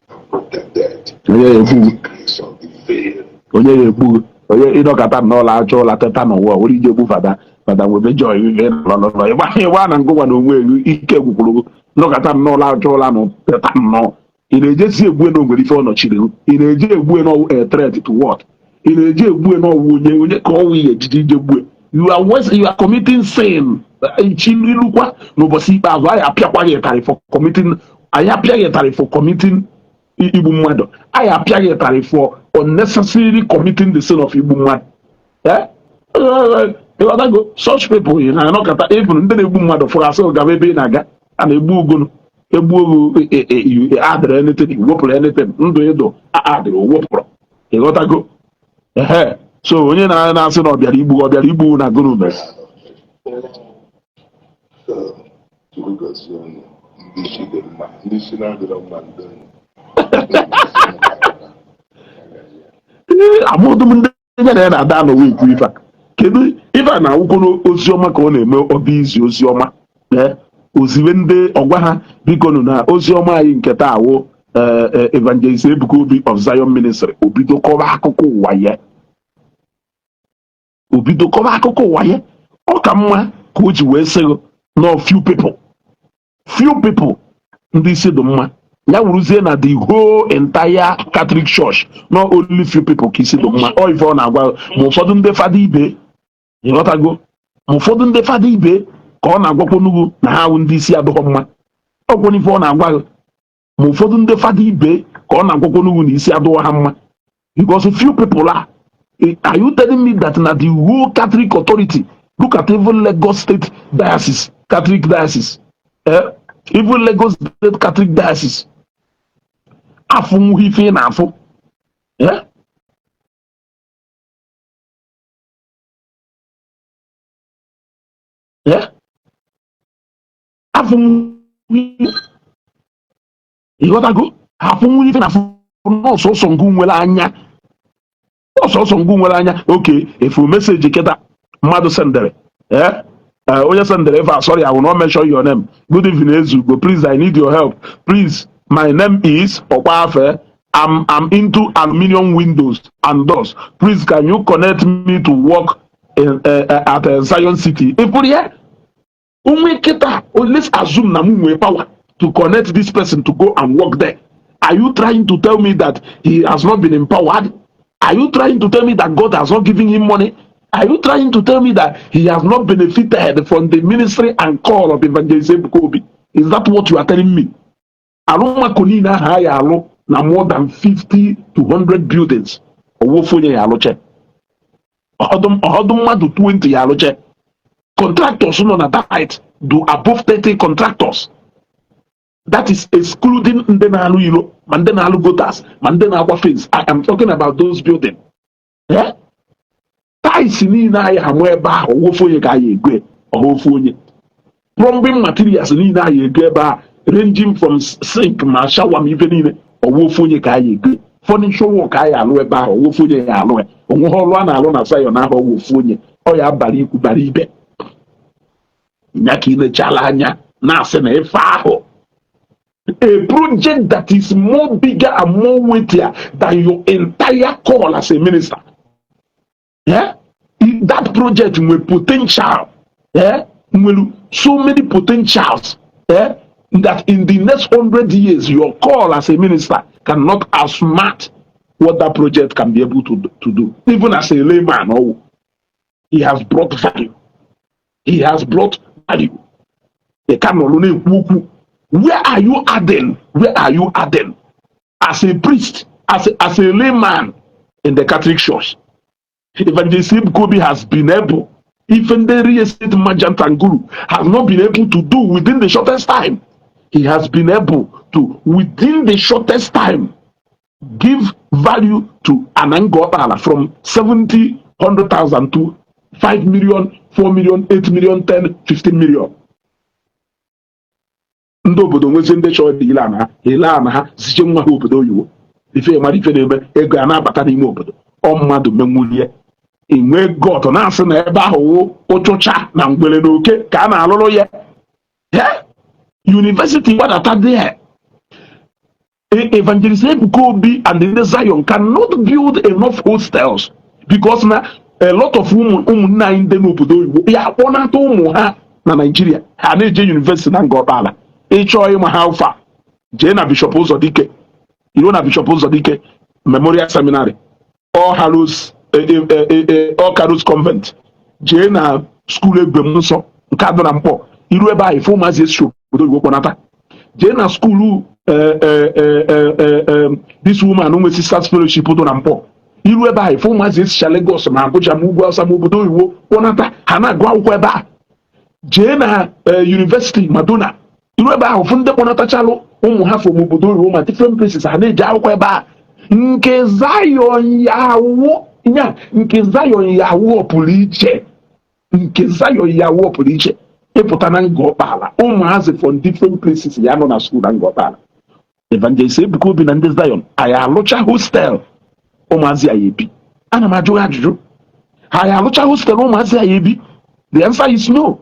and protected.
Onye ya egbu gị?
Grace of the veil.
Onye ya egbu gị? Onye ịnọkọta nnọọ achọ ụla teta n'ụwa were ije egbu fada nwebe joy lọlọlọ ịgba na ngụgwa na onwe elu ike gwụkwuru gị. Nọkọta nnọọ achọ ụla na teta nnọọ, ị na-ejezi egbue na onwere ife ọ nọchiri gị? Ị na-eje egbue na a threat to what? Ị na-eje egbue na ọwụ onye ka ọwụ ihe ejije ije gbue? You are committing sin. Chi ilukwa n'ụbọchị ikpeazụ, anyị apịakwa gị ịtarị for committing, anyị apịaghị ịtarị for committing igbu mmadụ, anyị apịaghị ịtarị for unnecessarily committing the sin of igbu mmadụ. Eh? Ịghọtago? Such people, ị na-anọkọta, even ndị na-egbu mmadụ fụrụ asị gaba ebe ị na-aga a na-egbu ugonu egbu ogu adịrị anything wepụrụ anything ndụ ịdụ adịrị wepụrụ. Ịghọtago? Ehe, so onye na-asị na ọ bịara igbu, ọ bịara igbu na gụnụ mere?
So, Chukwu gozie unu. Ndị isi dị mma, ndị isi na-adịrọ mma, ndị unu.
Ee, amụdụ m ndị ya na ya na-ada anọwa ekwu ife a. Kedu ife a na-awụkwuru oziọma ka ọ na-eme? Ọbịa izi oziọma. Ee. Oziwe ndị ọgwa ha, biko nụ, na ozi ọma anyị nke taa wụ Evangelist Ebuka Obi of Zion Ministry. Obido kọwa akụkọ ụwa ya, obido kọwa akụkọ ụwa ya. Ọ ka mma ka o ji wee sị nọ few people, few people ndị isi dị mma. Ya wụrụzie na the whole entire Catholic Church, not only few people ka isi dị mma. Ọ ife ọ na-agwa ma ụfọdụ ndị fada ibe, ịghọtago, ma ụfọdụ ndị fada ibe ka ọ na-agwakwa n'ugwu na ha awụ ndị isi adịghọ mma. Ọkwụ ife ọ na-agwa gị, ma ụfọdụ ndị fada ibe ka ọ na-agwakwa n'ugwu na isi adịghọ ha mma, because few people are. Are you telling me that na the whole Catholic authority, look at even Lagos State Diocese, Catholic Diocese, eh? Even Lagos State Catholic Diocese afụ ife ị na-afụ, eh? Eh? Afụ ịghọtago, afụ ife na-afụ n'ọsọsọ ngụ nwere anya, ọsọsọ ngụ nwere anya. Oke efu message kịta mmadụ sendere, eh? Onye sendere ife a, sorry, I will not mention your name. "Good evening, Ezugo. Please, I need your help. Please, my name is Okwafe. I'm into aluminium windows and doors. Please, can you connect me to work in, at Zion City?" Ifuru ya onwe kịta, let's assume na m nwee power to connect this person to go and work there. Are you trying to tell me that he has not been empowered? Are you trying to tell me that God has not given him money? Are you trying to tell me that he has not benefited from the ministry and call of Evangelist Ebuka Obi? Is that what you are telling me? Alụmakụ niile ahụ a ya alụ na more than 50 to 100 buildings, owofu onye ya alụche, ọdụ mmadụ 20 ya alụche. Contractors nọ na that do above 30 contractors. That is excluding ndị na-alụ ilo, ma ndị na-alụ gutters, ma ndị na-agba fence. I am talking about those building. Eh? Tiles niile anyị amụ ebe ahụ, owofu onye ka anyị ego ọha ofu onye. Plumbing materials niile anyị ego ebe a, ranging from sink ma shower ma ife niile, ọwa ofu onye ka anyị ego. Furniture work anyị alụ ebe ahụ, ọwa ofu onye ya alụ ya. Onwe ha ọlụ a na-alụ na Zion ahụ, ọwa ofu onye ọ ya bara ikwu bara ibe ya ka ị nechala anya na-asị na ife ahụ, a project that is more bigger and more weightier than your entire call as a minister. Yeah? That project nwere potential, yeah? Nwere so many potentials, yeah? That in the next 100 years your call as a minister cannot outsmart what that project can be able to do. Even as a layman, oh, he has brought value. He has brought value. Ị ka nọrọ na-ekwu okwu. Where are you adding? Where are you adding? As a priest, as a layman in the Catholic Church, Evangelist Ebuka Obi has been able, even the real estate merchant and guru has not been able to do within the shortest time. He has been able to, within the shortest time, give value to Anangotala from 70, 100,000 to 5 million, 4 million, 8 million, 10, 15 million. Ndị obodo nwezi ndị chọrọ dị ile ana ha ele ana ha ziche nwa ha obodo oyibo. Ife mara ife na-eme ego a na-abata n'ime obodo, ọ mmadụ menwulie enwe god na-asị na ebe ahụ wụ ụchụcha na ngwere na oke ka a na-alụrụ ya. University gbadata there. Evangelist Ebuka Obi and the Zion cannot build enough hostels because na a lot of ụmụ ụmụnne anyị ndị n'obodo oyibo ya akpọnata ụmụ ha na Nigeria, ha na-eje university na Ngor Okpala. Ịchọọ ịma ha ụfa, jee na Bishop Ụzọdike, iruo na Bishop Ụzọdike Memorial Seminary, All Hallows, All Hallows Convent, jee na school Egbe m Nsọ nke adị na Mkpọ, iru ebe ahụ ife ụmụazị esi obodo oyibo kpọnata. Jee na school this woman nwe Sisters Fellowship dị na Mkpọ, iru ebe ahụ ife ụmụazị esicha Lagos ma Abuja ma ugwu Awụsa ma obodo oyibo kpọnata, ha na-agụ akwụkwọ ebe a. Jee na University Madonna, iru ebe ahụ fụ ndị kpọnatachalụ ụmụ ha from obodo oyibo ma different places, ha na-eji akwụkwọ ebe a. Nke Zion ya awụ ya, nke Zion ya awụ pụrụ iche, nke Zion ya awụ pụrụ iche. Ịpụta na Ngor Okpala, ụmụazị from different places ya nọ na school na Ngor Okpala. Evangelist Ebuka Obi na ndị Zion anyị alụcha hostel ụmụazị ya ebi? Ana m ajụ ha ajụjụ, ha anyị alụcha hostel ụmụazị ya ebi? The answer is no.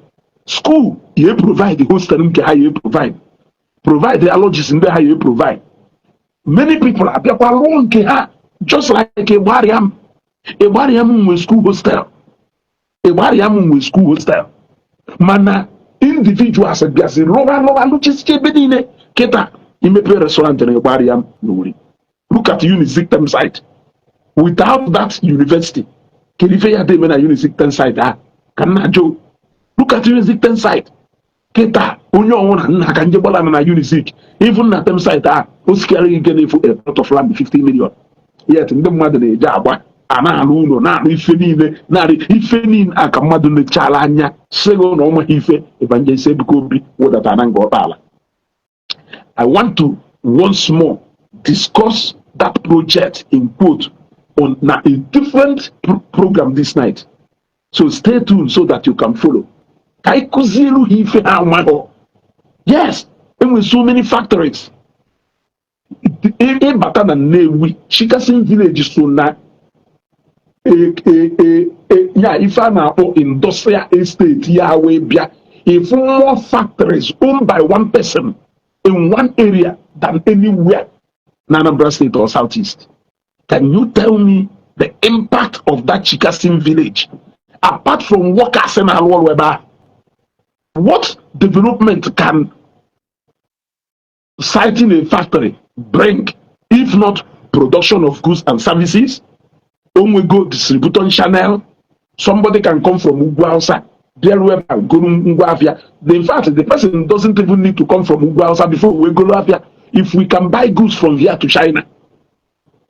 School ya provide hostel nke ha, ya provide ya lodges ndị ha, ya provide. Many people abịakwa rụọ nke ha, just like Igbariam. Igbariam nwe school hostel, Igbariam nwe school hostel, mana individuals bịazi rụba rụba lụchisicha ebe niile. Kịta imepe restaurant na Igbariam n'Owerri. Look at Unizik site. Without that university, kedu ife ya dị eme na Unizik site ahụ ka nna jụ? Look at Unizik site kịta, onye ọnwụna nna ka nje gbara na Unizik, even na tem site ahụ, o sikarịghị ike na-efu a plot of land 50 million. Yet ndị mmadụ na-eje agba a na-alụ ụlọ, na-alụ ife niile, na-alụ ife niile a ka mmadụ nechala anya sịghị na ọ maghị ife Evangelist Ebuka Obi wedata na Nga Ọkpala. I want to once more discuss that project in quote on na a different program this night. So stay tuned so that you can follow. Ka anyị kụzielu ha ife ha amaghọ. Yes, enwere so many factories. Ịbata na Nnewi, Chikason Village so na ya ife a na-akpọ industrial estate ya wee bịa ifu more factories owned by one person in one area than anywhere na Anambra State or Southeast. Can you tell me the impact of that Chikason Village apart from workers na-arụ ọrụ ebe ahụ? What development can siting a factory bring if not production of goods and services? Onwego distribution channel. Somebody can come from Ugwu Hausa bịaruo ebe a goro ngwa afịa. In fact, the person doesn't even need to come from Ugwu Hausa before we goro afịa if we can buy goods from here to China.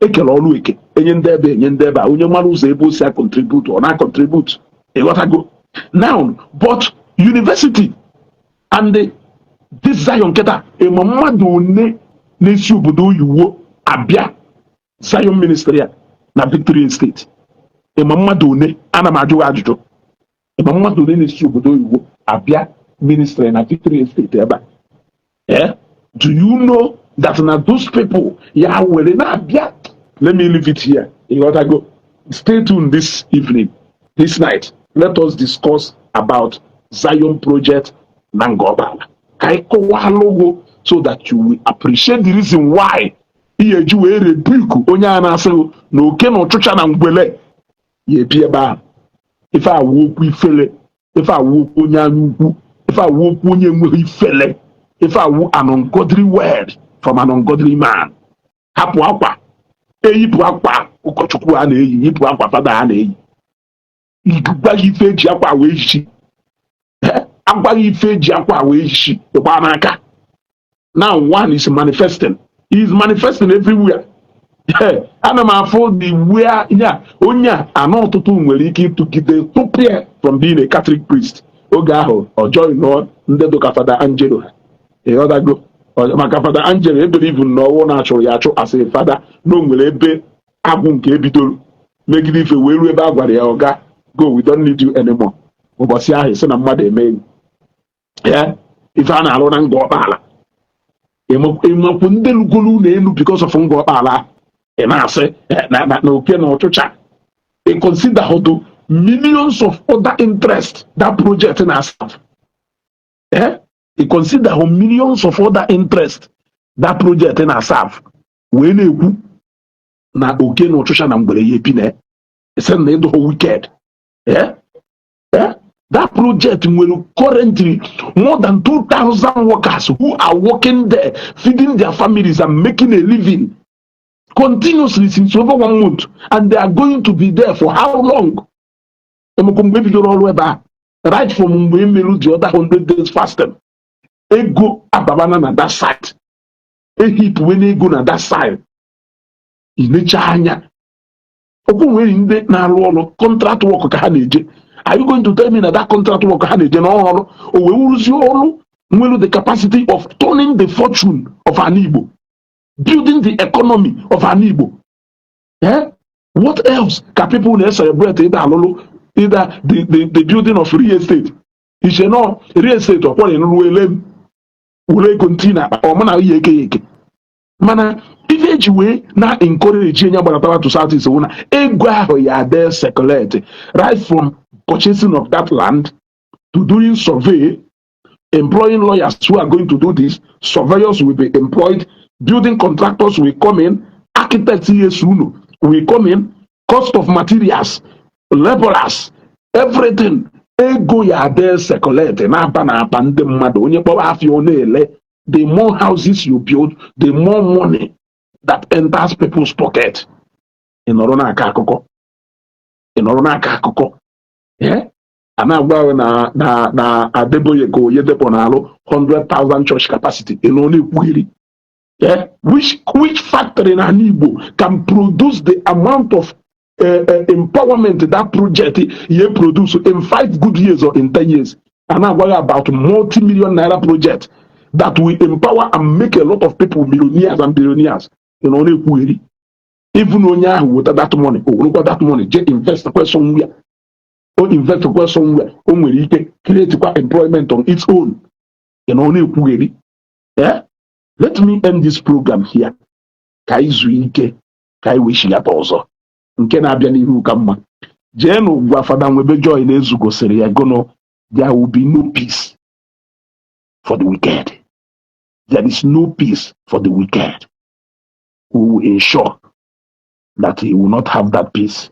Ekele ọrụ eke enye ndị ebe, enye ndị ebe a, onye mara ụzọ ebe o si a contribute, ọ na-contribute. Ịghọtago now? But university and this Zion kịta, ịma mmadụ one na-esi obodo oyiwo abịa Zion Ministry a na Victory Estate? Ịma mmadụ one? Ana m ajụ gị ajụjụ. Ịma mmadụ one na-esi obodo oyibo abịa ministry na Victory Estate ebe a? Eh? Do you know that na those people ya were na-abịa? Let me leave it here. Ịghọtago? Stay tuned this evening, this night. Let us discuss about Zion project na Ngọbala ka anyị kọwalụ gị so that you will appreciate the reason why ihe eji wee rebuke onye a na-asị na oke na ọchụcha na ngwele ya ebi ebe ahụ. Ife awụ okwu ifele, ife awụ okwu onye anya ukwu, ife awụ okwu onye enweghị ifele, ife awụ an ungodly word from an ungodly man. Hapụ akwa, eyipụ akwa ụkọchukwu a na-eyi, yipụ akwa fada a na-eyi. Gwa gị ife eji akwa wee yichi. Agwaghị ife eji akwa wee yichi ịgba n'aka. Now one is manifesting. He is manifesting everywhere. Ana m afụ the where ya onye a anọ. Ọtụtụ nwere ike ịtụgide tụpụ ya from being a Catholic priest. Oge ahụ ọ join ndị dụka Fada Angelo ha. Ịghọtago? Maka Fada Angelo e believe na ọwụ na-achụrụ ya achụ as a fada, na o nwere ebe agwụ nke ebidoro megide ife wee ruo ebe a gwara ya, "Ọga, go, we don't need you anymore." Ụbọchị ahụ isi na mmadụ emeghị ya ife a na-alụ na Nga Ọkpala, ịmakwu ndị lugoro ụlọ elu because of Nga Ọkpala. Ị na-asị na oke na ọchụcha. Ị consider the millions of other interest that project na serve? Eh, ị consider the millions of other interest that project na serve wee na-ekwu na oke na ọchụcha na mgbere ya ebi na ese na ịdụ wicked? Eh? Eh? That project nwere currently more than 2,000 workers who are working there, feeding their families and making a living continuously since over one month, and they are going to be there for how long? Emekwa mgbe ebidoro ọrụ ebe a, right from mgbe emerụ the other 100 days fasting, ego ababana na that site, ehipụwe n'ego na that side. Inecha anya okwu nwere ndị na-arụ ọrụ contract work ka ha na-eje. Are you going to tell me na that contract work ha na-eje n'ọrụ ọrụ o wee wuruzie ọrụ nwere the capacity of turning the fortune of an Igbo, building the economy of an Igbo? Eh? What else ka people na-celebrate? Ịda alụlụ ịda the building of real estate, iche nọ real estate ọkwọrọ nrụ ele m were ego ntị na akpa ọmụ na ihe eke ya eke. Mana ife eji wee na encourage enye gbaratara to South East wụ na ego ahụ ya dey circulate right from purchasing of that land. to doing survey, employing lawyers who are going to do this, surveyors will be employed, building contractors will come in, architects unu will come in, cost of materials, laborers, everything. Ego ya adị circulate na-aba na akpa ndị mmadụ. Onye kpọrọ afịa, ọ na-ele. The more houses you build, the more money that enters people's pocket. Ị nọrọ na-akọ akụkọ, ị nọrọ na-akọ akụkọ. Eh? A na-agwa gị na Adeboye ka Oyedepo na-alụ 100,000 church capacity, ị nọ na-ekwugheri. Eh? Which factory na ala Igbo can produce the amount of empowerment that project ye produce in 5 good years or in 10 years? A na-agwa gị about multi-million naira project that will empower and make a lot of people millionaires and billionaires. Ị nọ na-ekwugheri. Even onye ahụ weta that money, o werekwa that money je invest kwa somewhere, o invest kwa somewhere, o nwere ike create kwa employment on its own. Ị nọ na-ekwugheri. Eh? Let me end this program here ka anyị zuo ike, ka anyị wee chigata ọzọ nke na-abịa n'ihu ka mma. Jeenụ gwa Fada Nwebe Joy na Ezu gosiri ya gono. There will be no peace for the wicked. There is no peace for the wicked. We will ensure that he will not have that peace.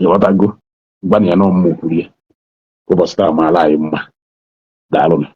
Ịghọtago? Gwana ya na ọmụmụ kwuru ya. Ụbọchị taa maara anyị mma. Daalụnụ.